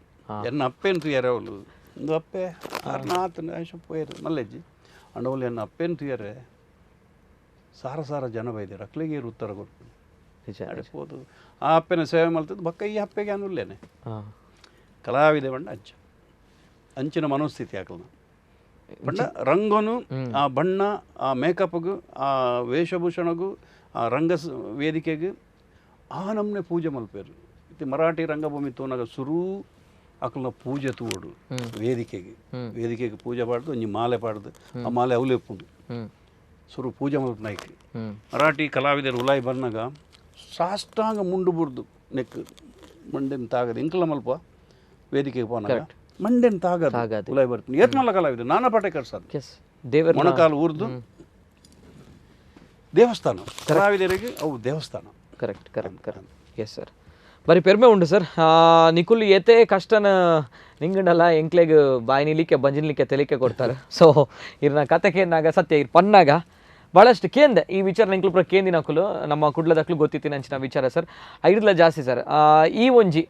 ಎನ್ನ ಅಪ್ಪೆನು ತುಯರ ಅವಳು ಒಂದು ಅಪ್ಪೆ ಅರ್ನಾತನ ಐಶ ಪೋಯರು ಮಲ್ಲೆಜ್ಜಿ ಅಂಡವಲ್ಲಿ ಅನ್ನ ಅಪ್ಪೇನು ತುಯರೆ ಸಾರ ಸಾರ ಜನ ಬೈದಾರೆ ಅಕ್ಲಿಗೆ ಉತ್ತರ ಕೊಟ್ಟು ಅಡಿಪೋದು ಆ ಅಪ್ಪೆನ ಸೇವೆ ಮಲ್ತದ್ದು ಬಕ್ಕ ಈ ಅಪ್ಪೆಗೆ ಅನುಲ್ಲೇನೆ ಕಲಾವಿದೆ ಬಣ್ಣ ಅಂಚ ಅಂಚಿನ ಮನೋಸ್ಥಿತಿ ಹಾಕಲ್ನ ಬಣ್ಣ ರಂಗನು ಆ ಬಣ್ಣ ಆ ಮೇಕಪ್ಗೂ ಆ ವೇಷಭೂಷಣಗೂ ಆ ರಂಗ ವೇದಿಕೆಗೆ ಆ ನಮ್ಮನೆ ಪೂಜೆ ಮಲ್ಪೇರು ಇತ್ತೆ ಮರಾಠಿ ರಂಗಭೂಮಿ ತೋನಾಗ ಸುರೂ ಅಕಲ್ನ ಪೂಜೆ ತೂಡು ವೇದಿಕೆಗೆ ವೇದಿಕೆಗೆ ಪೂಜೆ ಪಾಡ್ದು ಒಂಜಿ ಮಾಲೆ ಪಾಡ್ದು ಆ ಮಾಲೆ ಅವಲೆಪ್ಪುಂಡು ಸುರು ಪೂಜೆ ಮಲ್ಪ ನಾಯ್ಕ ಮರಾಠಿ ಕಲಾವಿದರು ಉಲಾಯಿ ಬಂದಾಗ ಸಾಷ್ಟಾಂಗ ಮುಂಡು ಬುರ್ದು ನೆಕ್ ಮಂಡೆನ್ ತಾಗದು ಇಂಕಲ ಮಲ್ಪ ವೇದಿಕೆಗೆ ಪೋನಾಗ ಮಂಡೆನ್ ತಾಗದು ಉಲಾಯಿ ಬರ್ತೀನಿ ಏತ್ ಮಲ್ಲ ಕಲಾವಿದರು ನಾನಾ ಪಾಟೇಕರ್ ಸರ್ ದೇವರ ಮೊಣಕಾಲು ಊರ್ದು ದೇವಸ್ಥಾನ ಕಲಾವಿದರಿಗೆ ಅವು ದೇವಸ್ಥಾನ. Correct correct correct yes sir. ಬಾರಿ ಪೆರ್ಮೆ ಉಂಡು ಸರ್. ನಿಕುಲ್ ಏತೆ ಕಷ್ಟನ ನಿಂಗಂಡಲ್ಲ ಎಂಕ್ಲೆಗ್ ಬಾಯಿ ನಿಲಿಕ್ಕೆ ಬಂಜಿನ್ಲಿಕ್ಕೆ ತೆಲಿಕೆ ಕೊಡ್ತಾರೆ. ಸೊ ಇರ್ನ ಕತೆ ಕೇಂದಾಗ ಸತ್ಯ ಇರ್ ಪನ್ನಾಗ ಭಾಳಷ್ಟು ಕೇಂದೆ ಈ ವಿಚಾರ ನಿಂಕ್ಲು ಪೂರ ಕೇಂದಿನ ಅಕುಲು ನಮ್ಮ ಕುಡ್ಲದಕ್ಲು ಗೊತ್ತಿತ್ತಿನ ಅಂಚಿನ ವಿಚಾರ ಸರ್. ಐರ್ಲ ಜಾಸ್ತಿ ಸರ್ ಈ ಒಂಜಿ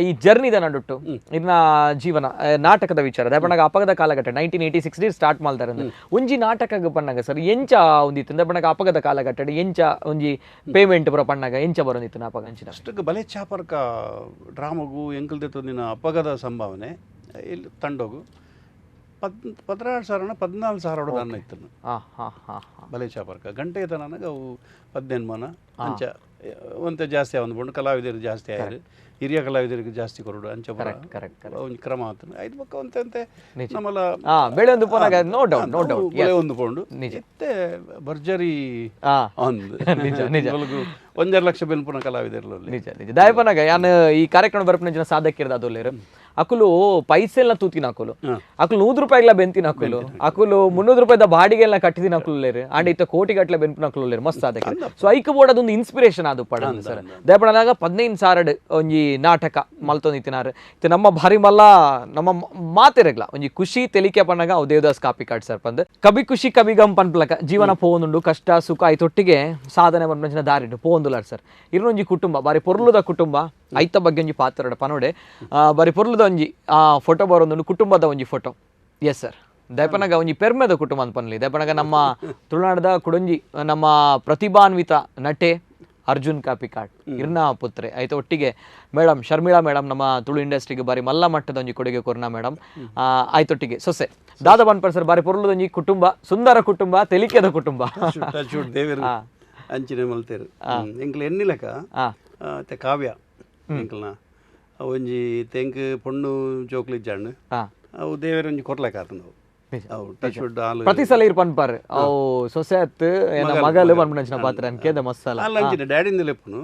ಈ ಜರ್ನಿದ ನಡುಟ್ಟು ಇರ್ನ ಜೀವನ ನಾಟಕದ ವಿಚಾರ ದಯಪಣ್ಣಾಗ ಅಪಗದ ಕಾಲಘಟ್ಟ 1986 ಸ್ಟಾರ್ಟ್ ಮಾಡ್ತಾರೆ ಅಂದ್ರೆ ಒಂಜಿ ನಾಟಕ ಪಣ್ಣಾಗ ಸರ್ ಎಂಚ ಒಂದಿತ್ತು ದಯಪಣ್ಣಾಗ ಅಪಗದ ಕಾಲಘಟ್ಟ ಎಂಚ ಒಂಜಿ ಪೇಮೆಂಟ್ ಬರೋ ಪಣ್ಣಾಗ ಎಂಚ ಬರೋದಿತ್ತು ಅಪಗ ಅಂಚಿನ ಅಷ್ಟಕ್ಕೆ ಬಲೆ ಚಾಪರ್ಕ ಡ್ರಾಮಗು ಎಂಕಲ್ದೆತ್ತೊಂದಿನ ಅಪಗದ ಸಂಭಾವನೆ ಇಲ್ಲಿ ತಂಡೋಗು 16,000 14,000 ದಾನ ಇತ್ತು ಬಲೆ ಚಾಪರ್ಕ ಗಂಟೆ ನನಗೆ ಅವು 15 ಮನ ಅಂಚ ಒಂತೆ ಜಾಸ್ತಿ ಒಂದು ಬೊಂಡು ಕಲಾವಿದರು ಜಾಸ್ತಿ ಆಯ್ತು ಹಿರಿಯ ಕಲಾವಿದರಿಗೆ ಜಾಸ್ತಿ ಕೊರಡು ಅಂಚ ಒಂದು ಕ್ರಮ ಆತನು ಐದು ಪಕ್ಕ ಒಂತೆ ನಮ್ಮಲ್ಲ ಬೆಳೆ ಒಂದು no doubt no doubt ಬೆಳೆ ಒಂದು ಪೌಂಡು ಇತ್ತೆ ಭರ್ಜರಿ ಒಂದು ನಿಜ 1.5 ಲಕ್ಷ ಬೆನ್ಪುನ ಕಲಾವಿದರು ನಿಜ ನಿಜ ದಯಪನಾಗ ಯಾನ್ ಈ ಕಾರ್ಯಕ್ರಮ ಬರ್ಪನ ಜನ ಸಾಧಕಿರದ ಅದೊಲ್ಲೇರು ಅಕುಲು ಪೈಸೆಲ್ಲ ತೂತಿನ ಅಕುಲು ಅಕುಲು 100 ರೂಪಾಯಿಗಳ ಬೆಂತಿನ ಅಕುಲು ಅಕುಲು 300 ರೂಪಾಯಿದ ಬಾಡಿಗೆಲ್ಲ ಕಟ್ಟಿದಿನ ಅಕುಲು ಅಂಡ್ ಇತ್ತ ಕೋಟಿ ಗಟ್ಟಲೆ ಬೆನ್ಪಿನ ಅಕುಲು ಮಸ್ತ್ ಸಾಧಕ. ಸೊ ಐಕ್ ಬೋರ್ಡ್ ಅದೊಂದು ಇನ್ಸ್ಪಿರೇಷನ್ ಅದು ಪಡ ಸರ್. ದಯಪಡನಾಗ 15,000 ಒಂಜಿ ನಾಟಕ ಮಲ್ತೊಂದಿತ್ತಿನಾರು ಇತ್ತೆ ನಮ್ಮ ಭಾರಿ ಮಲ್ಲ ನಮ್ಮ ಮಾತಿರಗ್ಲ ಒಂಜಿ ಖುಷಿ ತೆಲಿಕೆ ಪಣ್ಣಾಗ ಅವು ದೇವದಾಸ್ ಕಾಪಿಕಾಡ್ ಸರ್ ಪಂದ್ ಕಬಿ ಖುಷಿ ಕಬಿಗಂ ಪನ್ಪಲಕ ಜೀವನ ಪೋವೊಂದುಂಡು ಕಷ್ಟ ಸುಖ ಐತೊಟ್ಟಿಗೆ ಸಾಧನೆ ಪನ್ಪಂಚಿನ ದಾರಿಡು ಪೋವೊಂದುಲಾರ್ ಸರ್. ಇರೊಂಜಿ ಕುಟುಂಬ ಬಾರಿ ಪೊರ್ಲುದ ಕುಟುಂಬ ಐತ ಬಗ್ಗೆ ಒಂಜಿ ಪಾತ್ರ ಪನೋಡೆ ಬಾರಿ ಪೊರ್ಲುದ ಒಂಜಿ ಆ ಫೋಟೋ ಬರೋದೊಂದು ಕುಟುಂಬದ ಒಂಜಿ photo. Yes sir. ದಯಪನಾಗ ಒಂಜಿ ಪೆರ್ಮೆದ ಕುಟುಂಬ ಅಂತ ಪನ್ಲಿ ದಯಪನಾಗ ನಮ್ಮ ತುಳುನಾಡದ ಕುಡೊಂಜಿ ನಮ್ಮ ಪ್ರತಿಭಾನ್ವಿತ ನಟೆ ಅರ್ಜುನ್ ಕಾಪಿಕಾಡ್ ಇರ್ನಾ ಪುತ್ರೆ ಆಯ್ತು ಒಟ್ಟಿಗೆ ಮೇಡಮ್ ಶರ್ಮಿಳಾ ಮೇಡಮ್ ನಮ್ಮ ತುಳು ಇಂಡಸ್ಟ್ರಿಗೆ ಬಾರಿ ಮಲ್ಲ ಮಟ್ಟದ ಒಂಜಿ ಕೊಡುಗೆ ಕೊರ್ನ ಮೇಡಮ್ ಆಯ್ತೊಟ್ಟಿಗೆ ಸೊಸೆ ದಾದಾ ಬನ್ಪರ್ ಸರ್ ಬಾರಿ ಪೊರ್ಲುದೊಂಜಿ ಕುಟುಂಬ ಸುಂದರ ಕುಟುಂಬ ತೆಲಿಕೆದ ಕುಟುಂಬ ದೇವರು ಅಂಚಿನ ಮಲ್ತೇರು ಎಂಕ್ಲ ಎನ್ನಿಲಕ ಕಾವ್ಯ ಎಂಕ್ಲನ ಒಂಜಿ ತೆಂಕ್ ಪೊಣ್ಣು ಜೋಕ್ಲಿ ಜಣ್ಣ ಅವು ದೇವರ ಒಂಜಿ ಕೊರ್ಲಕ ಆತನ ಅವು ಟಚ್ ವುಡ್ ಆಲು ಪ್ರತಿ ಸಲ ಇರ್ ಪನ್ಪಾರ್ ಅವು ಸೊಸೆ ಅತ್ತು ಏನ ಮಗಲು ಪನ್ಪುನಂಚಿನ ಪಾತ್ರ ಅನ್ಕೇದ ಮಸ್ಸಲ ಅಲ್ಲ ಅಂಚಿನ ಡ್ಯಾಡಿಂದ ಲೆಪ್ಪುನು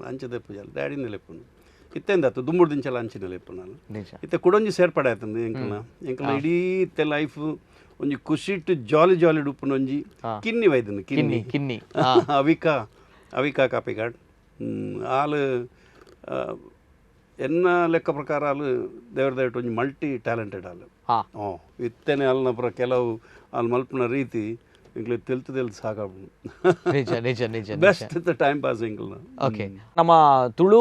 ಅಂಚದ ಪೂಜೆ ಡ್ಯಾಡಿಂದ ಲೆಪ್ಪುನು ಇತ್ತೆಂದಾತು ದುಂಬುಡು ದಿಂಚಲ ಅಂಚಿನ ಲೆಪ್ಪು ನಾನು ಇತ್ತೆ ಕುಡೊಂಜಿ ಸೇರ್ಪಡೆ ಆತಂದು ಎಂಕಲ್ನ ಎಂಕಲ್ನ ಇಡೀ ಇತ್ತೆ ಲೈಫ್ ಒಂಜಿ ಖುಷಿಟ್ಟು ಜಾಲಿ ಜಾಲಿ ಉಪ್ಪುನ ಒಂಜಿ ಕಿನ್ನಿ ವೈದನು ಕಿನ್ನಿ ಕಿನ್ನಿ ಅವಿಕಾ ಅವಿಕಾ ಕಾಪಿಕಾಡ್ ಆಲು ಎನ್ನ ಲೆಕ್ಕ ಪ್ರಕಾರ ಆಲು ದೇವರ ದಯವಿಟ್ಟು ಒಂಜಿ ಮಲ್ಟಿ ಟ್ಯಾಲೆಂಟೆಡ್ ಆಲು. ಹ್ಞೂ ಇತ್ತೇನೆ ಅಲ್ನಪುರ ಕೆಲವು ಅಲ್ಲಿ ಮಲ್ಪನ ರೀತಿ ಎಂಕ್ಲೆ ತೆಲ್ತು ತೆಲ್ತು ಸಾಕಾಗ್ಬಿಡು. ನಿಜ ನಿಜ ನಿಜ best time pass ಎಂಕ್ಲನ. Okay, ನಮ್ಮ ತುಳು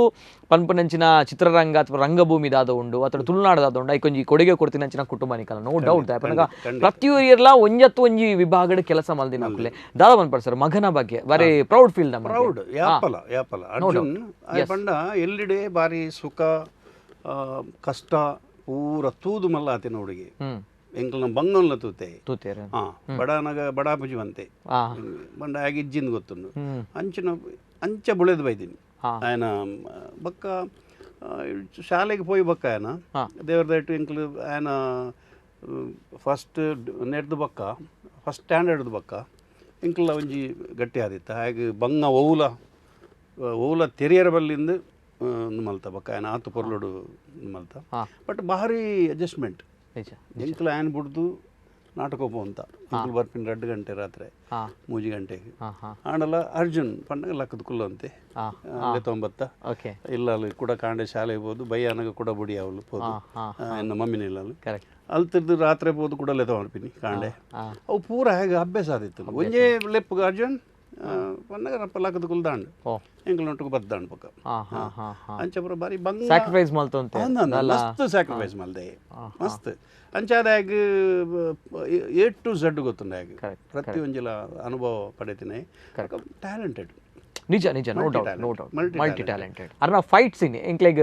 ಪನ್ಪನಂಚಿನ ಚಿತ್ರರಂಗ ಅಥವಾ ರಂಗಭೂಮಿ ದಾದ ಉಂಡು ಅಥವಾ ತುಳುನಾಡದಾದ ಉಂಡು ಐಕೊಂಜಿ ಕೊಡುಗೆ ಕೊಡ್ತಿನಂಚಿನ ಕುಟುಂಬ ನಿಕಲ ನೋ ಡೌಟ್. ಪನಗ ಪ್ರತಿಯೊರಿಯರ್ಲ ಒಂಜತ್ತು ಒಂಜಿ ವಿಭಾಗದ ಕೆಲಸ ಮಲ್ದಿನ ಅಕುಲೆ ದಾದ ಪನ್ಪರ್ ಸರ್ ಮಗನ ಬಗ್ಗೆ ಬಾರಿ ಪ್ರೌಡ್ ಫೀಲ್ ನಮ್ಮ ಪ್ರೌಡ್ ಯಾಪಲ ಯಾಪಲ ಅರ್ಜುನ್ ಪಂಡ ಎಲ್ಲಿಡೆ ಬಾರಿ ಸುಖ ಕಷ್ಟ ಪೂರ ತೂದು ಮಲ್ಲ ಆತಿನ ಹುಡುಗಿ ಎಂಕ್ಲನ ಬಂಗನ್ಲ ತೂತೆ ತೂತೇರು ಹಾಂ ಬಡಾನಗ ಬಡಾಪುಜಿ ಬಂಡ ಆಗಿ ಇಜ್ಜಿಂದ ಗೊತ್ತುಂಡು ಅಂಚಿನ ಅಂಚ ಬುಳೆದು ಬೈದೀನಿ ఆయన ಬಕ್ಕ ಶಾಲೆಗೆ ಪೋಯಿ ಬಕ್ಕ ఆయన ದೇವರ ದಯಟು ಎಂಕ್ಲು ఆయన ಫಸ್ಟ್ ನೆಡ್ದು ಬಕ್ಕ ಫಸ್ಟ್ ಸ್ಟ್ಯಾಂಡರ್ಡ್ ಬಕ್ಕ ಎಂಕ್ಲ ಒಂಜಿ ಗಟ್ಟಿ ಆದಿತ್ತ ಹಾಗೆ ಬಂಗ ಓಲ ಓಲ ತೆರಿಯರ ಬಲ್ಲಿಂದ ಮಲ್ತ ಬಕ್ಕ ఆయన ಆತು ಪೊರ್ಲುಡು ಮಲ್ತ ಬಟ್ ಭಾರಿ ಅಡ್ಜಸ್ಟ್ಮೆಂಟ್ ಎಂಕ್ಲ ಆಯನ್ ಬುಡ್ದು ನಾಟಕ ಅಂತ ಎಂಕ್ಲು ಬರ್ಪಿನ 2 ಗಂಟೆ ರಾತ್ರಿ 3 ಗಂಟೆಗೆ ಆಂಡಲ ಅರ್ಜುನ್ ಪಂಡಗ ಲಕ್ಕದ ಕುಲ್ಲಂತೆ ತೊಂಬತ್ತ ಇಲ್ಲ ಅಲ್ಲಿ ಕೂಡ ಕಾಂಡೆ ಶಾಲೆ ಹೋದು ಬಯ್ಯಾನಗ ಕೂಡ ಬುಡಿ ಅವಳು ಪೋದು ಎನ್ನ ಮಮ್ಮಿನ ಇಲ್ಲ ಅಲ್ಲಿ ಅಲ್ತಿರ್ದು ರಾತ್ರಿ ಪೋದು ಕೂಡ ಲೆತ ಮಾಡ್ತೀನಿ ಕಾಂಡೆ ಅವು ಪೂರ ಹೇಗೆ ಅಭ್ಯಾಸ ಆದಿತ್ತು ಒಂಜೇ ಲೆಪ್ಪು ಅರ್ಜುನ್ ಪನ್ನಗ ರಪ್ಪ ಲಕ್ಕದ ಕುಲ್ದಾಂಡ್ ಎಂಕಲ್ ನೊಟ್ಟುಗು ಬದ್ದಾಂಡ್ ಪಕ್ಕ ಅಂಚ ಪೂರ ಬಾರಿ ಬಂಗ ಸ್ಯಾಕ್ರಿಫೈಸ್ ಮಲ್ತೊಂತೆ ಮಸ್ತ್ ಸ್ಯಾಕ್ರಿಫೈಸ್ ಮಲ್ದೆ ಮಸ್ತ್ ಅಂಚಾದಾಗ A to Z ಗೊತ್ತುಂಡ ಪ್ರತಿ ಒಂಜಿಲ ಅನುಭವ ಪಡೆತೀನಿ ಟ್ಯಾಲೆಂಟೆಡ್ ನಿಜ ನಿಜ no doubt no doubt multi talented ಅರ್ನ fight scene ಎಂಕ್ಲೆಗ್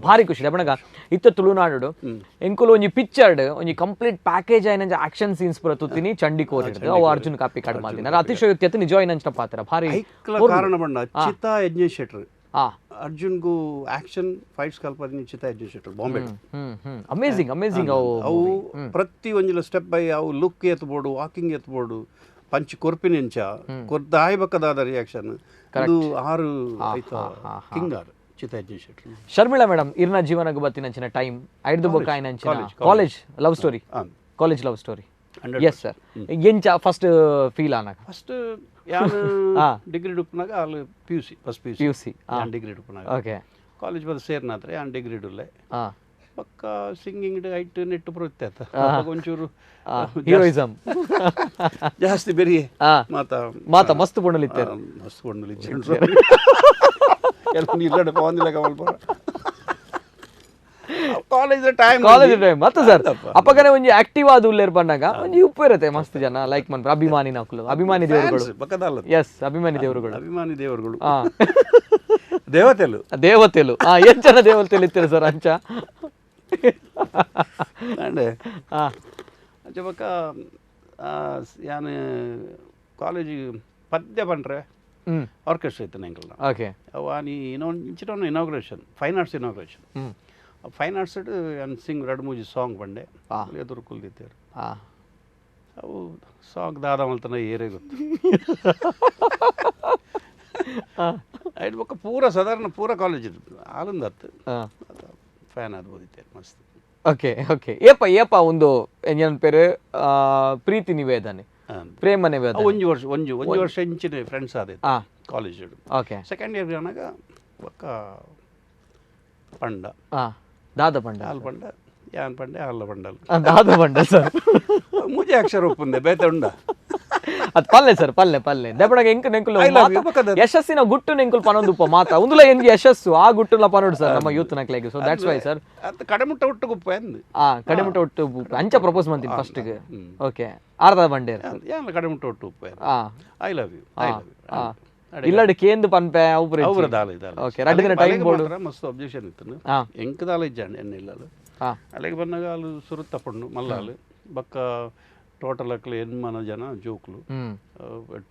ಭಾರಿ ಖುಷಿ ಅಪ್ಪಣಗ ಇತ್ತ ತುಳುನಾಡು ಎಂಕುಲು ಒಂಜಿ ಪಿಕ್ಚರ್ಡ್ ಒಂಜಿ ಕಂಪ್ಲೀಟ್ ಪ್ಯಾಕೇಜ್ ಆಯ್ನಂಚ ಆಕ್ಷನ್ ಸೀನ್ಸ್ ಪೂರ ತುತ್ತಿನಿ ಚಂಡಿ ಕೋರ್ ಹಿಡ್ದು ಅವು ಅರ್ಜುನ್ ಕಾಪಿ ಕಾಡ್ ಮಾತಿನ ಅತಿಶಯೋಕ್ತಿ ಅತ್ತ ನಿಜವಾಯಿನಂಚಿನ ಪಾತ್ರ ಭಾರಿ ಕಾರಣ ಬಣ್ಣ ಚಿತಾ ಯಜ್ಞೇಶ್ ಶೆಟ್ರ್ ಅರ್ಜುನ್ಗೂ ಆಕ್ಷನ್ ಫೈಟ್ಸ್ ಕಲ್ಪದಿನಿ ಚಿತಾ ಯಜ್ಞೇಶ್ ಶೆಟ್ರ್ ಬಾಂಬೆ ಅಮೇಸಿಂಗ್ ಅಮೇಸಿಂಗ್ ಅವು ಅವು ಪ್ರತಿ ಒಂಜಿಲ ಸ್ಟೆಪ್ ಬೈ ಅವು ಲುಕ್ ಎತ್ಬೋಡು ವಾಕಿಂಗ್ ಎತ್ಬೋಡು ಪಂಚ್ ಕೊರ್ಪಿನೆಂಚ ಕೊರ್ದಾಯ್ ಬಕ್ಕದಾದ ರಿಯಾಕ್ಷನ್ ಅದು ಆರು ಆಯ್ತಾ ಕಿಂಗ್ ಆರು ಚಿತಾ ಯಜ್ಞೇಶ್ ಶೆಟ್ರ್ ಶರ್ಮಿಳಾ ಮೇಡಮ್ ಇರ್ನ ಜೀವನಕ್ಕೆ ಬತ್ತಿನಂಚಿನ ಟೈಮ್ ಐಡ್ದು ಬೊಕ್ಕ ಆಯ್ನಂಚಿನ college love story college love story yes sir ಎಂಚ ಫಸ್ಟ್ ಫೀಲ್ ಆನಾಗ ಫಸ್ಟ್ ಯಾನು ಡಿಗ್ರಿ ಡುಪ್ಪನಾಗ ಅಲ್ಲಿ P U C first P U C degree ಡುಪ್ಪನಾಗ okay college ಬಂದು ಸೇರ್ನಾದ್ರೆ ಯಾನ್ ಡಿಗ್ರಿ ಡುಲ್ಲೆ ಪಕ್ಕ singing height net ಬರುತ್ತೆ ಆತ ಒಂಚೂರು ಹೀರೋಯಿಸಮ್ ಜಾಸ್ತಿ ಬೇರೆ ಮಾತಾ ಮಾತಾ ಮಸ್ತ್ ಪೊಣ್ಣಲಿತ್ತೆ ಮಸ್ತ್ ಪೊಣ್ಣಲಿತ್ತೆ ಎಲ್ಲ ಇಲ್ಲಡೆ ಪವಂದಿಲ್ಲ ಕಮಲ್ ಪೋರ college time college time ಮತ್ತೆ ಸರ್ ಅಪ್ಪಗನೆ ಒಂಜಿ ಆಕ್ಟಿವ್ ಆದ ಉಲ್ಲೇರ್ ಬಂದಾಗ ಒಂಜಿ ಉಪ್ಪು ಇರುತ್ತೆ ಮಸ್ತ್ ಜನ ಲೈಕ್ ಮನ್ ಅಭಿಮಾನಿ ನಾಕುಲು ಅಭಿಮಾನಿ ದೇವರುಗಳು ಎಸ್ ಅಭಿಮಾನಿ ದೇವರುಗಳು ಅಭಿಮಾನಿ ದೇವರುಗಳು ದೇವತೆಲು ದೇವತೆಲು ಏನ್ ಜನ ದೇವತೆಲು ಇತ್ತೀರ ಸರ್ ಅಂಚ ಅಂಚ ಬೊಕ್ಕ ಯಾನ್ ಕಾಲೇಜ್ ಪದ್ಯ ಪಂಡ್ರೆ ಆರ್ಕೆಸ್ಟ್ರಾ ಇತ್ತು ಎಂಕಲ್ನ ಓಕೆ ಅವು ಆನಿ ಇಂಚಿನ inauguration fine arts inauguration fine arts ಯಾನ್ ಸಿಂಗ್ ರಡ್ ಮೂಜಿ ಸಾಂಗ್ ಪಂಡೆ ಎದುರು ಕುಲ್ದಿತ್ತೇರು ಅವು ಸಾಂಗ್ ದಾದ ಮಲ್ತನ ಏರೇ ಗೊತ್ತು ಐದು ಬೊಕ್ಕ ಪೂರ ಸಾಧಾರಣ ಪೂರ ಕಾಲೇಜ್ ಇದು ಆಲಂದ ಹತ್ತು ಫ್ಯಾನ್ ಅದು ಓದಿತ್ತೇನೆ ಮಸ್ತ್ ಓಕೆ ಓಕೆ ಏಪ ಏಪ ಒಂದು ಏನ್ ಪೇರು ಪ್ರೀತಿ ನಿವೇದನೆ ಪ್ರೇಮ ನಿವೇದನೆ ಒಂಜಿ ವರ್ಷ ಒಂಜಿ ಒಂಜಿ ವರ್ಷ ಇಂಚಿನ ಫ್ರೆಂಡ್ಸ್ ಆದ college okay second year ಆನಾಗ ಬೊಕ್ಕ ಪಂಡ ದಾದ ಪಂಡ ಹಾಲು ಪಂಡ ಯಾನ್ ಪಂಡೆ ಹಾಲ ಪಂಡಲ್ ದಾದ ಪಂಡ ಸರ್ ಮೂಜೆ ಅಕ್ಷರ ಒಪ್ಪುಂದೆ ಬೇತೆ ಉಂಡ ಅದು ಪಲ್ಲೆ ಸರ್ ಪಲ್ಲೆ ಪಲ್ಲೆ ದೆಪಡಗ ಎಂಕು ನೆಂಕುಲು ಯಶಸ್ಸಿನ ಗುಟ್ಟು ನೆಂಕುಲು ಪನೊಂದುಪ್ಪ ಮಾತಾ ಉಂದುಲ ಎಂಜಿ ಯಶಸ್ಸು ಆ ಗುಟ್ಟುಲ ಪನೋಡು ಸರ್ ನಮ್ಮ youth ನಕ್ಲೆಗ್ so that's why sir ಅದು ಕಡೆಮುಟ್ಟ ಒಟ್ಟು ಗುಪ್ಪ ಎಂದ್ ಕಡೆಮುಟ್ಟ ಒಟ್ಟು ಅಂಚ ಪ್ರಪೋಸ್ ಮಂತೀನಿ ಫಸ್ಟ್ ಓಕೆ ಆರ್ದ ಬಂಡೇರ್ ಯಾನ್ ಕಡೆಮುಟ್ಟ ಒಟ್ಟು ಉಪ್ಪ I love you I love you ಇಲ್ಲಡ್ ಕೇಂದು ಪನ್ಪೆ ಅವ್ರ ಅವ್ರ ದಾಲ ಇದಾಲ ಓಕೆ ರಡ್ಡು ದಿನ ಟೈಮ್ ಬೋರ್ಡ್ ಮಸ್ತ್ ಅಬ್ಜೆಕ್ಷನ್ ಇತ್ತು ಎಂಕ್ ದಾಲ ಇಜ್ಜಾಂಡ್ ಎನ್ನ ಇಲ್ಲಲು ಅಲ್ಲಿಗೆ ಬಂದಾಗ ಅಲ್ಲಿ ಸುರುತ್ತ ಪಣ್ಣು ಮಲ್ಲಾಲು ಬಕ್ಕ ಟೋಟಲ್ ಅಕ್ಲು ಎನ್ಮನ ಜನ ಜೋಕ್ಲು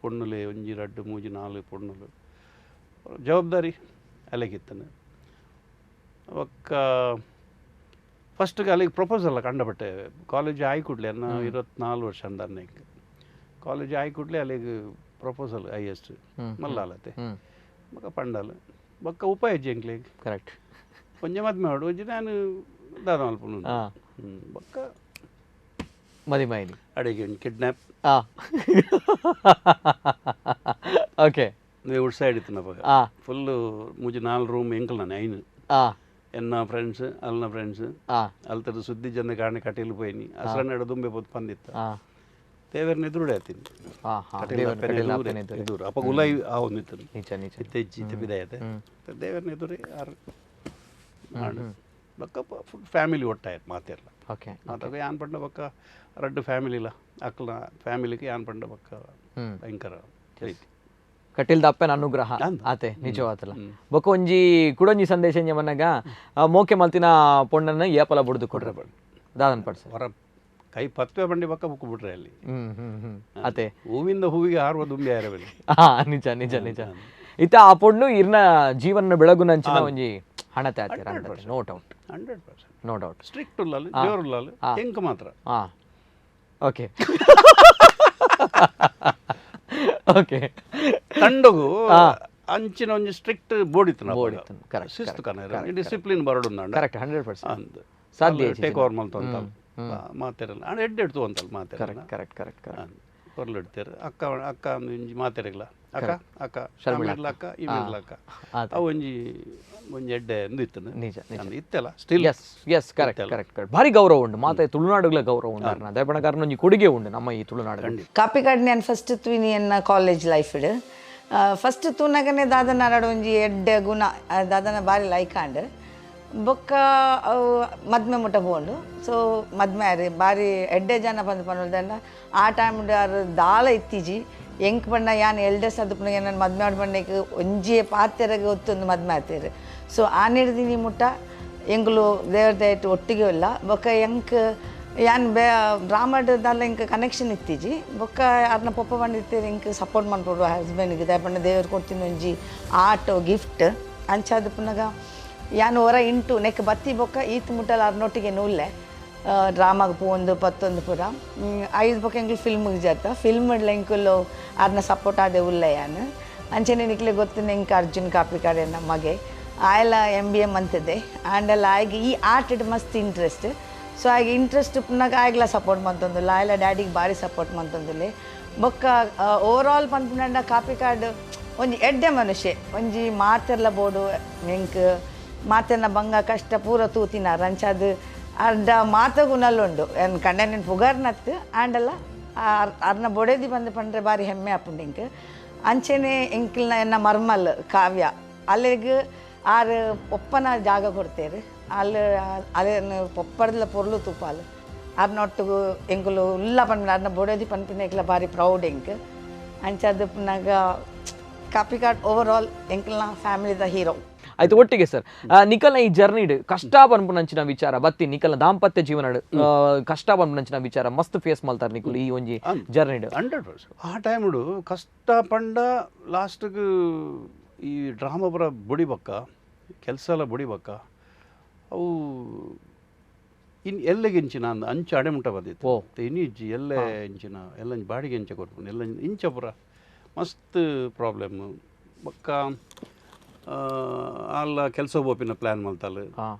ಪೊಣ್ಣುಲೆ ಒಂಜಿ ರಡ್ಡು ಮೂಜಿ ನಾಲು ಪೊಣ್ಣುಲು ಜವಾಬ್ದಾರಿ ಅಲ್ಲಿಗಿತ್ತನು ಬಕ್ಕ ಫಸ್ಟ್ಗೆ ಅಲ್ಲಿಗೆ ಪ್ರಪೋಸಲ್ ಕಂಡಪಟ್ಟೆ ಕಾಲೇಜ್ ಆಯಿ ಕೂಡಲೇ ಅನ್ನ 24 ವರ್ಷ ಅಂದ ಕಾಲೇಜ್ ಆಯಿ ಕೂಡಲೇ ಅಲ್ಲಿಗೆ ಪ್ರಪೋಸಲ್ ಹೈಯೆಸ್ಟ್ ಮಲ್ಲಾಲತೆ ಬೊಕ್ಕ ಪಂಡಲ್ ಬೊಕ್ಕ ಉಪಾಯ ಎಂಕ್ಲೆಗ್ ಕರೆಕ್ಟ್ ಒಂಜಿ ಮದ್ಮೆ ಮಾಡು ಒಂಜಿ ನಾನು ದಾದ ಮಲ್ಪುನು ಬೊಕ್ಕ ಮದಿಮೈಲಿ ಅಡಿಗೆ ಕಿಡ್ನಾಪ್ ಓಕೆ ನೀವು ವುಡ್ ಸೈಡ್ ಇತ್ತು ನಪಗ ಫುಲ್ಲು ಮೂಜಿ ನಾಲ್ ರೂಮ್ ಎಂಕಲ್ ನಾನು ಐನು ಎನ್ನ ಫ್ರೆಂಡ್ಸ್ ಅಲ್ನ ಫ್ರೆಂಡ್ಸ್ ಅಲ್ತದ ಸುದ್ದಿ ಜನ ಕಾರಣ ಕಟೀಲು ಪೋಯಿನಿ ಅಸರನ್ನಡ ದುಂಬೆ ಪೊತ್ತು ಪಂದಿತ್ತ ದೇವರನ್ನ ಎದುರುಡೆ ಆತೀನಿ ಎದುರು ಅಪ್ಪ ಗುಲಾಯಿ ಆವೊಂದಿತ್ತು ಇತ್ತೆಜ್ಜಿ ಇತ್ತೆ ದೇವರನ್ನ ಎದುರೇ ಆರು ಬೊಕ್ಕ ಫುಲ್ ಫ್ಯಾಮಿಲಿ ಒಟ್ಟಾಯ್ತು ಮಾತೆಲ್ಲ ಓಕೆ ಮಾತಾಗ ಯಾನ್ ಪಂಡ ಬೊಕ್ಕ ರಡ್ಡು ಫ್ಯಾಮಿಲಿ ಇಲ್ಲ ಅಕ್ಲ ಫ್ಯಾಮಿಲಿಗೆ ಯಾನ್ ಪಂಡ ಬೊಕ್ಕ ಭಯಂಕರ ಪ್ರೀತಿ ಕಟೀಲ್ದ ಅಪ್ಪನ ಅನುಗ್ರಹ ಆತೆ ನಿಜವಾತಲ್ಲ ಬೊಕ್ಕ ಒಂಜಿ ಕುಡೊಂಜಿ ಸಂದೇಶ ಮನ್ನಾಗ ಮೋಕೆ ಮಲ್ತಿನ ಪೊಣ್ಣನ್ನ ಏಪಲ ಬುಡ್ದು ಕೊಡ್ರೆ ದಾದನ್ ಪಡ್ಸ ಹೊರ ಕೈ ಪತ್ವೆ ಬಂಡಿ ಬೊಕ್ಕ ಬುಕ್ ಬಿಟ್ರೆ ಅಲ್ಲಿ ಅತೆ ಹೂವಿಂದ ಹೂವಿಗೆ ಹಾರುವ ದುಂಬಿ ಹಾರವಲ್ಲಿ ಹಾ ನಿಜ ನಿಜ ನಿಜ ಇತ್ತ ಆ ಪೊಣ್ಣು ಇರ್ನ ಜೀವನ ಬೆಳಗುನಂಚಿನ ಒಂಜಿ ಹಣತೆ ಆತೆ no doubt 100% no doubt strict ಉಳ್ಳಾಲು ಜೋರುಲ್ಲಾಲು ಎಂಕ್ ಮಾತ್ರ ಓಕೆ ಓಕೆ ತಂಡಗು ಅಂಚಿನ ಒಂಜಿ ಸ್ಟ್ರಿಕ್ಟ್ ಬೋರ್ಡ್ ಇತ್ತು ಬೋರ್ಡ್ ಇತ್ತು ಕರೆಕ್ಟ್ ಶಿಸ್ತು ಕನ ಡಿಸಿಪ್ಲಿನ್ ಬರಡು ಕರೆಕ್ಟ್ 100% ಸಾಧ್ಯ ಟೇಕ್ ಓವರ್ ಮಲ್ತು ಅಂತ ಮಾತೆರಲ್ಲ ಅಂಡ್ ಎಡ್ ಎಡ್ತು ಅಂತಲ್ಲ ಮಾತೆರಲ್ಲ correct correct correct ಹೊರಲಿಡ್ತಾರೆ ಅಕ್ಕ ಅಕ್ಕ ಒಂಜಿ ಮಾತೆರಲ್ಲ ಅಕ್ಕ ಅಕ್ಕ ಶರ್ಮಿಳ ಅಕ್ಕ ಇಮಿರ್ಲ ಅಕ್ಕ ಅವು ಒಂಜಿ ಒಂಜಿ ಎಡ್ಡೆ ಎಂದು ಇತ್ತು ನಿಜ ಇತ್ತಲ್ಲ still yes yes correct correct correct ಭಾರಿ ಗೌರವ ಉಂಟು ಮಾತೆ ತುಳುನಾಡುಗಳ ಗೌರವ ಉಂಟು ದೇಪಣಕಾರನ ಒಂಜಿ ಕೊಡುಗೆ ಉಂಟು ನಮ್ಮ ಈ ತುಳುನಾಡು ಕಾಪಿಕಾಡ್ ನಾನು ಫಸ್ಟ್ ತುವಿನಿ ಎನ್ನ ಕಾಲೇಜ್ ಲೈಫ್ ಫಸ್ಟ್ ತೂನಗನೆ ದಾದನ ಒಂಜಿ ಎಡ್ಡೆ ಗುಣ ದಾದನ ಬಾರಿ ಲೈಕ್ ಆಂಡ್ ಬೊಕ್ಕ ಮದ್ಮೆ ಮುಟ್ಟ ಪೋಂಡು ಸೊ ಮದ್ಮೆ ಆರು ಬಾರಿ ಎಡ್ಡೆ ಜನ ಬಂದು ಪನ್ನೊಲ್ದಂಡ ಆ ಟೈಮ್ ಆರು ದಾಲ ಇತ್ತೀಜಿ ಎಂಕ್ ಬಣ್ಣ ಯಾನ್ ಎಲ್ಡಸ್ ಅದು ಪುನಗ ನನ್ನ ಮದ್ಮೆ ಆಡ್ ಬಣ್ಣಕ್ಕೆ ಒಂಜಿ ಪಾತೆರಗೆ ಒತ್ತೊಂದು ಮದ್ಮೆ ಆತೇರು ಸೊ ಆ ನೀಡ್ದಿನಿ ಮುಟ್ಟ ಎಂಗುಲು ದೇವ್ರ ದಯಟ್ಟು ಒಟ್ಟಿಗೆ ಇಲ್ಲ ಬೊಕ್ಕ ಎಂಕ್ ಯಾನ್ ಬೇ ಡ್ರಾಮಾಡ್ ದಾಲ ಎಂಕ್ ಕನೆಕ್ಷನ್ ಇತ್ತೀಜಿ ಬೊಕ್ಕ ಅರ್ನ ಪೊಪ್ಪ ಬಂದಿತ್ತೇರು ಎಂಕ್ ಸಪೋರ್ಟ್ ಮಾಡ್ಕೊಡು ಹಸ್ಬೆಂಡ್ಗೆ ದಯಪಂಡ ದೇವ್ರು ಕೊಡ್ತೀನಿ ಒಂಜಿ ಆಟೋ ಗಿಫ್ಟ್ ಅಂಚಾದ ಪುನಗ ಯಾನ್ ಹೊರ ಇಂಟು ನೆಕ್ ಬತ್ತಿ ಬೊಕ್ಕ ಈತ್ ಮುಟ್ಟಲ್ ಅರ್ನೊಟ್ಟಿಗೆ ನೂಲ್ಲೆ ಡ್ರಾಮಾಗ್ ಪೋಂದು ಪತ್ತೊಂದು ಪೂರ ಐದು ಬೊಕ್ಕ ಎಂಕ್ಲು ಫಿಲ್ಮಿಗೆ ಜಾತ ಫಿಲ್ಮ್ ಎಂಕುಲು ಅರ್ನ ಸಪೋರ್ಟ್ ಆದೆ ಉಲ್ಲೆ ಯಾನ್ ಅಂಚನೆ ನಿಕ್ಲೆ ಗೊತ್ತು ಎಂಕ್ ಅರ್ಜುನ್ ಕಾಪಿಕಾಡ್ ಎನ್ನ ಮಗೆ ಆಯಲ ಎಂ ಬಿ ಎ ಮಂತದೆ ಆಂಡಲ ಆಯ್ಗೆ ಈ ಆರ್ಟ್ ಮಸ್ತ್ ಇಂಟ್ರೆಸ್ಟ್ ಸೊ ಆಗ ಇಂಟ್ರೆಸ್ಟ್ ಪುನಗ ಆಯ್ಗ್ಲ ಸಪೋರ್ಟ್ ಮಂತೊಂದುಲ್ಲ ಆಯ್ಲ ಡ್ಯಾಡಿಗೆ ಭಾರಿ ಸಪೋರ್ಟ್ ಮಂತೊಂದುಲ್ಲೆ ಬೊಕ್ಕ ಓವರ್ ಆಲ್ ಪನ್ಪುನಂಡ ಕಾಪಿಕಾಡ್ ಒಂಜಿ ಎಡ್ಡೆ ಮನುಷ್ಯ ಒಂಜಿ ಮಾತೆರ್ಲ ಬೋಡು ಎಂಕ್ ಮಾತೆರ್ನ ಬಂಗ ಕಷ್ಟ ಪೂರ ತೂತಿನಾರ್ ಅಂಚಾದ್ ಅರ್ಧ ಮಾತಗುನಲ್ಲುಂಡು ಎನ್ ಕಂಡನಿನ ಪುಗರ್ನತ್ತು ಆಂಡಲ ಅರ್ನ ಬೊಡೆದಿ ಬಂದು ಪಂಡ್ರೆ ಬಾರಿ ಹೆಮ್ಮೆ ಆಪುಂಡು ಎಂಕ್ ಅಂಚೆನೆ ಎಂಕಿಲ್ನ ಎನ್ನ ಮರ್ಮಲ್ ಕಾವ್ಯ ಅಲ್ಲಿಗೆ ಆರು ಒಪ್ಪನ ಜಾಗ ಕೊಡ್ತೇರು ಅಲ್ಲಿ ಅಲ್ಲೇನು ಪೊಪ್ಪರ್ದಲ ಪೊರ್ಲು ತೂಪಾಲು ಅರ್ನೊಟ್ಟಿಗೂ ಎಂಕುಲು ಉಲ್ಲ ಪನ್ಪಿನ ಅರ್ನ ಬೊಡೆದಿ ಪನ್ಪಿನ ಎಂಕ್ಲ ಬಾರಿ ಪ್ರೌಡ್ ಎಂಕ್ ಅಂಚಾದ್ ಪುನಗ ಕಾಪಿಕಾಡ್ ಓವರ್ ಆಲ್ ಎಂಕಲ್ನ ಫ್ಯಾಮಿಲಿದ ಹೀರೋ. ಆಯ್ತು ಒಟ್ಟಿಗೆ ಸರ್ ನಿಕಲ್ನ ಈ ಜರ್ನಿಡ್ ಕಷ್ಟ ಪನ್ಪುನಂಚಿನ ವಿಚಾರ ಬತ್ತಿ ನಿಕಲ್ನ ದಾಂಪತ್ಯ ಜೀವನ ಕಷ್ಟ ಪನ್ಪುನಂಚಿನ ವಿಚಾರ ಮಸ್ತ್ ಫೇಸ್ ಮಲ್ತಾರೆ ನಿಕುಲು ಈ ಒಂಜಿ ಜರ್ನಿಡ್ 100% ಆ ಟೈಮ್ಡು ಕಷ್ಟ ಪಂಡ ಲಾಸ್ಟ್ಗೆ ಈ ಡ್ರಾಮಾ ಪುರ ಬುಡಿಬಕ್ಕ ಕೆಲಸ ಎಲ್ಲ ಬುಡಿಬಕ್ಕ ಅವು ಇನ್ನು ಎಲ್ಲೆಗೆ ಇಂಚಿನ ಅಂದ ಅಂಚು ಅಡೆ ಮುಟ್ಟ ಬಂದಿತ್ತು ಇನ್ನು ಇಜ್ಜಿ ಎಲ್ಲೆ ಇಂಚಿನ ಎಲ್ಲ ಬಾಡಿಗೆ ಇಂಚ ಕೊರ್ಪುಂಡು ಎಲ್ಲ ಇಂಚ ಪುರ ಮಸ್ತ್ ಪ್ರಾಬ್ಲಮ್ ಬೊಕ್ಕ ಅಲ್ಲ ಕೆಲಸ ಬೋಪಿನ ಪ್ಲ್ಯಾನ್ ಮಲ್ತಾಲ್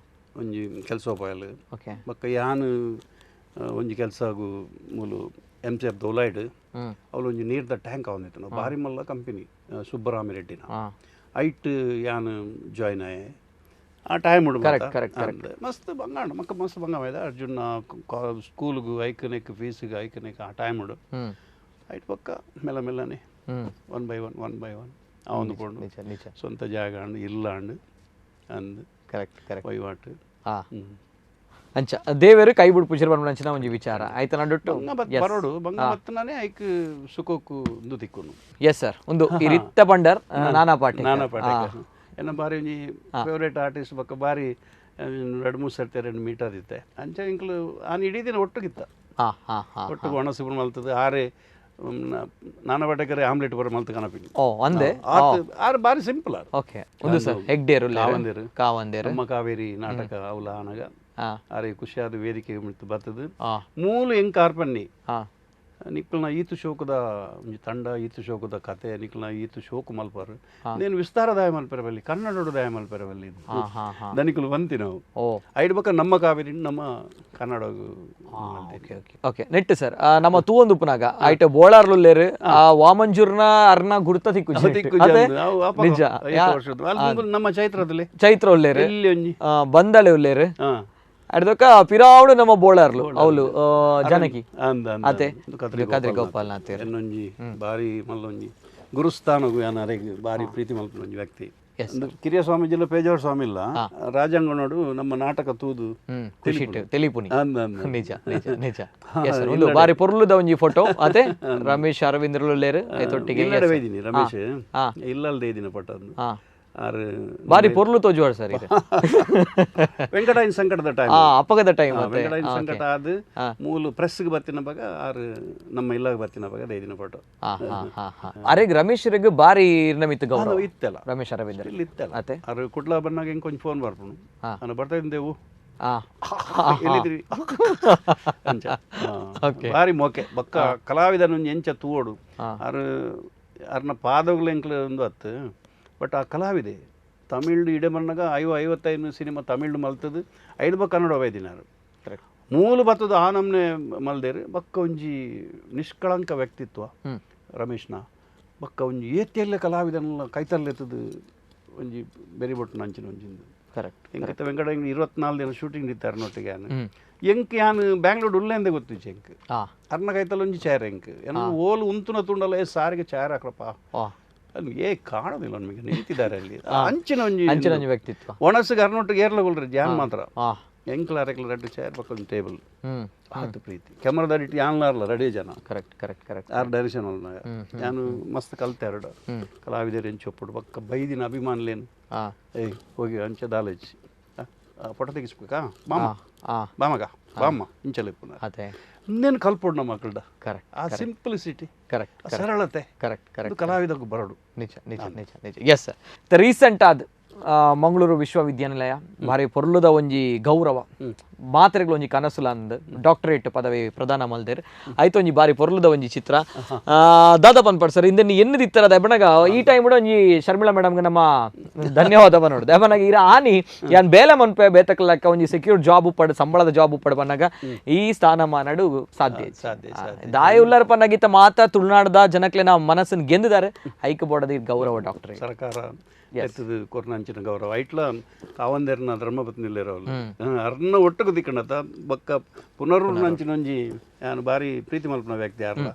ಒಂಜಿ ಕೆಲಸ ಪೋಯಲ್ ಬೊಕ್ಕ ಯಾನ್ ಒಂಜಿ ಕೆಲಸ ಮೂಲು ಎಮ್ ಸಿ ಎಫ್ ದೌಲೈಡ್ ಅವಳು ಒಂಜಿ ನೀರ್ದ ಟ್ಯಾಂಕ್ ಅವನಿತ್ತು ನಾವು ಭಾರಿ ಮಲ್ಲ ಕಂಪನಿ ಸುಬ್ಬರಾಮಿ ರೆಡ್ಡಿನ ಐಟ್ ಯಾನ್ ಜಾಯ್ನ್ ಆಯೆ ಆ ಟೈಮ್ ಮಸ್ತ್ ಬಂಗಾಂಡ ಮಕ್ಕ ಮಸ್ತ್ ಬಂಗಾಮ ಇದೆ ಅರ್ಜುನ ಸ್ಕೂಲ್ಗು ಐಕನೆಕ್ ಫೀಸಿಗೆ ಐಕನೆಕ್ ಆ ಟೈಮ್ ಉಡು ಐಟ್ ಪಕ್ಕ ಮೆಲ್ಲ ಮೆಲ್ಲನೆ one by one one by one ಅವನು ಪೋಂಡು ಸ್ವಂತ ಜಾಗ ಅಂಡ್ ಇಲ್ಲ ಅಂಡ್ ಅಂದ್ ಕರೆಕ್ಟ್ ಕರೆಕ್ಟ್ ವಹಿವಾಟು ಅಂಚ ದೇವರು ಕೈ ಬಿಡು ಪೂಜೆ ಬಂದ ಒಂಜಿ ವಿಚಾರ ಆಯ್ತು ನಡುಟ್ಟು ಬರೋಡು ಬಂಗ ಬತ್ತನಾನೆ ಐಕ್ ಸುಖಕ್ಕೂ ಒಂದು ತಿಕ್ಕುನು. ಎಸ್ ಸರ್ ಒಂದು ಇರಿತ್ತ ಬಂಡರ್ ನಾನಾ ಪಾಟೇಕರ್ ನಾನಾ ಪಾಟೇಕರ್ ಎನ್ನ ಬಾರಿ ಒಂಜಿ ಫೇವ್ರೇಟ್ ಆರ್ಟಿಸ್ಟ್ ಬೊಕ್ಕ ಬಾರಿ ಎರಡು ಮೂರು ಸರ್ತಿ 2 ಮೀಟರ್ ಇತ್ತೆ ಅಂಚ ಇಂಕ್ಲು ಆನ್ ಇಡೀ ದಿನ ಒಟ್ಟುಗಿತ್ತ ಒಟ್ಟು ಒಣಸು ಮಲ್ತದೆ ಆರೆ ನಾನಾ ಪಾಟೇಕರ್ ಆಮ್ಲೆಟ್ ಬರ ಮಲ್ತ ಕನಪಿನಿ ಓ ಒಂದೇ ಆರು ಬಾರಿ ಸಿಂಪಲ್ ಆರು. ಓಕೆ ಒಂದು ಸರ್ ಹೆಗ್ಡೇರು ಕಾವಂದೇರು ಕಾವಂದೇರು ನಮ್ಮ ಕಾವೇರಿ ನಾಟಕ ಅವಲ ಆನಗ ಆರೆ ಖುಷಿಯಾದ ವೇದಿಕೆ ಬರ್ತದೆ ಮೂಲ ಹೆಂಗ್ ಕಾರ್ಪನ್ನಿ ನಿಕ್ಕಲ್ನ ಈತು ಶೋಕದ ಒಂಜಿ ತಂಡ ಈತು ಶೋಕದ ಕತೆ ನಿಕ್ಕಲ್ನ ಈತು ಶೋಕು ಮಲ್ಪಾರು నేను ವಿಸ್ತಾರ ದಾಯ ಮಲ್ಪೆರವಲ್ಲಿ ಕನ್ನಡ ದಾಯ ಮಲ್ಪೆರವಲ್ಲಿ ದನಿಕುಲು ಬಂತಿ ನಾವು ಐಡ್ ಬಕ್ಕ ನಮ್ಮ ಕಾವೇರಿ ನಮ್ಮ ಕನ್ನಡ. ಓಕೆ ನೆಟ್ ಸರ್ ನಮ್ಮ ತೂವೊಂದು ಉಪ್ಪುನಾಗ ಐಟ ಬೋಳಾರ್ಲುಲ್ಲೇರು ಆ ವಾಮಂಜೂರ್ನ ಅರ್ನ ಗುರ್ತ ತಿಕ್ಕು ನಿಜ ನಮ್ಮ ಚೈತ್ರದಲ್ಲಿ ಚೈತ್ರ ಉಲ್ಲೇರು ಬಂದಳೆ ಉಲ್ಲೇರು ಅಡ್ದಕ್ಕ ಪಿರಾವಡು ನಮ್ಮ ಬೋಳಾರ್ಲು ಅವಳು ಜಾನಕಿ ಅತೆ ಕದ್ರಿ ಗೋಪಾಲ್ ಎನ್ನೊಂಜಿ ಬಾರಿ ಮಲ್ಲೊಂಜಿ ಗುರುಸ್ಥಾನಗು ಯಾನಾರೆಗ್ ಬಾರಿ ಪ್ರೀತಿ ಮಲ್ಪನೊಂಜಿ ವ್ಯಕ್ತಿ. ಕಿರಿಯ ಸ್ವಾಮೀಜಿ ಇಲ್ಲ ಪೇಜಾವರ ಸ್ವಾಮಿ ಇಲ್ಲ ರಾಜಾಂಗಣೋಡು ನಮ್ಮ ನಾಟಕ ತೂದು ತೆಲಿಪುನಿ ನಿಜ ನಿಜ ನಿಜ ಒಂದು ಬಾರಿ ಪೊರ್ಲುದ ಒಂಜಿ ಫೋಟೋ ಅದೇ ರಮೇಶ್ ಅರವಿಂದ್ರಲುಲ್ಲೇರು ಐತೊಟ್ಟಿಗೆ ರಮೇಶ್ ಇಲ್ಲಲ್ದೇ ಇದ್ದೀನಿ ಪಟ್ಟ ಬಾರಿ ಪೊರ್ಲು ತೋಜುವಾರ್ ಸರ್ ವೆಂಕಟಾಯನ ಸಂಕಟದ ಟೈಮ್ ಅಪ್ಪಗದ ಟೈಮ್ ವೆಂಕಟಾಯನ ಸಂಕಟ ಅದು ಮೂಲ ಪ್ರೆಸ್ಗೆ ಬರ್ತಿನ ಬಗ ಆರು ನಮ್ಮ ಇಲ್ಲಾಗ ಬರ್ತಿನ ಬಗ ಐದಿನ ಫೋಟೋ. ಅರೆ ರಮೇಶ್ ಬಾರಿ ನಮಿತ್ತು ಗೌರವ ಇತ್ತಲ್ಲ ರಮೇಶ್ ಅರವಿಂದ್ರ ಇಲ್ಲಿ ಇತ್ತಲ್ಲ ಅರೆ ಕುಡ್ಲ ಬಂದಾಗ ಹೆಂಗೆ ಕೊಂಚ ಫೋನ್ ಬರ್ಪುನು ನಾನು ಬರ್ತಾ ಇದ್ದೇವು ಎಲ್ಲಿದ್ರಿ ಅಂಚ ಬಾರಿ ಮೋಕೆ ಬಕ್ಕ ಕಲಾವಿದನ ಎಂಚ ತೂವೋಡು ಆರು ಅರ್ನ ಪಾದಗಳು ಎಂಕ್ಲ ಒಂದು ಹತ್ತು ಬಟ್ ಆ ಕಲಾವಿದೆ ತಮಿಳು ಇಡೆ ಮನ್ನಾಗ 55 ಸಿನಿಮಾ ತಮಿಳು ಮಲ್ತದು ಐದು ಬ ಕನ್ನಡ ವೈದಿನಾರು ಮೂಲ ಬತ್ತದ ಆ ನಮ್ನೆ ಮಲ್ದೇರು ಬಕ್ಕ ಒಂಜಿ ನಿಷ್ಕಳಂಕ ವ್ಯಕ್ತಿತ್ವ ರಮೇಶ್ನ ಬಕ್ಕ ಒಂಜಿ ಏತಿಯಲ್ಲೇ ಕಲಾವಿದನೆಲ್ಲ ಕೈತಲ್ಲೆತ್ತದು ಒಂಜಿ ಬೆರಿ ಬೊಟ್ಟು ನಂಚಿನ ಒಂಜಿಂದು ಕರೆಕ್ಟ್. ಎಂಕತ್ತ ವೆಂಕಟ 24 ದಿನ ಶೂಟಿಂಗ್ ಇತ್ತಾರೆ ನೊಟ್ಟಿಗೆ ಯಾನು ಎಂಕ್ ಯಾನು ಬ್ಯಾಂಗ್ಳೂರ್ ಉಲ್ಲೇಂದೆ ಗೊತ್ತಿಚ್ಚು ಎಂಕ್ ಅರ್ನ ಕೈತಲ್ಲ ಒಂಜಿ ಚಾರ್ ಎಂಕ್ ಏನೋ ಓಲು ಉಂತುನ ತುಂಡಲ್ಲ ಏ ಸಾರಿಗೆ ಚಾರ್ ಹಾಕ್ರಪ್ಪ ಅಲ್ಲಿ ಏ ಕಾಣೋದಿಲ್ಲ ನಮಗೆ ನಿಂತಿದ್ದಾರೆ ಅಲ್ಲಿ ಅಂಚಿನ ಒಂಜಿ ಅಂಚಿನ ಒಂಜಿ ವ್ಯಕ್ತಿತ್ವ ಒಣಸಿಗೆ ಅರ್ನೊಟ್ಟಿಗೆ ಏರ್ಲಗೊಳ್ರಿ ಜಾನ್ ಮಾತ್ರ ಆ ಎಂಕ್ಲ ಅರೆಕ್ಲ ರೆಡ್ ಚೇರ್ ಪಕ್ಕ ಟೇಬಲ್ ಹ್ಮ್ ಆತು ಪ್ರೀತಿ ಕ್ಯಾಮ್ರಾದ ಇಟ್ಟು ಯಾನ್ಲಾರ್ಲ ರೆಡಿ ಜನ ಕರೆಕ್ಟ್ ಕರೆಕ್ಟ್ ಕರೆಕ್ಟ್ ಆರ್ ಡೈರೆಕ್ಷನ್ ಅಲ್ಲ ನಾನು ಮಸ್ತ್ ಕಲ್ತೆ ಎರಡು ಕಲಾವಿದರು ಎಂಚೊಪ್ಪುಡು ಪಕ್ಕ ಬೈದಿನ ಅಭಿಮಾನಿಲೇನು ಆ ಏಯ್ ಹೋಗಿ ಅಂಚೆ ದಾಲೇಜ್ ಫೋಟೋ ತೆಗಿಸ್ಬೇಕಾ ಬಾಮ ಆ ಬಾಮಗ ಬಾಮ್ಮ ಇಂಚಲೆಪ್ಪುನ ಅದೇ ಇನ್ನೇನು ಕಲ್ಪೊಡು ನಮ್ಮ ಮಕ್ಕಳ್ದ ಕರೆಕ್ಟ್ ಆ ಸಿಂಪ್ಲಿಸಿಟಿ ಕರೆಕ್ಟ್ ಆ ಸರಳತೆ ಕರೆಕ್ಟ್ ಅದು ಕರೆಕ್ಟ್ ಕಲಾವಿದಕ್ಕೆ ಬರಡು ನಿಜ ನಿಜ ನಿಜ ನಿಜ ಎಸ್ ಸರ್ ರೀಸೆಂಟ್ ಆದ್ ಮಂಗಳೂರು ವಿಶ್ವವಿದ್ಯಾನಿಲಯ ಭಾರಿ ಪೊರ್ಲುದ ಒಂಜಿ ಗೌರವ ಮಾತ್ರೆಗಳು ಒಂಜಿ ಕನಸುಲ ಅಂದ್ ಡಾಕ್ಟರೇಟ್ ಪದವಿ ಪ್ರದಾನ ಮಲ್ದೇರ್ ಆಯ್ತು ಒಂಜಿ ಬಾರಿ ಪೊರ್ಲುದ ಒಂಜಿ ಚಿತ್ರ ದಾದಾ ಪನ್ಪಡ್ ಸರ್ ಇಂದೆನ್ ಎನ್ನದಿತ್ತರ ದೆಬನಗ ಈ ಟೈಮ್ ಒಂಜಿ ಶರ್ಮಿಳಾ ಮೇಡಮ್ಗೆ ನಮ್ಮ ಧನ್ಯವಾದ ನೋಡು ದೆಬನಗ ಇರ ಆನಿ ಯಾನ್ ಬೇಲೆ ಮನ್ಪೆ ಬೇತಕ್ಲಕ್ಕ ಒಂಜಿ ಸೆಕ್ಯೂರ್ ಜಾಬ್ ಉಪ್ಪಡ್ ಸಂಬಳದ ಜಾಬ್ ಉಪ್ಪಡ್ ಬನ್ನಗ ಈ ಸ್ಥಾನಮಾನಡು ಸಾಧ್ಯ ಇಜ್ಜಿ. ಸಾಧ್ಯ, ದಾಯ ಉಲ್ಲರ್ ಪನ್ನಗಿತ್ತ ಮಾತ ತುಳುನಾಡದ ಜನಕ್ಲೆ ನಾವು ಮನಸ್ಸನ್ನು ಗೆದ್ದಿದ್ದಾರೆ ಐಕ ಬೋರ್ಡದ ಈ ಗೌರವ ಡಾಕ್ಟರ್ ಸರ್ಕಾರ ಎತ್ತದು ಕೊರ್ನಂಚಿನ ಗೌರವ ಐಟ್ಲ ಕಾವಂದೇರ್ನ ಧರ್ಮಪತ್ನಿಲಿರೋಲ್ಲ ಅರ್ನ ಒಟ್ಟುಗು ದಿಕ್ಕಣತ ಬಕ್ಕ ಪುನರ್ನಂಚಿನ ಒಂಜಿ ಯಾನು ಬಾರಿ ಪ್ರೀತಿ ಮಲ್ಪನ ವ್ಯಕ್ತಿ ಯಾರಲ್ಲ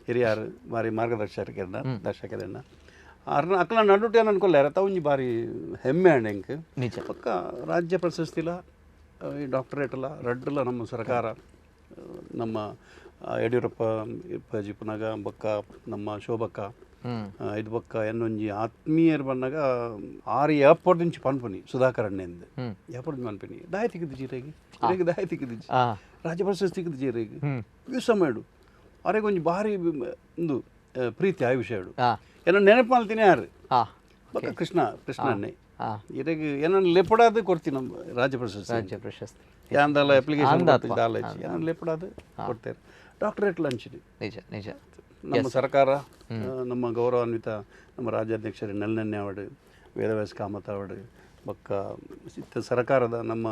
ಹಿರಿಯಾರು ಬಾರಿ ಮಾರ್ಗದರ್ಶಕರನ್ನ ದರ್ಶಕರನ್ನ ಅರ್ನ ಅಕ್ಲ ನಡುಟೆ ಅನ್ಕೊಲ್ಲ ಯಾರ ಒಂಜಿ ಬಾರಿ ಹೆಮ್ಮೆ ಅಣ್ಣ ಎಂಕ್ ನಿಜ. ಪಕ್ಕ ರಾಜ್ಯ ಪ್ರಶಸ್ತಿಲ ಈ ಡಾಕ್ಟರೇಟ್ ಅಲ್ಲ ರಡ್ಡಲ ನಮ್ಮ ಸರ್ಕಾರ ನಮ್ಮ ಯಡಿಯೂರಪ್ಪ ಜಿಪುನಾಗ ಬಕ್ಕ ನಮ್ಮ ಶೋಭಕ್ಕ ಇದು ಬಕ್ಕ ಎನ್ನೊಂಜಿ ಆತ್ಮೀಯರು ಬಂದಾಗ ಆರು ಏರ್ಪೋರ್ಟ್ నుంచి ಪನ್ಪುನಿ ಸುಧಾಕರ್ ಅಣ್ಣೆಂದು ಏರ್ಪೋರ್ಟ್ ಪನ್ಪಿನಿ ದಾಯ ತಿಕ್ಕಿದ್ದು ಜೀರೆಗೆ ಜೀರೆಗೆ ದಾಯ ತಿಕ್ಕಿದ್ದು ಆ. ರಾಜ್ಯ ಪ್ರಶಸ್ತಿ ತಿಕ್ಕಿದ್ದು ಜೀರೆಗೆ ಯೂಸ ಮಾಡು ಅವ್ರಿಗೆ ಒಂಜಿ ಭಾರಿ ಒಂದು ಪ್ರೀತಿ ಆ ವಿಷಯಡು ಆ. ಏನೋ ನೆನಪು ಮಾಡ್ತೀನಿ ಯಾರು ಆ ಬಕ್ಕ ಕೃಷ್ಣ ಕೃಷ್ಣ ಅಣ್ಣೆ ಆ. ಇರೆಗೆ ಏನೋ ಲೆಪಡಾದ ಕೊಡ್ತೀನಿ ನಮ್ಮ ರಾಜ್ಯ ಪ್ರಶಸ್ತಿ ರಾಜ್ಯ ಪ್ರಶಸ್ತಿ ಯಾಂದಲ್ಲ ಅಪ್ಲಿಕೇಶನ್ ಯಾನ್ ಲೆಪಡಾದ ಕೊಡ್ತಾರೆ ಡಾಕ್ಟರೇಟ್ ಲಂಚಿನಿ ನಿಜ ನಿಜ ನಮ್ಮ ಸರ್ಕಾರ ನಮ್ಮ ಗೌರವಾನ್ವಿತ ನಮ್ಮ ರಾಜ್ಯಾಧ್ಯಕ್ಷರು ನಲ್ನನ್ನೆ ಅವಡು ವೇದವ್ಯಾಸ ಕಾಮತ್ ಅವಡು ಬಕ್ಕ ಇತ್ತ ಸರ್ಕಾರದ ನಮ್ಮ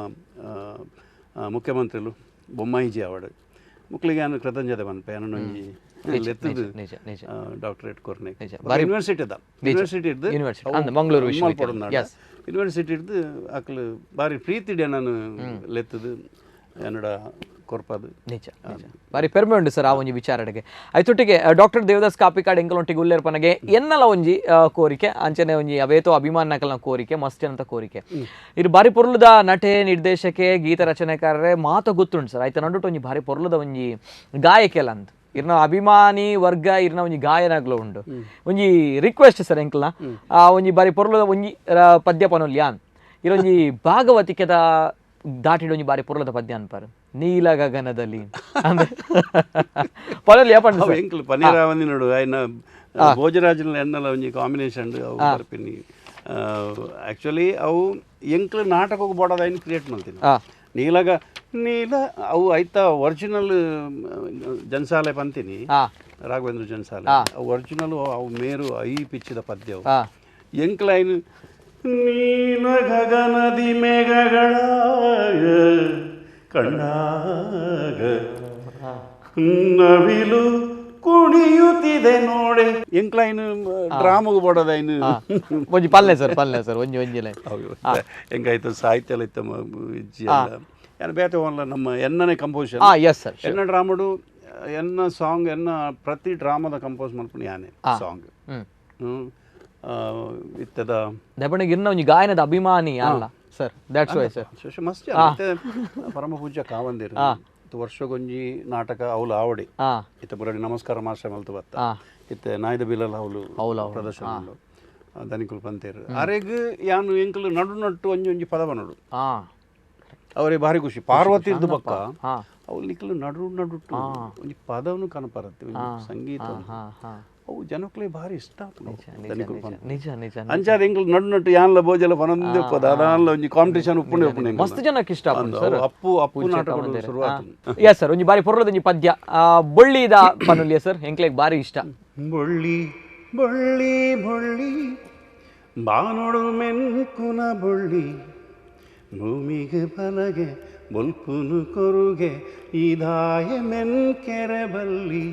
ಮುಖ್ಯಮಂತ್ರಿಲು ಬೊಮ್ಮಾಯಿಜಿ ಅವಡು ಮಕ್ಕಳಿಗೆ ನಾನು ಕೃತಜ್ಞತೆ ಮನ್ಪೆ ಏನೊಂಜಿ ಲೆತ್ತದು ನಿಜ ನಿಜ ಡಾಕ್ಟರೇಟ್ ಕೊರ್ನೆ ನಿಜ. ಯೂನಿವರ್ಸಿಟಿ ಅದ ಯೂನಿವರ್ಸಿಟಿ ಇದ್ದು ಯೂನಿವರ್ಸಿಟಿ. ಅಂದ್ ಮಂಗಳೂರು ವಿಶ್ವವಿದ್ಯಾಲಯ. Yes. University ಇದ್ದು ಅಕ್ಲು ಬಾರಿ ಪ್ರೀತಿಡೆ ನಾನು ಲೆತ್ತದು ಎನ್ನಡ ಕೊರ್ಪದು ನಿಜ ನಿಜ ಬಾರಿ ಪೆರ್ಮೆ ಉಂಡು ಸರ್ ಆ ಒಂಜಿ ವಿಚಾರಡೆಗೆ ಐತೊಟ್ಟಿಗೆ ಡಾಕ್ಟರ್ ದೇವದಾಸ್ ಕಾಪಿಕಾಡ್ ಎಂಕಲೊಟ್ಟಿಗೆ ಉಲ್ಲೇರ್ಪನಗೆ ಎನ್ನಲ ಒಂಜಿ ಕೋರಿಕೆ ಅಂಚನೆ ಒಂಜಿ ಅವೇತೋ ಅಭಿಮಾನಕಲ್ನ ಕೋರಿಕೆ ಮಸ್ತ್ ಅಂತ ಕೋರಿಕೆ ಇದು ಬಾರಿ ಪೊರ್ಲುದ ನಟೆ ನಿರ್ದೇಶಕೆ ಗೀತ ರಚನೆಕಾರರೇ ಮಾತ ಗೊತ್ತುಂಟು ಸರ್ ಆಯ್ತು ನಡುಟು ಒಂಜಿ ಬಾರಿ ಪೊರ್ಲುದ ಒಂಜಿ ಗಾಯಕೆಲ ಅಂತ ಇರ್ನ ಅಭಿಮಾನಿ ವರ್ಗ ಇರ್ನ ಒಂಜಿ ಗಾಯನಾಗ್ಲ ಉಂಡು ಒಂಜಿ ರಿಕ್ವೆಸ್ಟ್ ಸರ್ ಎಂಕಲ್ನ ಆ ಒಂಜಿ ಬಾರಿ ಪೊರ್ಲುದ ಒಂಜಿ ಪದ್ಯ ಪನೊಲ್ಯಾನ್ ಇರೊಂಜಿ ಭಾಗವತಿಕೆದ ದಾಟಿಡ್ ಒಂಜಿ ಬಾರಿ ಪೊರ್ಲದ ಪದ್ಯ ಅನ್ಪಾರು ನೀಲ ಗಗನದಲ್ಲಿ ಅಂದ್ರೆ ಪನೊಲಿ ಯಾಪಂಡು ಅವು ಎಂಕಲ್ ಪನ್ನೀರಾವಂದಿ ನೋಡು ಆಯ್ನ ಭೋಜರಾಜನ ಎನ್ನಲ ಒಂಜಿ ಕಾಂಬಿನೇಷನ್ ಅವು ಬರ್ಪಿನಿ ಆ್ಯಕ್ಚುಲಿ ಅವು ಎಂಕ್ಲು ನಾಟಕಕ್ಕೆ ಬೋಡದ ಐನ್ ಕ್ರಿಯೇಟ್ ಮಾಡ್ತೀನಿ ಆ. ನೀಲಗ ನೀಲ ಅವು ಐತ ಒರಿಜಿನಲ್ ಜನ್ಸಾಲೆ ಪಂತೀನಿ ಆ. ರಾಘವೇಂದ್ರ ಜನ್ಸಾಲೆ ಅವು ಒರಿಜಿನಲ್ ಅವು ಮೇರು I ಪಿಚ್ಚಿದ ಪದ್ಯ ಅವು ಆ. ಎಂಕ್ಲ ಐನು ನೀಲ ಗಗನದಿ ಮೇಘಗಳ ಕಣ್ಣಾಗ ನವಿಲು ಕುಣಿಯುತ್ತಿದೆ ನೋಡೆ ಎಂಕ್ಲೈನ್ ಡ್ರಾಮಗೆ ಬೋಡದೈನು ಒಂಜಿ ಪಲ್ಲೆ ಸರ್ ಪಲ್ಲೆ ಸರ್ ಒಂಜಿ ಒಂಜಿ ಲೈನ್ ಹೆಂಗಾಯ್ತು ಸಾಹಿತ್ಯ ಎಲ್ಲ ಇತ್ತ ಇಜ್ಜಿ ಎಲ್ಲ ಯಾರು ಬೇತೆ ಹೋಗಲ್ಲ ನಮ್ಮ ಎನ್ನನೇ ಕಂಪೋಸಿಷನ್ ಆ ಎಸ್ ಸರ್ ಎನ್ನ ಡ್ರಾಮಡು ಎನ್ನ ಸಾಂಗ್ ಎನ್ನ ಪ್ರತಿ ಡ್ರಾಮದ ಕಂಪೋಸ್ ಮಾಡ್ಕೊಂಡು ಯಾನೆ ಸಾಂಗ್ ಹ್ಮ್ ಇತ್ತದ ದೆಬಣಿಗೆ ಇರ್ನ ಒಂಜಿ ಗಾಯನದ ಅಭಿಮಾನಿ ಅಲ್ಲ ಸರ್ that's why sir ಶಶಿ ಮಸ್ತ್ ಮತ್ತೆ ಪರಮ ಪೂಜ್ಯ ಕಾವಂದಿರು ವರ್ಷಗೊಂಜಿ ನಾಟಕ ಅವಳು ಆವಡಿ ಆ ಇತ್ತ ಬುರಡಿ ನಮಸ್ಕಾರ ಮಾಸ್ಟರ್ ಮಲ್ತು ಬತ್ತ ಆ. ಇತ್ತೆ ನಾಯ್ದ ಬಿಲ್ಲಲ್ಲ ಅವಳು ಅವ್ಲು ಅವ್ಲು. ಪ್ರದರ್ಶನ ಉಂಡು. ದನಿಕುಲು ಪಂತೇರು ಅರೆಗ್ ಯಾನು ಎಂಕಲು ನಡು ನಟ್ಟು ಒಂಜಿ ಒಂಜಿ ಪದ ಬನಡು ಆ ಅವರೇ ಭಾರಿ ಖುಷಿ ಪಾರ್ವತಿ ಇದ್ದು ಬಕ್ಕ ಹಾ. ಅವ್ಲು ನಿಕ್ಕಲು ನಡು ನಡುಟ್ಟು ಒಂಜಿ ಪದವನ್ನು ಕನಪರತ್ತೆ ಒಂಜಿ ಸಂಗೀತ ಹಾ ಹಾ ಅವು ಜನಕ್ಕಲೇ ಭಾರಿ ಇಷ್ಟ ಆಪುಂಡು ದನಿಕುಲು ಪಂತ ನಿಜ ನಿಜ ಅಂಚಾದ ಎಂಕಲು ನಡು ನಟ್ಟು ಯಾನ್ಲ ಬೋಜಲ ಪನೊಂದೇ ಪದ ಅದಾನ್ಲ ಒಂಜಿ ಕಾಂಪಿಟೇಷನ್ ಉಪ್ಪುಂಡೆ ಉಪ್ಪುಂಡೆ ಎಂಕಲ್ನ. ಮಸ್ತ್ ಜನಕ್ಕೆ ಇಷ್ಟ ಆಪುಂಡು ಅಂದು ಸರ್ ಅವು ಅಪ್ಪು ಅಪ್ಪು ನಾಟಕ ಶುರುವಾತು ಎಸ್ ಸರ್ ಒಂಜಿ ಬಾರಿ ಪೊರ್ಲದ ಒಂಜಿ ಪದ್ಯ ಬೊಳ್ಳಿದ ಪನುಲಿಯ ಸರ್ ಎಂಕ್ಲೆಗ್ ಬಾರಿ ಇಷ್ಟ ಬೊಳ್ಳಿ ಬೊಳ್ಳಿ ಬೊಳ್ಳಿ ಬಾನೊಡು ಮೆನ್ಕುನ ಬೊಳ್ಳಿ ಭೂಮಿಗೆ ಬಲಗೆ ಬೊಲ್ಪುನು ಕೊರುಗೆ ಇದಾಯ ಮೆನ್ಕೆರೆ ಬಲ್ಲಿ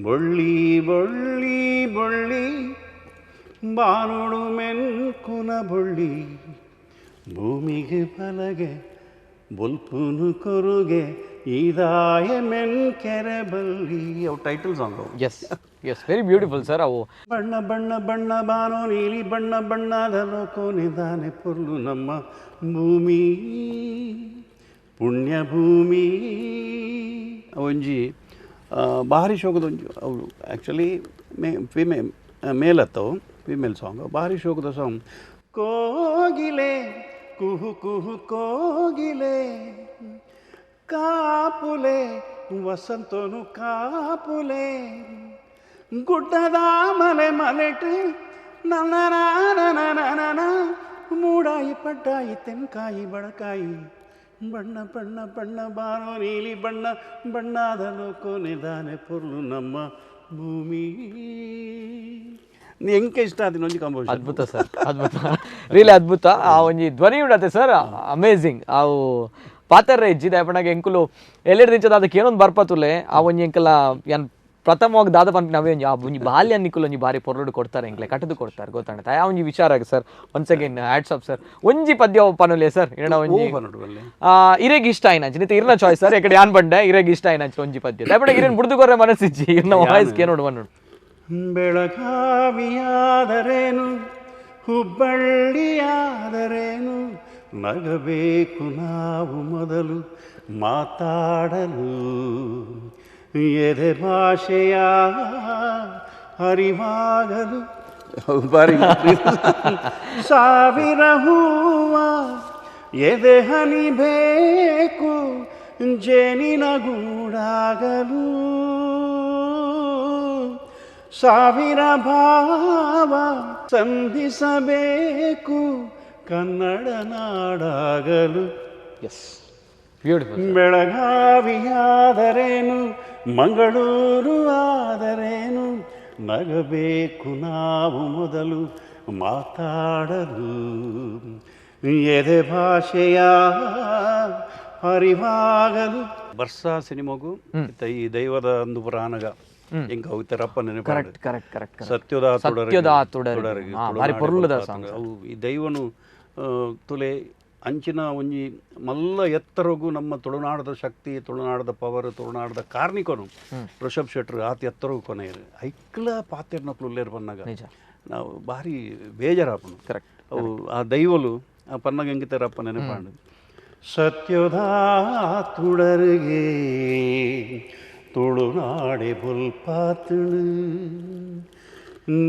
ಬೊಳ್ಳಿ ಬೊಳ್ಳಿ ಬೊಳ್ಳಿ ಬಾನೊಡು ಮೆನ್ಕುನ ಬೊಳ್ಳಿ ಭೂಮಿಗೆ ಬಲಗೆ ಬೊಲ್ಪುನು ಕೊರುಗೆ ಇದಾಯ ಮೆನ್ಕೆರೆ ಬಲ್ಲಿ ಅವು ಟೈಟಲ್ ಸಾಂಗ್ ಅವು S Yes, very beautiful sir. ಅವು ಬಣ್ಣ ಬಣ್ಣ ಬಣ್ಣ ಬಾನೋ ನೀಲಿ ಬಣ್ಣ ಬಣ್ಣದ ಲೋಕೋ ನಿಧಾನೆ ಪೊರ್ಲು ನಮ್ಮ ಭೂಮಿ ಪುಣ್ಯ ಭೂಮಿ. ಒಂಜಿ ಭಾರಿ ಶೋಕದ ಒಂಜಿ ಅವು ಆ್ಯಕ್ಚುಲಿ ಮೇ ಫಿಮೇ ಮೇಲತ್ತವು ಫಿಮೇಲ್ ಸಾಂಗ್, ಭಾರಿ ಶೋಕದ ಸಾಂಗ್. ಕೋಗಿಲೆ ಕುಹು ಕುಹು ಕೋಗಿಲೆ ಕಾಪುಲೆ ವಸಂತನು ಕಾಪುಲೆ ಗುಡ್ಡದ ಮಲೆ ಮಲೆಟು ನನ್ನ ನನ್ನ ಮೂಡಾಯಿ ಪಡ್ಡಾಯಿ ತೆನ್ಕಾಯಿ ಬಡಕಾಯಿ ಬಣ್ಣ ಬಣ್ಣ ಬಣ್ಣ ಬಾರೋ ನೀಲಿ ಬಣ್ಣ ಬಣ್ಣದ ಲೋಕೋ ನಿಧಾನೆ ಪೊರ್ಲು ನಮ್ಮ ಭೂಮಿ. ಎಂಕೆ ಇಷ್ಟ ಆದಿನ ಒಂಜಿ ಕಂಪೋಸಿಷನ್. ಅದ್ಭುತ ಸರ್, ಅದ್ಭುತ, ರಿಯಲಿ ಅದ್ಭುತ. ಆ ಒಂಜಿ ಧ್ವನಿ ಉಂಡತೆ ಸರ್, ಅಮೇಝಿಂಗ್. ಅವು ಪಾತೆರ್ರೆ ಇಜ್ಜಿ ದಾಯಪಣಗ ಎಂಕುಲು ಎಲ್ಲೆಡ್ ದಿಂಚದ ಅದಕ್ಕೆ ಏನೊಂದು ಬರ್ಪತುಲೆ ಆ ಒಂಜಿ ಎಂಕಲ ಏನ್ ಪ್ರಥಮವಾಗಿ ದಾದ ಪನ್ಪಿನ ಅವೇ ಒಂಜಿ ಆ ಒಂಜಿ ಬಾಲ್ಯ ನಿಕ್ಕುಲು ಒಂಜಿ ಬಾರಿ ಪೊರ್ಲುಡು ಕೊಡ್ತಾರೆ, ಎಂಕ್ಲೆ ಕಟ್ಟದು ಕೊಡ್ತಾರೆ ಗೊತ್ತಾಣೆ. ಆ ಒಂಜಿ ವಿಚಾರ sir, once again hats off sir. ಒಂಜಿ ಪದ್ಯ ಪನುಲೆ ಸರ್, ಇರಣ ಒಂಜಿ ಇರೆಗ್ ಇಷ್ಟ ಆಯ್ನಂಚಿ ನಿತ ಇರ್ನ ಚಾಯ್ಸ್ ಸರ್, ಎಕಡೆ ಯಾನ್ ಬಂಡೆ ಇರೆಗ್ ಇಷ್ಟ ಆಯ್ನಂಚಿ ಒಂಜಿ ಪದ್ಯ ದಾಯಪಣಗ ಇರೇನ್ ಬುಡ್ದು ಕೊರ್ರೆ ಮನಸ್ಸಿಜ್ಜಿ ಇರ್ನ ವಾಯ್ಸ್ ಕೇನೋಡು ಬನ್ನೋಡು. ಬೆಳಗಾವಿಯಾದರೇನು ಹುಬ್ಬಳ್ಳಿಯಾದರೇನು ನಗಬೇಕು ನಾವು ಮೊದಲು ಮಾತಾಡಲು, ಎದೆ ಭಾಷೆಯ ಅರಿವಾಗಲು ಬಾರಿ ಸಾವಿರ ಹೂವ ಎದೆ ಹನಿ ಬೇಕು ಜೇನಿನ ಗೂಡಾಗಲು, ಸಾವಿರ ಭಾವ ಸಂಧಿಸಬೇಕು ಕನ್ನಡ ನಾಡಾಗಲು. Yes, beautiful. ಬೆಳಗಾವಿಯಾದರೇನು ಮಂಗಳೂರು ಆದರೇನು ನಗಬೇಕು ನಾವು ಮೊದಲು ಮಾತಾಡಲು, ಎದೆ ಭಾಷೆಯ ಅರಿವಾಗಲು. ಬರ್ಸಾ ಸಿನಿಮಾಗೂ ಈ ದೈವದ ಒಂದು ಪುರಾಣಗ ಎಂಕ ಹೋಗ್ತಾರಪ್ಪ ನೆನಪು. Correct correct correct. ಸತ್ಯದ ಸತ್ಯದ ಭಾರಿ ಪೊರ್ಲುದ ಸಾಂಗ್. ಅವು ಈ ದೈವನು ತುಲೆ ಅಂಚಿನ ಒಂಜಿ ಮಲ್ಲ ಎತ್ತರಗೂ ನಮ್ಮ ತುಳುನಾಡದ ಶಕ್ತಿ, ತುಳುನಾಡದ ಪವರ್, ತುಳುನಾಡದ ಕಾರ್ಣಿಕನು ಋಷಭ್ ಶೆಟ್ಟರು ಆತ ಎತ್ತರಗೂ ಕೊನೆಯರು ಐಕ್ಲ ಪಾತೆರ್ನಕ್ಲು ಉಲ್ಲೇರು ಬನ್ನಾಗ ನಾವು ಭಾರಿ ಬೇಜಾರಾಪನು. ಕರೆಕ್ಟ್. ಅವು ಆ ದೈವಲು ಆ ಪನ್ನಾಗ ಎಂಗಿತಾರಪ್ಪ ನೆನಪಾಂಡು. ಸತ್ಯೋದಾ ತುಡರಿಗೆ ತುಳುನಾಡೆ ಬುಲ್ಪಾತಳು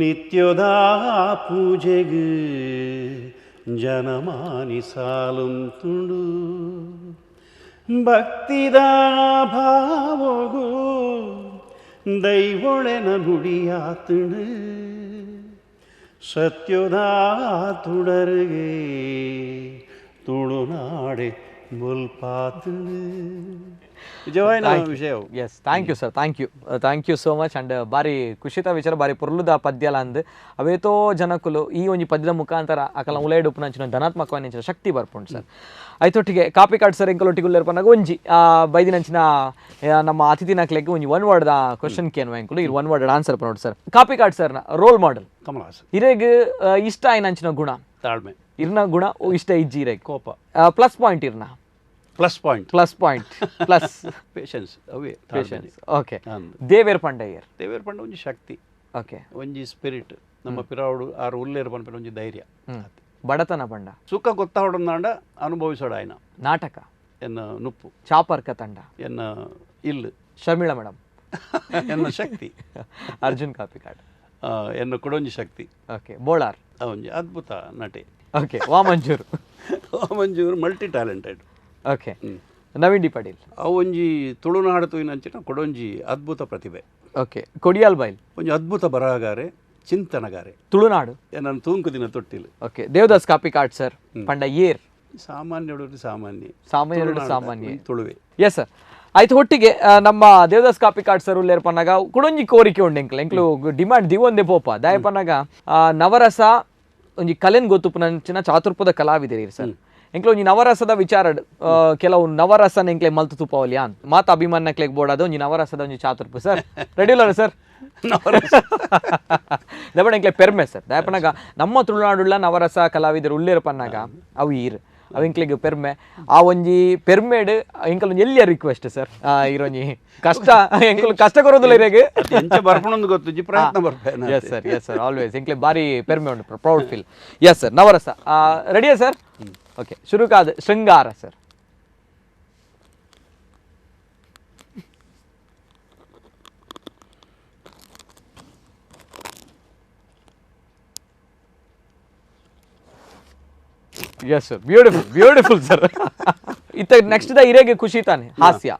ನಿತ್ಯೋದಾ ಪೂಜೆಗೆ ಜನಮಾನಿ ಸಾಲುಂತುಂಡು, ಭಕ್ತಿದ ಭಾವೋಗು ದೈವೊಳೆನ ನುಡಿಯಾತುಂಡು, ಸತ್ಯೋದಾ ತುಡರಿಗೆ ತುಳುನಾಡೆ ಬುಲ್ಪಾತುಂಡು. ನಿಜವಾದ ವಿಷಯ. Yes, thank you sir, thank you, thank you so much. And ಬಾರಿ ಖುಷಿತ ವಿಚಾರ, ಬಾರಿ ಪೊರ್ಲುದ ಪದ್ಯಲ ಅಂದ್ ಅವೇತೋ ಜನಕುಲು ಈ ಒಂಜಿ ಪದ್ಯದ ಮುಖಾಂತರ ಅಕಲ ಉಲೈಡ್ ಉಪ್ಪುನಂಚಿನ ಧನಾತ್ಮಕವಾದ ಶಕ್ತಿ ಬರ್ಪುಂಡು ಸರ್. ಐತೊಟ್ಟಿಗೆ ಕಾಪಿ ಕಾರ್ಡ್ ಸರ್ ಎಂಕಲೊಟ್ಟಿಗೆ ಉಲ್ಲೇರ್ಪನಾಗ ಒಂಜಿ ಬೈದಿನಂಚಿನ ನಮ್ಮ ಅತಿಥಿನಕ್ಲೆಗ್ ಒಂಜಿ one word the question ಕೇನ್ವ ಎಂಕುಲು ಈ one word answer ಪನೋಡು sir. Copy card ಸರ್ನ ರೋಲ್ ಮಾಡೆಲ್ ಕಮಲ್ ಹಾಸನ್. ಇರೆಗ್ ಇಷ್ಟ ಆಯ್ನಂಚಿನ ಗುಣ? ತಾಳ್ಮೆ. ಇರ್ನ ಗುಣ ಇಷ್ಟ ಇಜ್ಜಿ ಇರೆಗ್? ಕೋಪ. ಪ್ಲಸ್ ಪಾಯಿಂಟ್ ಇರ್ನ? Plus point. Plus point plus patience. ಅವೇ ಪೇಷನ್ಸ್. ಓಕೆ. ದೇವೇರ್ ಪಂಡಯ್ಯರ್. ದೇವೇರ್ ಪಂಡ ಒಂಜಿ ಶಕ್ತಿ. ಓಕೆ. ಒಂಜಿ ಸ್ಪಿರಿಟ್ ನಮ್ಮ ಪಿರಾವುಡು ಆರು ಉಲ್ಲೇರು ಪನ್ಪಿನ ಒಂಜಿ ಧೈರ್ಯ. ಬಡತನ ಪಂಡ ಸುಖ ಗೊತ್ತಾವಡಂದಾಂಡ ಅನುಭವಿಸೋಡ ಆಯ್ನ. ನಾಟಕ ಎನ್ನ ನುಪ್ಪು. ಚಾಪರ್ಕ ತಂಡ ಎನ್ನ ಇಲ್ಲು. ಶರ್ಮಿಳಾ ಮೇಡಮ್ ಎನ್ನ ಶಕ್ತಿ. ಅರ್ಜುನ್ ಕಾಪಿಕಾಡ್ ಎನ್ನ ಕೊಡೊಂಜಿ ಶಕ್ತಿ. ಓಕೆ. ಬೋಳಾರ್ ಒಂಜಿ ಅದ್ಭುತ ನಟೆ. Okay. Vamanjoor. Vamanjoor multi talented. Okay. Naveen D Patil. ಅವು ಒಂಜಿ ತುಳುನಾಡು ತೂಯಿನಂಚಿನ ಕೊಡೊಂಜಿ ಅದ್ಭುತ ಪ್ರತಿಭೆ. ಓಕೆ. ಕೊಡಿಯಾಲ್ ಬೈಲ್ ಒಂಜಿ ಅದ್ಭುತ ಬರಹಗಾರೆ, ಚಿಂತನಗಾರೆ. ತುಳುನಾಡು ನಾನು ತೂಂಕು ದಿನ ತೊಟ್ಟಿಲು. ಓಕೆ. ದೇವದಾಸ್ ಕಾಪಿಕಾಡ್ ಸರ್ ಪಂಡ ಏರ್? ಸಾಮಾನ್ಯ ಸಾಮಾನ್ಯ ಸಾಮಾನ್ಯ ಸಾಮಾನ್ಯ ತುಳುವೆ. Yes sir. ಆಯ್ತು ಒಟ್ಟಿಗೆ ನಮ್ಮ ದೇವದಾಸ್ ಕಾಪಿಕಾಡ್ ಸರ್ ಉಲ್ಲೇರ್ ಪನ್ನಾಗ ಕುಡೊಂಜಿ ಕೋರಿಕೆ ಉಂಡು ಎಂಕ್ಲು ಎಂಕ್ಲು ಡಿಮಾಂಡ್ ದಿವೊಂದೇ ಪೋಪ ದಾಯ ಪನ್ನಾಗ ನವರಸ ಒಂಜಿ ಕಲೆನ್ ಗೊತ್ತುಪುನಂಚಿನ ಚಾತುರ್ಪದ ಕಲಾವಿದರಿ ಸರ್. ಎಂಕ್ಲು ಒಂಜಿ ನವರಸದ ವಿಚಾರ ಕೆಲವು ನವರಸನ ಎಂಕ್ಲೆ ಮಲ್ತು ತುಪವಲ್ಯಾ ಮಾತ ಅಭಿಮಾನಕ್ಲೆಗ್ ಬೋಡಾದ ಒಂಜಿ ನವರಸದ ಒಂಜಿ ಚಾತುರ್ಪು ಸರ್. ರೆಡಿ ಇಲ್ಲ ಸರ್? ದಯಪಣ ಎಂಕ್ಲೆ ಪೆರ್ಮೆ ಸರ್. ದಯಪಣಗ ನಮ್ಮ ತುಳುನಾಡುಳ್ಳ ನವರಸ ಕಲಾವಿದರು ಉಲ್ಲೇರ್ ಪನ್ನಾಗ ಅವು ಈರ್ ಅವು ಎಂಕ್ಲೆಗ್ ಪೆರ್ಮೆ ಆ ಒಂಜಿ ಪೆರ್ಮೆಡ್ ಎಂಕಲ್ ಒಂಜಿ ಎಲ್ಲಿಯ ರಿಕ್ವೆಸ್ಟ್ ಸರ್ ಇರೋಂಜಿ ಕಷ್ಟ ಎಂಕಲ್ ಕಷ್ಟ ಕೊರೋದಿಲ್ಲ ಇರೆಗ್ ಎಂಚ ಬರ್ಪಣೊಂದು ಗೊತ್ತುಜಿ ಪ್ರಯತ್ನ ಬರ್ಪೆ yes sir yes sir always ಎಂಕ್ಲೆ ಬಾರಿ ಪೆರ್ಮೆ ಉಂಡು proud feel yes sir ನವರಸ ರೆಡಿಯಾ sir okay ಶುರುಕಾದ ಶೃಂಗಾರ sir yes sir beautiful beautiful sir ಇತ್ತ ನೆಕ್ಸ್ಟ್ the ಇರೇಗೆ ಖುಷಿ ತಾನೆ ಹಾಸ್ಯ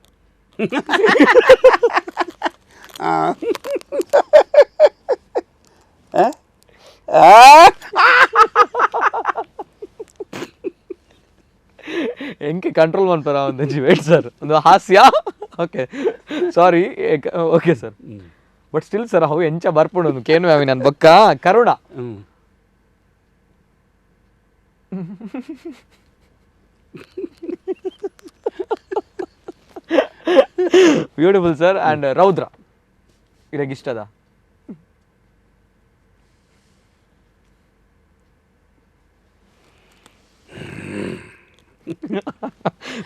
ಎಂಕೆ ಕಂಟ್ರೋಲ್ ಮಾಡ್ತಾರ ಒಂದು ವೇಟ್ ಸರ್ ಒಂದು ಹಾಸ್ಯ okay sorry okay sir but still sir ಅವು ಎಂಚ ಬರ್ಪುಂಡು ಕೇನು ಅವಿ ನನ್ನ ಬೊಕ್ಕ ಕರುಣ beautiful sir and ರೌದ್ರ ಇರಗೆ ಇಷ್ಟದ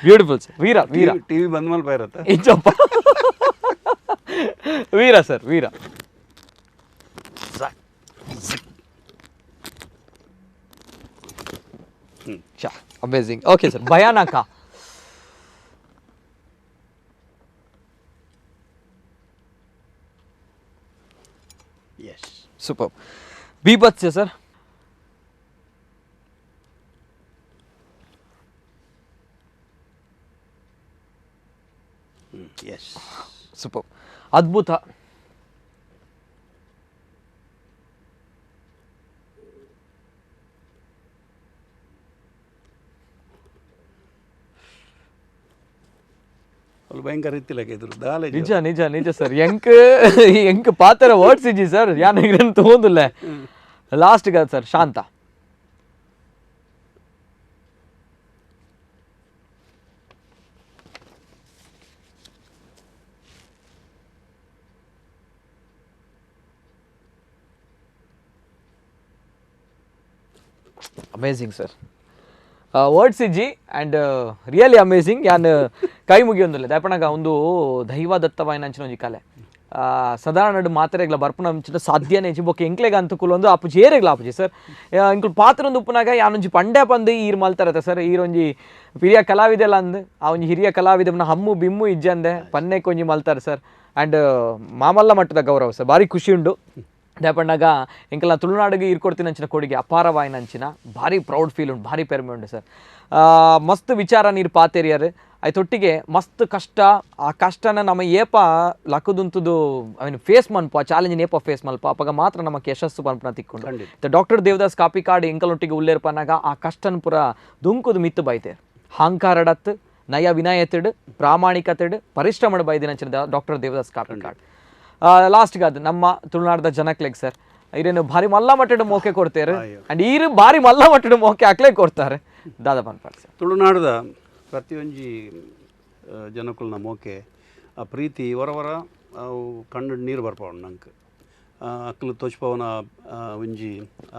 ಬ್ಯೂಟಿಫುಲ್ ಸರ್ ವೀರ ವೀರ ಟಿವಿ ಬಂದ ಮೇಲೆ ಬೈರತ್ತ ಇಂಚಪ್ಪ ವೀರ ಸರ್ ವೀರ amazing okay sir ಭಯಾನಕ ಎಸ್ ಸೂಪರ್ ಬೀಭತ್ಸ sir yes super ಅದ್ಭುತ ಅಲ್ಲಿ ಭಯಂಕರ ಇತ್ತಿಲ್ಲ ಇದ್ರು ದಾಲೆ ನಿಜ ನಿಜ ನಿಜ ಸರ್ ಎಂಕ್ ಎಂಕ್ ಪಾತ್ರ ವರ್ಡ್ಸ್ ಇಜ್ಜಿ ಸರ್ ಯಾನ್ ಇರನ್ ತಗೊಂದಿಲ್ಲ ಲಾಸ್ಟ್ ಸರ್ ಶಾಂತ amazing sir words ಇಜ್ಜಿ and really amazing ಯಾನ್ ಕೈ ಮುಗಿಯೊಂದಿಲ್ಲ ದಾಪಣಗ ಒಂದು ದೈವ ದತ್ತವಾಯಿನ ಅಂಚಿನ ಒಂಜಿ ಕಲೆ ಸಾಧಾರಣ ಮಾತ್ರೆಗ್ಲ ಬರ್ಪುನ ಅಂಚಿನ ಸಾಧ್ಯನೇ ಇಜ್ಜಿ ಬೊಕ್ಕ ಎಂಕ್ಲೆಗ ಅಂತ ಕುಲೊಂದು ಆಪುಜಿ ಏರೆಗ್ಲ ಆಪುಜಿ ಸರ್ ಎಂಕುಲು ಪಾತ್ರ ಒಂದು ಉಪ್ಪುನಾಗ ಯಾನೊಂಜಿ ಪಂಡೆ ಪಂದು ಈರ್ ಮಲ್ತಾರತ್ತ ಸರ್ ಈರೊಂಜಿ ಹಿರಿಯ ಕಲಾವಿದೆಲ್ಲ ಅಂದ್ ಆ ಒಂಜಿ ಹಿರಿಯ ಕಲಾವಿದನ ಹಮ್ಮು ಬಿಮ್ಮು ಇಜ್ಜಂದೆ ಪನ್ನೆ ಕೊಂಜಿ ಮಲ್ತಾರೆ ಸರ್ ಆ್ಯಂಡ್ ಮಾಮಲ್ಲ ಮಟ್ಟದ ಗೌರವ ಸರ್ ಭಾರಿ ಖುಷಿ ಉಂಡು ದಾಪಣ್ಣಗ ಎಂಕಲ್ನ ತುಳುನಾಡಿಗೆ ಈರ್ಕೊಡ್ತೀನಿ ಅಂಚಿನ ಕೊಡುಗೆ ಅಪಾರವಾಯಿನ ಅಂಚಿನ ಭಾರಿ ಪ್ರೌಡ್ ಫೀಲ್ ಉಂಟು ಭಾರಿ ಪೆರ್ಮೆ ಉಂಟು ಸರ್ ಮಸ್ತ್ ವಿಚಾರ ನೀರು ಪಾತೆರಿಯರ್ ಐತೊಟ್ಟಿಗೆ ಮಸ್ತ್ ಕಷ್ಟ ಆ ಕಷ್ಟನ ನಮ್ಮ ಏಪ ಲಕ್ಕದುಂತುದು I mean face ಮನ್ಪ challenge ಏಪ face ಮಲ್ಪ ಅಪಗ ಮಾತ್ರ ನಮಕ್ ಯಶಸ್ಸು ಪನ್ಪನ ತಿಕ್ಕೊಂಡು ಡಾಕ್ಟರ್ ದೇವದಾಸ್ ಕಾಪಿಕಾಡ್ ಎಂಕಲೊಟ್ಟಿಗೆ ಉಲ್ಲೇರ್ಪನಾಗ ಆ ಕಷ್ಟನ ಪುರ ದುಂಕುದು ಮಿತ್ತು ಬೈತೆ ಹಾಂಕಾರಡತ್ ನಯ ವಿನಯತೆಡು ಪ್ರಾಮಾಣಿಕತೆಡು ಪರಿಶ್ರಮಡ್ ಬೈದಿನ ಡಾಕ್ಟರ್ ದೇವದಾಸ್ ಕಾಪಿಕಾಡ್ ಲಾಸ್ಟ್ ಅದು ನಮ್ಮ ತುಳುನಾಡದ ಜನಕ್ಲೆಗ್ ಸರ್ ಇರೇನು ಭಾರಿ ಮಲ್ಲ ಮಟ್ಟದ ಮೋಕೆ ಕೊಡ್ತಾರೆ ಅಂಡ್ ಈರು ಭಾರಿ ಮಲ್ಲ ಮಟ್ಟದ ಮೋಕೆ ಹಾಕ್ಲೇ ಕೊಡ್ತಾರೆ ದಾದಾ ಪನ್ಪಾಡ್ ಸರ್ ತುಳುನಾಡದ ಪ್ರತಿಯೊಂಜಿ ಜನಕುಲ್ನ ಮೋಕೆ ಆ ಪ್ರೀತಿ ವರವರ ಅವು ಕಣ್ಣು ನೀರು ಬರ್ಪವಣ ನಂಗೆ ಅಕ್ಲು ತೋಚ್ಪವನ ಒಂಜಿ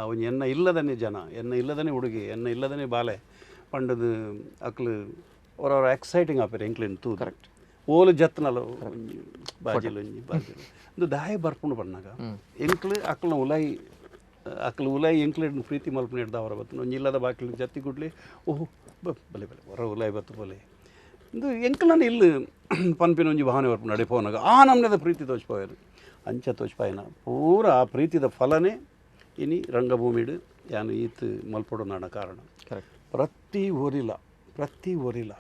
ಒಂಜಿ ಎನ್ನ ಇಲ್ಲದನೆ ಜನ ಎನ್ನ ಇಲ್ಲದನೆ ಹುಡುಗಿ ಎನ್ನ ಇಲ್ಲದನೆ ಬಾಲೆ ಪಂಡದು ಅಕ್ಲು ಹೊರವರ ಎಕ್ಸೈಟಿಂಗ್ ಆಪೇರು ಎಂಕ್ಲಿನ್ ತೂ ಕರೆಕ್ಟ್ ಓಲು ಜತ್ನಲ ಒಂಜಿ ಬಾಜಿಲ್ ಒಂಜಿ ಬಾಜಿಲ್ ಒಂದು ದಾಯ ಬರ್ಪುಂಡು ಬಣ್ಣಾಗ ಎಂಕ್ಲು ಅಕ್ಲನ ಉಲಾಯಿ ಅಕ್ಲು ಉಲಾಯಿ ಎಂಕ್ಲೆಡ್ ಪ್ರೀತಿ ಮಲ್ಪನ ಹಿಡ್ದವರ ಬತ್ತು ಒಂಜಿ ಇಲ್ಲದ ಬಾಕಿಲು ಜತ್ತಿ ಗುಡ್ಲಿ ಓಹ್ ಬಲೆ ಬಲೆ ಹೊರ ಉಲಾಯಿ ಬತ್ತು ಬಲೆ ಇಂದು ಎಂಕ್ಲನ ಇಲ್ಲಿ ಪನ್ಪಿನ ಒಂಜಿ ಭಾವನೆ ಬರ್ಪುಂಡು ಅಡೆ ಪೋನಾಗ ಆ ನಮ್ನೆದ ಪ್ರೀತಿ ತೋಚ್ಪೋಯರು ಅಂಚ ತೋಚ್ಪಾಯನ ಪೂರ ಆ ಪ್ರೀತಿದ ಫಲನೇ ಇನಿ ರಂಗಭೂಮಿಡು ಯಾನು ಈತ್ ಮಲ್ಪೊಡು ನಾಡ ಕಾರಣ ಕರೆಕ್ಟ್ ಪ್ರತಿ ಊರಿಲ ಪ್ರತಿ ಊರಿಲ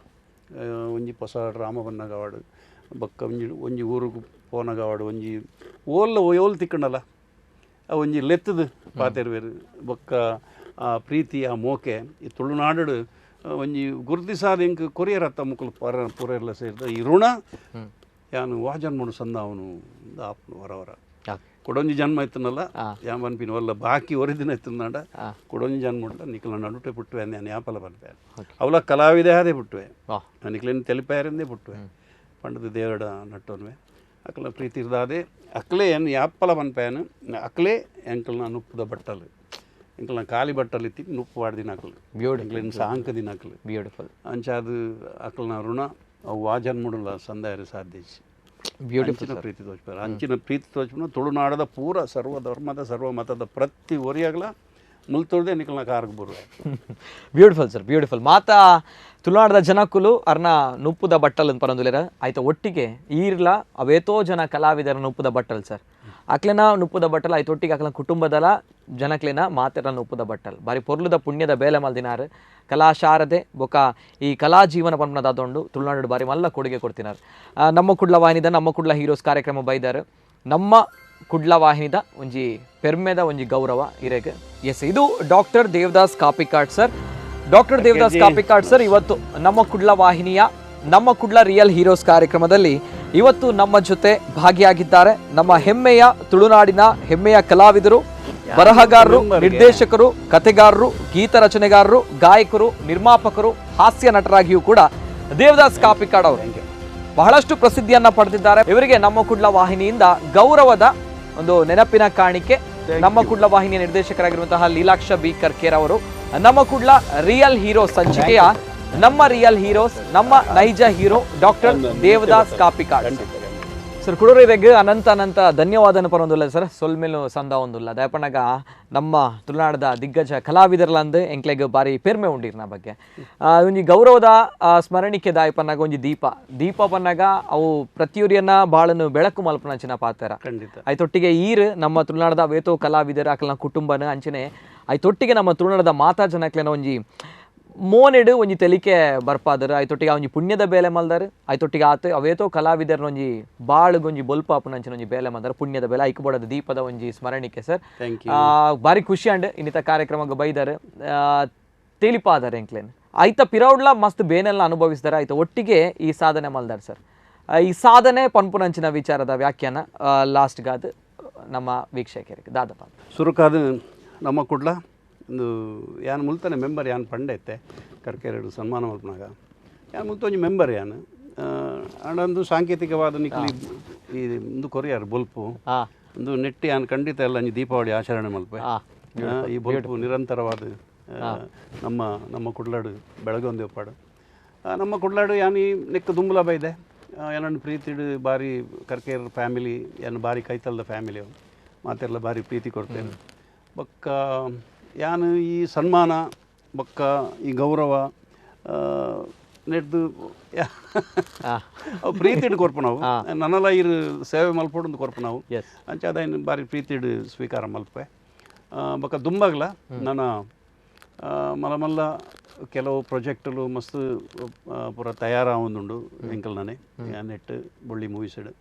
ಒಂಜಿ ಹೊಸ ಡ್ರಾಮ ಬನ್ನಗ ಅವಾಡು ಬೊಕ್ಕ ಒಂಜಿ ಒಂಜಿ ಊರುಗು ಪೋನಗ ಅವಾಡು ಒಂಜಿ ಓಲ್ಲ ಓಲ್ ತಿಕ್ಕಂಡಲ್ಲ ಆ ಒಂಜಿ ಲೆತ್ತದು ಪಾತೆರ್ವೇರು ಬೊಕ್ಕ ಆ ಪ್ರೀತಿ ಆ ಮೋಕೆ ಈ ತುಳುನಾಡು ಒಂಜಿ ಗುರುತಿಸಾದ ಎಂಕ್ ಕೊರಿಯರ್ ಅತ್ತ ಮುಕುಲು ಪರ ಪೂರೆಲ್ಲ ಸೇರಿದ ಈ ಋಣ ಯಾನು ವಾಜನ್ಮಡು ಸಂದ ಅವನು ಆಪ್ನು ವರವರ ಕೊಡೊಂಜಿ ಜನ್ಮ ಇತ್ತನಲ್ಲ ಯಾನ್ ಪನ್ಪಿನ ಒಲ್ಲ ಬಾಕಿ ಒರಿದಿನ ಇತ್ತನಾಡ ಕೊಡೊಂಜಿ ಜನ್ಮ ಉಂಟ ನಿಖಲ ನಡುಟೆ ಪುಟ್ಟುವೆ ನಾನು ಯಾಪಲ ಪನ್ಪೆ ಅವಲ ಕಲಾವಿದೆ ಅದೇ ಪುಟ್ಟುವೆ ನಿಖಲೇನು ತೆಲಿಪಾಯರಿಂದೇ ಪುಟ್ಟುವೆ ಪಂಡದ ದೇವರಡ ನಟ್ಟೋನ್ವೆ ಅಕ್ಲ ಪ್ರೀತಿ ಇರ್ದಾದೆ ಅಕ್ಲೆ ಏನು ಯಾಪಲ ಪನ್ಪೇನು ಅಕ್ಲೆ ಎಂಕಲ್ನ ನುಪ್ಪುದ ಬಟ್ಟಲು ಎಂಕಲ್ನ ಖಾಲಿ ಬಟ್ಟಲ್ಲಿ ಇತ್ತಿ ನುಪ್ಪು ವಾಡ್ದಿನ ಅಕ್ಲು ಎಂಕ್ಲೆನ್ ಸಾಂಕ ದಿನ ಅಕ್ಲು ಬ್ಯೂಟಿಫುಲ್. ಅಂಚ ಅದು ಅಕ್ಲನ ಋಣ ಅವು ಆ ಜನ್ಮಡುಲ ಸಂದಾಯರು ಸಾಧ್ಯ. ಬ್ಯೂಟಿಫುಲ್. ಅಂಚಿನ ಪ್ರೀತಿ ತೋಚ್ಪಾರ, ಅಂಚಿನ ಪ್ರೀತಿ ತೋಚ್ಪುನ ತುಳುನಾಡದ ಪೂರ ಸರ್ವ ಧರ್ಮದ ಸರ್ವ ಮತದ ಪ್ರತಿ ಒರಿಯಾಗಲ ಮುಲ್ತೊಳ್ದೆ ನಿಕಲ್ನ ಕಾರ್ಗ್ ಬರುವ. Beautiful sir, beautiful. ಮಾತಾ ತುಳುನಾಡದ ಜನಕ್ಕುಲು ಅರ್ನ ನುಪ್ಪುದ ಬಟ್ಟಲ್ ಅಂತ ಪರಂದುಲೇರ ಆಯ್ತ ಒಟ್ಟಿಗೆ ಈರ್ಲ ಅವೇತೋ ಜನ ಕಲಾವಿದರ ನುಪ್ಪುದ ಬಟ್ಟಲ್ ಸರ್. ಅಕ್ಲೆನ ನುಪ್ಪುದ ಬಟ್ಟಲ್ ಆಯ್ತು ಒಟ್ಟಿಗೆ ಅಕ್ಲನ ಕುಟುಂಬದಲ ಜನಕ್ಲೆನ ಮಾತೆರ ನುಪ್ಪುದ ಬಟ್ಟಲ್ ಬಾರಿ ಪೊರ್ಲುದ ಪುಣ್ಯದ ಬೇಲೆ ಮಲ್ದಿನಾರು ಕಲಾ ಶಾರದೆ ಬೊಕ ಈ ಕಲಾ ಜೀವನ ಪನ್ಪುನದಾದೊಂಡು ತುಳುನಾಡು ಬಾರಿ ಮಲ್ಲ ಕೊಡುಗೆ ಕೊಡ್ತಿನಾರು. ನಮ್ಮ ಕುಡ್ಲ ವಾಹಿನಿದ ನಮ್ಮ ಕುಡ್ಲ ಹೀರೋಸ್ ಕಾರ್ಯಕ್ರಮ ಬೈದಾರು. ನಮ್ಮ ಕುಡ್ಲ ವಾಹಿನಿದ ಒಂಜಿ ಪೆರ್ಮೆದ ಒಂಜಿ ಗೌರವ ಇರೆಗ್. ಎಸ್, ಇದು doctor Devadas Kapikad sir. Doctor Devadas Kapikad sir ಇವತ್ತು ನಮ್ಮ ಕುಡ್ಲ ವಾಹಿನಿಯ ನಮ್ಮ ಕುಡ್ಲ ರಿಯಲ್ ಹೀರೋಸ್ ಕಾರ್ಯಕ್ರಮದಲ್ಲಿ ಇವತ್ತು ನಮ್ಮ ಜೊತೆ ಭಾಗಿಯಾಗಿದ್ದಾರೆ. ನಮ್ಮ ಹೆಮ್ಮೆಯ ತುಳುನಾಡಿನ ಹೆಮ್ಮೆಯ ಕಲಾವಿದರು, ಬರಹಗಾರರು, ನಿರ್ದೇಶಕರು, ಕಥೆಗಾರರು, ಗೀತ ರಚನೆಗಾರರು, ಗಾಯಕರು, ನಿರ್ಮಾಪಕರು, ಹಾಸ್ಯ ನಟರಾಗಿಯೂ ಕೂಡ ದೇವದಾಸ್ ಕಾಪಿಕಾಡ್ ಅವರು ಬಹಳಷ್ಟು ಪ್ರಸಿದ್ಧಿಯನ್ನ ಪಡೆದಿದ್ದಾರೆ. ಇವರಿಗೆ ನಮ್ಮ ಕುಡ್ಲ ವಾಹಿನಿಯಿಂದ ಗೌರವದ ಒಂದು ನೆನಪಿನ ಕಾಣಿಕೆ. ನಮ್ಮ ಕುಡ್ಲ ವಾಹಿನಿಯ ನಿರ್ದೇಶಕರಾಗಿರುವಂತಹ ಲೀಲಾಕ್ಷ ಬಿ ಕರ್ಕೇರ್ ಅವರು ನಮ್ಮ ಕುಡ್ಲ ರಿಯಲ್ ಹೀರೋ ಸಂಚಿಕೆಯ ನಮ್ಮ ರಿಯಲ್ ಹೀರೋಸ್, ನಮ್ಮ ನೈಜ hero doctor Devadas Kapikad sir ಕುಡೋರಿರೆಗ್ ಅನಂತ ಅನಂತ ಧನ್ಯವಾದನ ಪರೊಂದುಲ್ಲ ಸರ್. ಸೊಲ್ಮೇಲು ಸಂದ ಒಂದುಲ್ಲ ದಯಪಣ್ಣಗ ನಮ್ಮ ತುಳುನಾಡದ ದಿಗ್ಗಜ ಕಲಾವಿದರ್ಲಂದು ಎಂಕ್ಲೆಗ್ ಬಾರಿ ಪೆರ್ಮೆ ಉಂಡಿರ್ನ ಬಗ್ಗೆ ಒಂಜಿ ಗೌರವದ ಸ್ಮರಣಿಕೆ ದಾಯಪನ್ನಾಗ ಒಂಜಿ ದೀಪ ದೀಪ ಪನ್ನಾಗ ಅವು ಪ್ರತಿಯೊರಿಯನ್ನ ಬಾಳನ್ನು ಬೆಳಕು ಮಲ್ಪನಂಚಿನ ಪಾತ್ರ. ಐತೊಟ್ಟಿಗೆ ಈರ್ ನಮ್ಮ ತುಳುನಾಡದ ವೇತೋ ಕಲಾವಿದರ ಅಕಲ್ನ ಕುಟುಂಬನ ಅಂಚನೆ ಐತೊಟ್ಟಿಗೆ ನಮ್ಮ ತುಳುನಾಡದ ಮಾತಾ ಜನಕ್ಲೆನ ಒಂಜಿ ಮೋನೆಡು ಒಂಜಿ ತೆಲಿಕೆ ಬರ್ಪಾದರು. ಐತೊಟ್ಟಿಗೆ ಒಂಜಿ ಪುಣ್ಯದ ಬೇಲೆ ಮಲ್ದಾರು. ಐತೊಟ್ಟಿಗೆ ಆತ ಅವೇತೋ ಕಲಾವಿದರ್ನ ಒಂಜಿ ಬಾಳುಗೊಂಜಿ ಬೊಲ್ಪಾಪುನಂಚಿನ ಒಂಜಿ ಬೇಲೆ ಮಲ್ದಾರ ಪುಣ್ಯದ ಬೇಲೆ ಐಕಬೋಡದ ದೀಪದ ಒಂಜಿ ಸ್ಮರಣಿಕೆ ಸರ್. ಬಾರಿ ಖುಷಿ ಅಂಡ್ ಇನ್ನಿತ ಕಾರ್ಯಕ್ರಮಕ್ಕೆ ಬೈದಾರೆ ತಿಳಿಪಾದಾರೆ ಎಂಕ್ಲೇನ್ ಐತ ಪಿರೌಡ್ಲ ಮಸ್ತ್ ಬೇನೆಲ್ಲ ಅನುಭವಿಸಿದಾರೆ. ಆಯ್ತ ಒಟ್ಟಿಗೆ ಈ ಸಾಧನೆ ಮಲ್ದಾರೆ ಸರ್. ಈ ಸಾಧನೆ ಪನ್ಪುನಂಚಿನ ವಿಚಾರದ ವ್ಯಾಖ್ಯಾನ ಲಾಸ್ಟ್ಗಾದ ನಮ್ಮ ವೀಕ್ಷಕರಿಗೆ ದಾದಪ್ಪ ಸುರುಕಾದ ನಮ್ಮ ಕುಡ್ಲ ಒಂದು ಯಾನ್ ಮುಲ್ತಾನೆ ಮೆಂಬರ್ ಯಾನ್ ಪಂಡೈತೆ ಕರ್ಕೆರಡು ಸನ್ಮಾನ ಮಲ್ಪನಾಗ ಯಾನ್ ಮುಲ್ತ ಒಂಜಿ ಮೆಂಬರ್ ಯಾನ್ ಅಂಡೊಂದು ಸಾಂಕೇತಿಕವಾದ ನಿಕ್ಲಿ ಈ ಒಂದು ಕೊರಿಯಾರ್ ಬೊಲ್ಪು ಒಂದು ನೆಟ್ಟಿ ಯಾನ್ ಖಂಡಿತ ಎಲ್ಲ ಒಂಜಿ ದೀಪಾವಳಿ ಆಚರಣೆ ಮಲ್ಪೆ. ಈ ಬೊಲ್ಪು ನಿರಂತರವಾದ ನಮ್ಮ ನಮ್ಮ ಕುಡ್ಲಾಡು ಬೆಳಗೊಂದು ಒಪ್ಪಾಡು ನಮ್ಮ ಕುಡ್ಲಾಡು ಯಾನ್ ಈ ನೆಕ್ ದುಂಬುಲ ಬೈದೆ ಏನನ್ನು ಪ್ರೀತಿಡು ಬಾರಿ ಕರ್ಕೇರ್ ಫ್ಯಾಮಿಲಿ ಏನು ಬಾರಿ ಕೈತಲ್ದ ಫ್ಯಾಮಿಲಿ ಮಾತೆಲ್ಲ ಬಾರಿ ಪ್ರೀತಿ ಕೊಡ್ತೇನೆ. ಬೊಕ್ಕ ಯಾನು ಈ ಸನ್ಮಾನ ಬೊಕ್ಕ ಈ ಗೌರವ ನೆಡ್ದು ಅವು ಪ್ರೀತಿಡು ಕೊರ್ಪು ನಾವು ನನ್ನಲ್ಲ ಇರು ಸೇವೆ ಮಲ್ಪೊಡೊಂದು ಕೊರ್ಪು ನಾವು ಅಂಚ ಅದಾಯಿನ ಬಾರಿ ಪ್ರೀತಿಡು ಸ್ವೀಕಾರ ಮಲ್ಪೆ. ಬೊಕ್ಕ ದುಂಬಾಗ್ಲ ನನ್ನ ಮಲ್ಲ ಮಲ್ಲ ಕೆಲವು ಪ್ರಾಜೆಕ್ಟುಲು ಮಸ್ತ್ ಪೂರ ತಯಾರಾವೊಂದುಂಡು ಎಂಕಲ್ನೇ ನೆಟ್ ಬೊಳ್ಳಿ ಮೂವೀಸ್ಡ್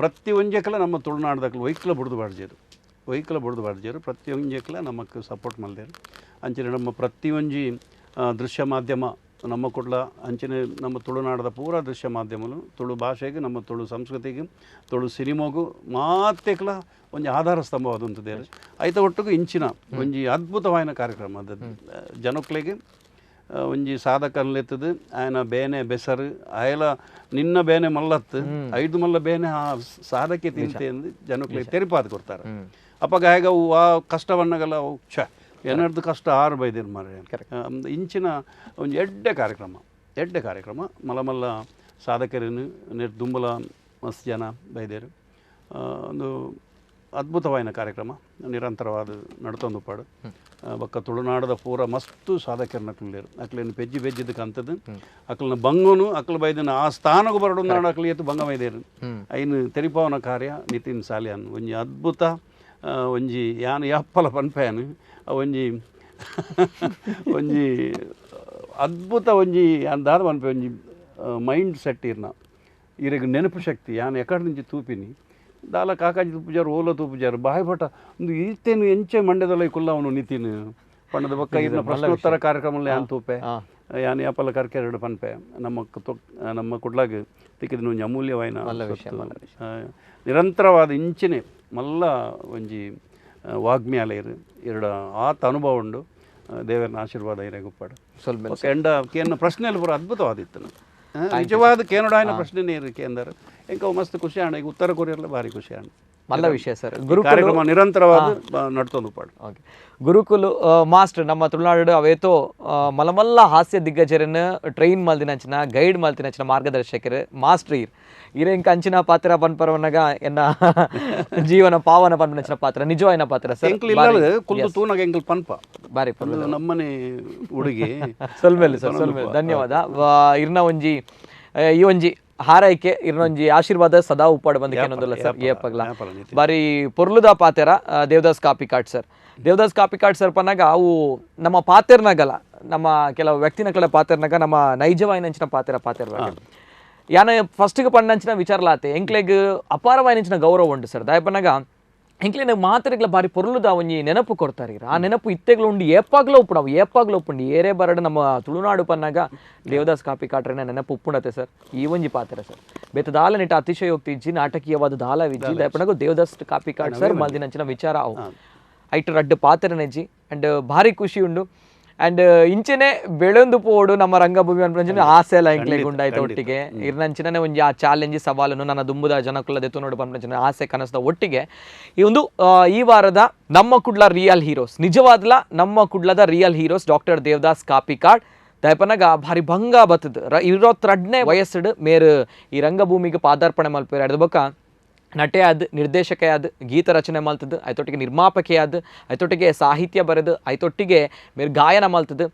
ಪ್ರತಿ ಒಂಜೆಕ್ಲ ನಮ್ಮ ತುಳುನಾಡ್ದಕ್ಲು ಒಯ್ಕ್ಲ ಬುಡ್ದು ಬಾಡ್ಜೇರು ಒಯ್ಕ್ಲ ಬುಡ್ದು ಬಾಡ್ಜೇರು ಪ್ರತಿಯೊಂಜೆಕ್ಲ ನಮಕ್ ಸಪೋರ್ಟ್ ಮಲ್ದೇರು. ಅಂಚನೆ ನಮ್ಮ ಪ್ರತಿಯೊಂಜಿ ದೃಶ್ಯ ಮಾಧ್ಯಮ ನಮ್ಮ ಕುಡ್ಲ ಅಂಚನೆ ನಮ್ಮ ತುಳುನಾಡದ ಪೂರ ದೃಶ್ಯ ಮಾಧ್ಯಮಲು ತುಳು ಭಾಷೆಗೆ ನಮ್ಮ ತುಳು ಸಂಸ್ಕೃತಿಗೆ ತುಳು ಸಿನಿಮಾಗೂ ಮಾತೆಕ್ಲ ಒಂಜಿ ಆಧಾರ ಸ್ತಂಭವಾದಂಥದ್ದೇರು. ಐತ ಒಟ್ಟಿಗೂ ಇಂಚಿನ ಒಂಜಿ ಅದ್ಭುತವಾದ ಕಾರ್ಯಕ್ರಮ ಅದು ಜನಕ್ಲೆಗೆ ಒಂಜಿ ಸಾಧಕನ್ಲೆತ್ತದು ಆಯನ ಬೇನೆ ಬೆಸರು ಆಯಲ ನಿನ್ನ ಬೇನೆ ಮಲ್ಲತ್ತು ಐದು ಮಲ್ಲ ಬೇನೆ ಆ ಸಾಧಕೆ ತಿಂತೆ ಎಂದು ಜನಕ್ಲೆಗೆ ತೆರಿಪಾದ ಕೊಡ್ತಾರೆ. ಅಪ್ಪ ಗಾಯಗ ಅವು ಆ ಕಷ್ಟವನ್ನಾಗಲ್ಲ ಅವು ಛ ಏನಾರ್ದು ಕಷ್ಟ ಆರು ಬೈದಿರು ಮಾರ್ರೆ. ಇಂಚಿನ ಒಂದು ಎಡ್ಡೆ ಕಾರ್ಯಕ್ರಮ ಎಡ್ಡೆ ಕಾರ್ಯಕ್ರಮ ಮಲ್ಲ ಮಲ್ಲ ಸಾಧಕರನ್ನು ದುಂಬಲ ಮಸ್ತ್ ಜನ ಬೈದೇರು ಒಂದು ಅದ್ಭುತವಾದ ಕಾರ್ಯಕ್ರಮ ನಿರಂತರವಾದ ನಡ್ತೊಂದು ಪಾಡು. ಬೊಕ್ಕ ತುಳುನಾಡದ ಪೂರ ಮಸ್ತು ಸಾಧಕರನ್ನ ಅಕ್ಲೇರು ಅಕ್ಲೇನು ಪೆಜ್ಜಿ ಪೆಜ್ಜಿದಕ್ಕೆ ಅಂತದ್ದು ಅಕ್ಲನ ಬಂಗನು ಅಕ್ಲ ಬೈದನ ಆ ಸ್ಥಾನకు ಬರಡು ನಾಡು ಅಕ್ಲು ಏತು ಬಂಗ ಬೈದೇರು ಐನು ತೆರಿಪಾವನ ಕಾರ್ಯ ನಿತಿನ್ ಸಾಲಿಯಾನ್ ಒಂಜಿ ಅದ್ಭುತ ಒಂಜಿ ಯಾನ್ ಯಪ್ಪಲ ಪನ್ಪೆಯಾನು ಒಂಜಿ ಒಂಜಿ ಅದ್ಭುತ ಒಂಜಿ ಯಾನ್ ದಾದ ಪನ್ಪೆ ಒಂಜಿ ಮೈಂಡ್ ಸೆಟ್ ಇರ್ನ ಇರೆಗ್ ನೆನಪು ಶಕ್ತಿ ಯಾನ್ ಎಕಡೆ నుంచి ತೂಪಿನಿ ದಾಲ ಕಾಕಾಜಿ ತೂಪುಜಾರು ಓಲ ತೂಪುಜಾರು ಬಾಯಿ ಪಟ ಒಂದು ಈತೇನು ಎಂಚೆ ಮಂಡ್ಯದಲ್ಲ ಕುಲ್ಲವನು ನಿತಿನ್ ಪಂಡದ ಬೊಕ್ಕ ಇರ್ನ ಪ್ರಶ್ನೋತ್ತರ ಕಾರ್ಯಕ್ರಮದಲ್ಲಿ ಯಾನ್ ತೂಪೆ ಯಾನ್ ಯಾಪಲ ಕರ್ಕೆರಡು ಪನ್ಪೆ ನಮ್ಮ ನಮ್ಮ ಕುಡ್ಲಾಗ ತಿಕ್ಕಿದ ಒಂಜಿ ಅಮೂಲ್ಯವಾಯಿನ ನಿರಂತರವಾದ ಇಂಚಿನೆ ಮಲ್ಲ ಒಂಜಿ ವಾಗ್ಮ್ಯಾಲಯರು ಎರಡು ಆತ ಅನುಭವ ಉಂಡು. ದೇವರನ ಆಶೀರ್ವಾದ ಇರೆಗುಪ್ಪಾಡು ಸ್ವಲ್ಪ ಎಂಡ ಕೇನ ಪ್ರಶ್ನೆಯಲ್ಲಿ ಪೂರ ಅದ್ಭುತವಾದಿತ್ತು. ನಿಜವಾದ ಕೇನಡಾಯನ ಪ್ರಶ್ನೆನೇ ಇರು ಕೇಂದ್ರ ಎಂಕ ಮಸ್ತ್ ಖುಷಿ ಆಣ ಈಗ ಉತ್ತರ ಕೊರಿಯರ್ಲ ಭಾರಿ ಖುಷಿ ಆಣ. ಮಲ್ಲ ವಿಷಯ ಸರ್ ಗುರುಕುಲು ಕಾರ್ಯಕ್ರಮ ನಿರಂತರವಾದ ನಡ್ತೊಂದು ಪಾಡು. ಓಕೆ, ಗುರುಕುಲು ಮಾಸ್ಟರ್ ನಮ್ಮ ತುಳುನಾಡು ಅವೇತೋ ಮಲಮಲ್ಲ ಹಾಸ್ಯ ದಿಗ್ಗಜರನ್ನು ಟ್ರೈನ್ ಮಲ್ದಿನಂಚಿನ, ಗೈಡ್ ಮಲ್ತಿನಂಚಿನ ಮಾರ್ಗದರ್ಶಕರು ಮಾಸ್ಟರ್ ಇರ್ ಇರೆಂಕ ಅಂಚಿನ ಪಾತ್ರ ಪನ್ಪರವನಗ ಎನ್ನ ಜೀವನ ಪಾವನ ಪನ್ಪನಂಚಿನ ಪಾತ್ರ, ನಿಜವಾಯಿನ ಪಾತ್ರ ಸರ್. ಎಂಕ್ಲು ಇಲ್ಲ ಕುಲ್ದು ತೂನಾಗ ಎಂಕ್ಲು ಪನ್ಪ ಬಾರಿ ಒಂದು ನಮ್ಮನೆ ಹುಡುಗಿ. ಸೊಲ್ಮೇಲೆ ಸರ್, ಸೊಲ್ಮೇಲೆ ಧನ್ಯವಾದ. ಇರ್ನ ಒಂಜಿ ಈ ಒಂಜಿ ಹಾರೈಕೆ, ಇರ್ನೊಂಜಿ ಆಶೀರ್ವಾದ ಸದಾ ಉಪ್ಪಾಡು ಬಂದಕ್ಕೆ ಏನೊಂದಿಲ್ಲ ಸರ್ ಏಪಗ್ಲ. ಬಾರಿ ಪೊರ್ಲುದ ಪಾತೆರ ದೇವದಾಸ್ ಕಾಪಿಕಾಡ್ ಸರ್. ದೇವದಾಸ್ ಕಾಪಿಕಾಡ್ ಸರ್ ಪನ್ನಾಗ ಅವು ನಮ್ಮ ಪಾತೆರ್ನಾಗಲ್ಲ, ನಮ್ಮ ಕೆಲವು ವ್ಯಕ್ತಿನ ಪಾತೆರ್ನಾಗ ನಮ್ಮ ನೈಜವಾಯಿನಂಚಿನ ಪಾತೆರ ಪಾತೆರ ಯಾನ ಫಸ್ಟ್ಗೆ ಪಣ್ಣಂಚಿನ ವಿಚಾರಲಾತೆ ಎಂಕ್ಲೆಗ್ ಅಪಾರವಾಯಿನಂಚಿನ ಗೌರವ ಉಂಟು ಸರ್. ದಾಯಪನ್ನಾಗ ಎಂಕ್ಲೆನ ಮಾತೆರೆಗ್ಲ ಬಾರಿ ಪೊರ್ಲುದ ಒಂಜಿ ನೆನಪು ಕೊಡ್ತಾರೆ. ಆ ನೆನಪು ಇತ್ತೆಗ್ಲ ಉಂಡು, ಏಪಾಗ್ಲ ಉಪ್ಪುಂಡು, ಅವು ಏಪಾಗ್ಲ ಉಪ್ಪುಂಡು. ಏರೇ ಬರಡು ನಮ್ಮ ತುಳುನಾಡು ಪನ್ನಾಗ ದೇವದಾಸ್ ಕಾಪಿಕಾಟ್ರೆನ ನೆನಪು ಉಪ್ಪುಂಡತೆ ಸರ್. ಈ ಒಂಜಿ ಪಾತ್ರ ಸರ್ ಬೇತ ದಾಲ ನಿಟ ಅತಿಶಯೋಕ್ತಿ ಇಜ್ಜಿ, ನಾಟಕೀಯವಾದ ದಾಲ ವಿಜ್ಜಿ. ದಯಪನಾಗ ದೇವದಾಸ್ ಕಾಪಿಕಾಟ್ ಸರ್ ಮಲ್ದಿನಂಚಿನ ವಿಚಾರ ಅವು ಐಟ್ ರಡ್ಡು ಪಾತ್ರ ನೆಜ್ಜಿ ಅಂಡ್ ಭಾರಿ ಖುಷಿ ಉಂಡು. ಅಂಡ್ ಇಂಚೆನೆ ಬೆಳೊಂದು ಪೋಡು ನಮ್ಮ ರಂಗಭೂಮಿ ಅನ್ಪಂಚಿನ ಆಸೆ ಎಲ್ಲ ಎಂಕ್ಲೆಗ್ ಉಂಡಾಯ್ತು ಒಟ್ಟಿಗೆ. ಇರ್ನಂಚಿನ ಒಂಜಿ ಆ ಚಾಲೆಂಜ್ ಸವಾಲನ್ನು ನನ್ನ ದುಂಬುದ ಜನಕುಲ ದೆತ್ತು ನೋಡು ಪನ್ಪಂಚಿನ ಆಸೆ ಕನಸದ ಒಟ್ಟಿಗೆ ಈ ಒಂದು ಈ ವಾರದ ನಮ್ಮ ಕುಡ್ಲ ರಿಯಲ್ ಹೀರೋಸ್, ನಿಜವಾದ್ಲ ನಮ್ಮ ಕುಡ್ಲದ real heroes doctor Devadas Kapikad ದಯಪನಗ ಭಾರಿ ಭಂಗ ಬತ್ತದ. 22ನೇ ವಯಸ್ಸುಡು ಮೇರು ಈ ರಂಗಭೂಮಿಗೆ ಪಾದಾರ್ಪಣೆ ಮಲ್ಪೇರು. ಅದ ಬೊಕ್ಕ ನಟೆ ಆದ್, ನಿರ್ದೇಶಕ ಆದ್, ಗೀತ ರಚನೆ ಮಲ್ತದ್ದು, ಐತೊಟ್ಟಿಗೆ ನಿರ್ಮಾಪಕೆ ಆದ್, ಐತೊಟ್ಟಿಗೆ ಸಾಹಿತ್ಯ ಬರೆದು, ಐತೊಟ್ಟಿಗೆ ಮೇರ್ ಗಾಯನ ಮಲ್ತದ್ದು,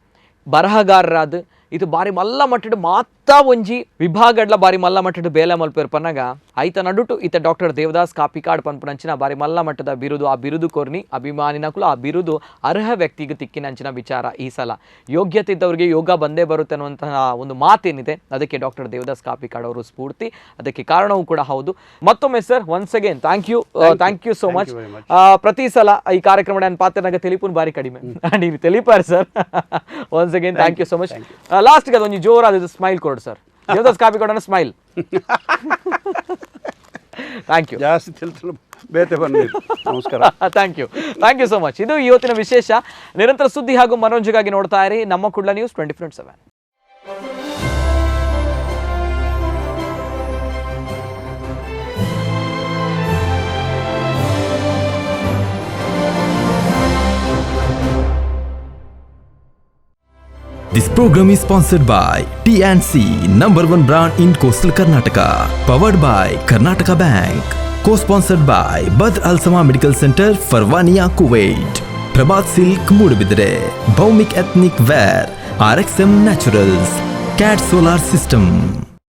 ಬರಹಗಾರರಾದ್. ಇದು ಬಾರಿ ಮಲ್ಲ ಮಟ್ಟದ ಮಾತಾ ಒಂಜಿ ವಿಭಾಗಡ್ಲ ಬಾರಿ ಮಲ್ಲ ಮಟ್ಟದ ಬೇಲೆ ಮಲ್ಪೇರು ಪನ್ನಗ ಐತ ನಡುಟು ಈತ ಡಾಕ್ಟರ್ ದೇವದಾಸ್ ಕಾಪಿಕಾಡ್ ಪನ್ಪುನಂಚಿನ ಬಾರಿ ಮಲ್ಲ ಮಟ್ಟದ ಬಿರುದು, ಆ ಬಿರುದು ಕೊರ್ನಿ ಅಭಿಮಾನಿನಕುಲು ಆ ಬಿರುದು ಅರ್ಹ ವ್ಯಕ್ತಿಗೆ ತಿಕ್ಕಿನಂಚಿನ ವಿಚಾರ. ಈ ಸಲ ಯೋಗ್ಯತೆ ಇದ್ದವರಿಗೆ ಯೋಗ ಬಂದೇ ಬರುತ್ತೆ ಅನ್ನುವಂತಹ ಒಂದು ಮಾತೇನಿದೆ, ಅದಕ್ಕೆ ಡಾಕ್ಟರ್ ದೇವದಾಸ್ ಕಾಪಿಕಾಡ್ ಅವರು ಸ್ಫೂರ್ತಿ, ಅದಕ್ಕೆ ಕಾರಣವೂ ಕೂಡ ಹೌದು. ಮತ್ತೊಮ್ಮೆ sir once again thank you, thank you so much. ಪ್ರತಿ ಸಲ ಈ ಕಾರ್ಯಕ್ರಮ ನಾನು ಪಾತ್ರನಾಗ ತೆಲಿಪುನ್ ಬಾರಿ ಕಡಿಮೆ ನೀವು ತೆಲಿಪಾರ್ sir. Once again thank you so much. Last ಅದೊಂದು ಜೋರಾದ ಸ್ಮೈಲ್ ಕೊಡು sir, Devdas Kapikad smile. Thank you. ಜಾಸ್ತಿ ತಿಳಿಸಲು ಬೇತೆ ಬನ್ನಿ. ನಮಸ್ಕಾರ. Thank you, thank you so much. ಇದು ಇವತ್ತಿನ ವಿಶೇಷ. ನಿರಂತರ ಸುದ್ದಿ ಹಾಗೂ ಮನೋರಂಜನೆಗಾಗಿ ನೋಡ್ತಾ ಇರಿ ನಮ್ಮ Kudla news 24/7. This program is sponsored by T&C, number one brand in Coastal Karnataka. Powered by Karnataka Bank. Co-sponsored by Badr Al Sama Medical Center, Farwania, Kuwait. Prabhat Silk, Moodbidre. Bhaumik Ethnic Wear. RXM Naturals. Cat Solar System.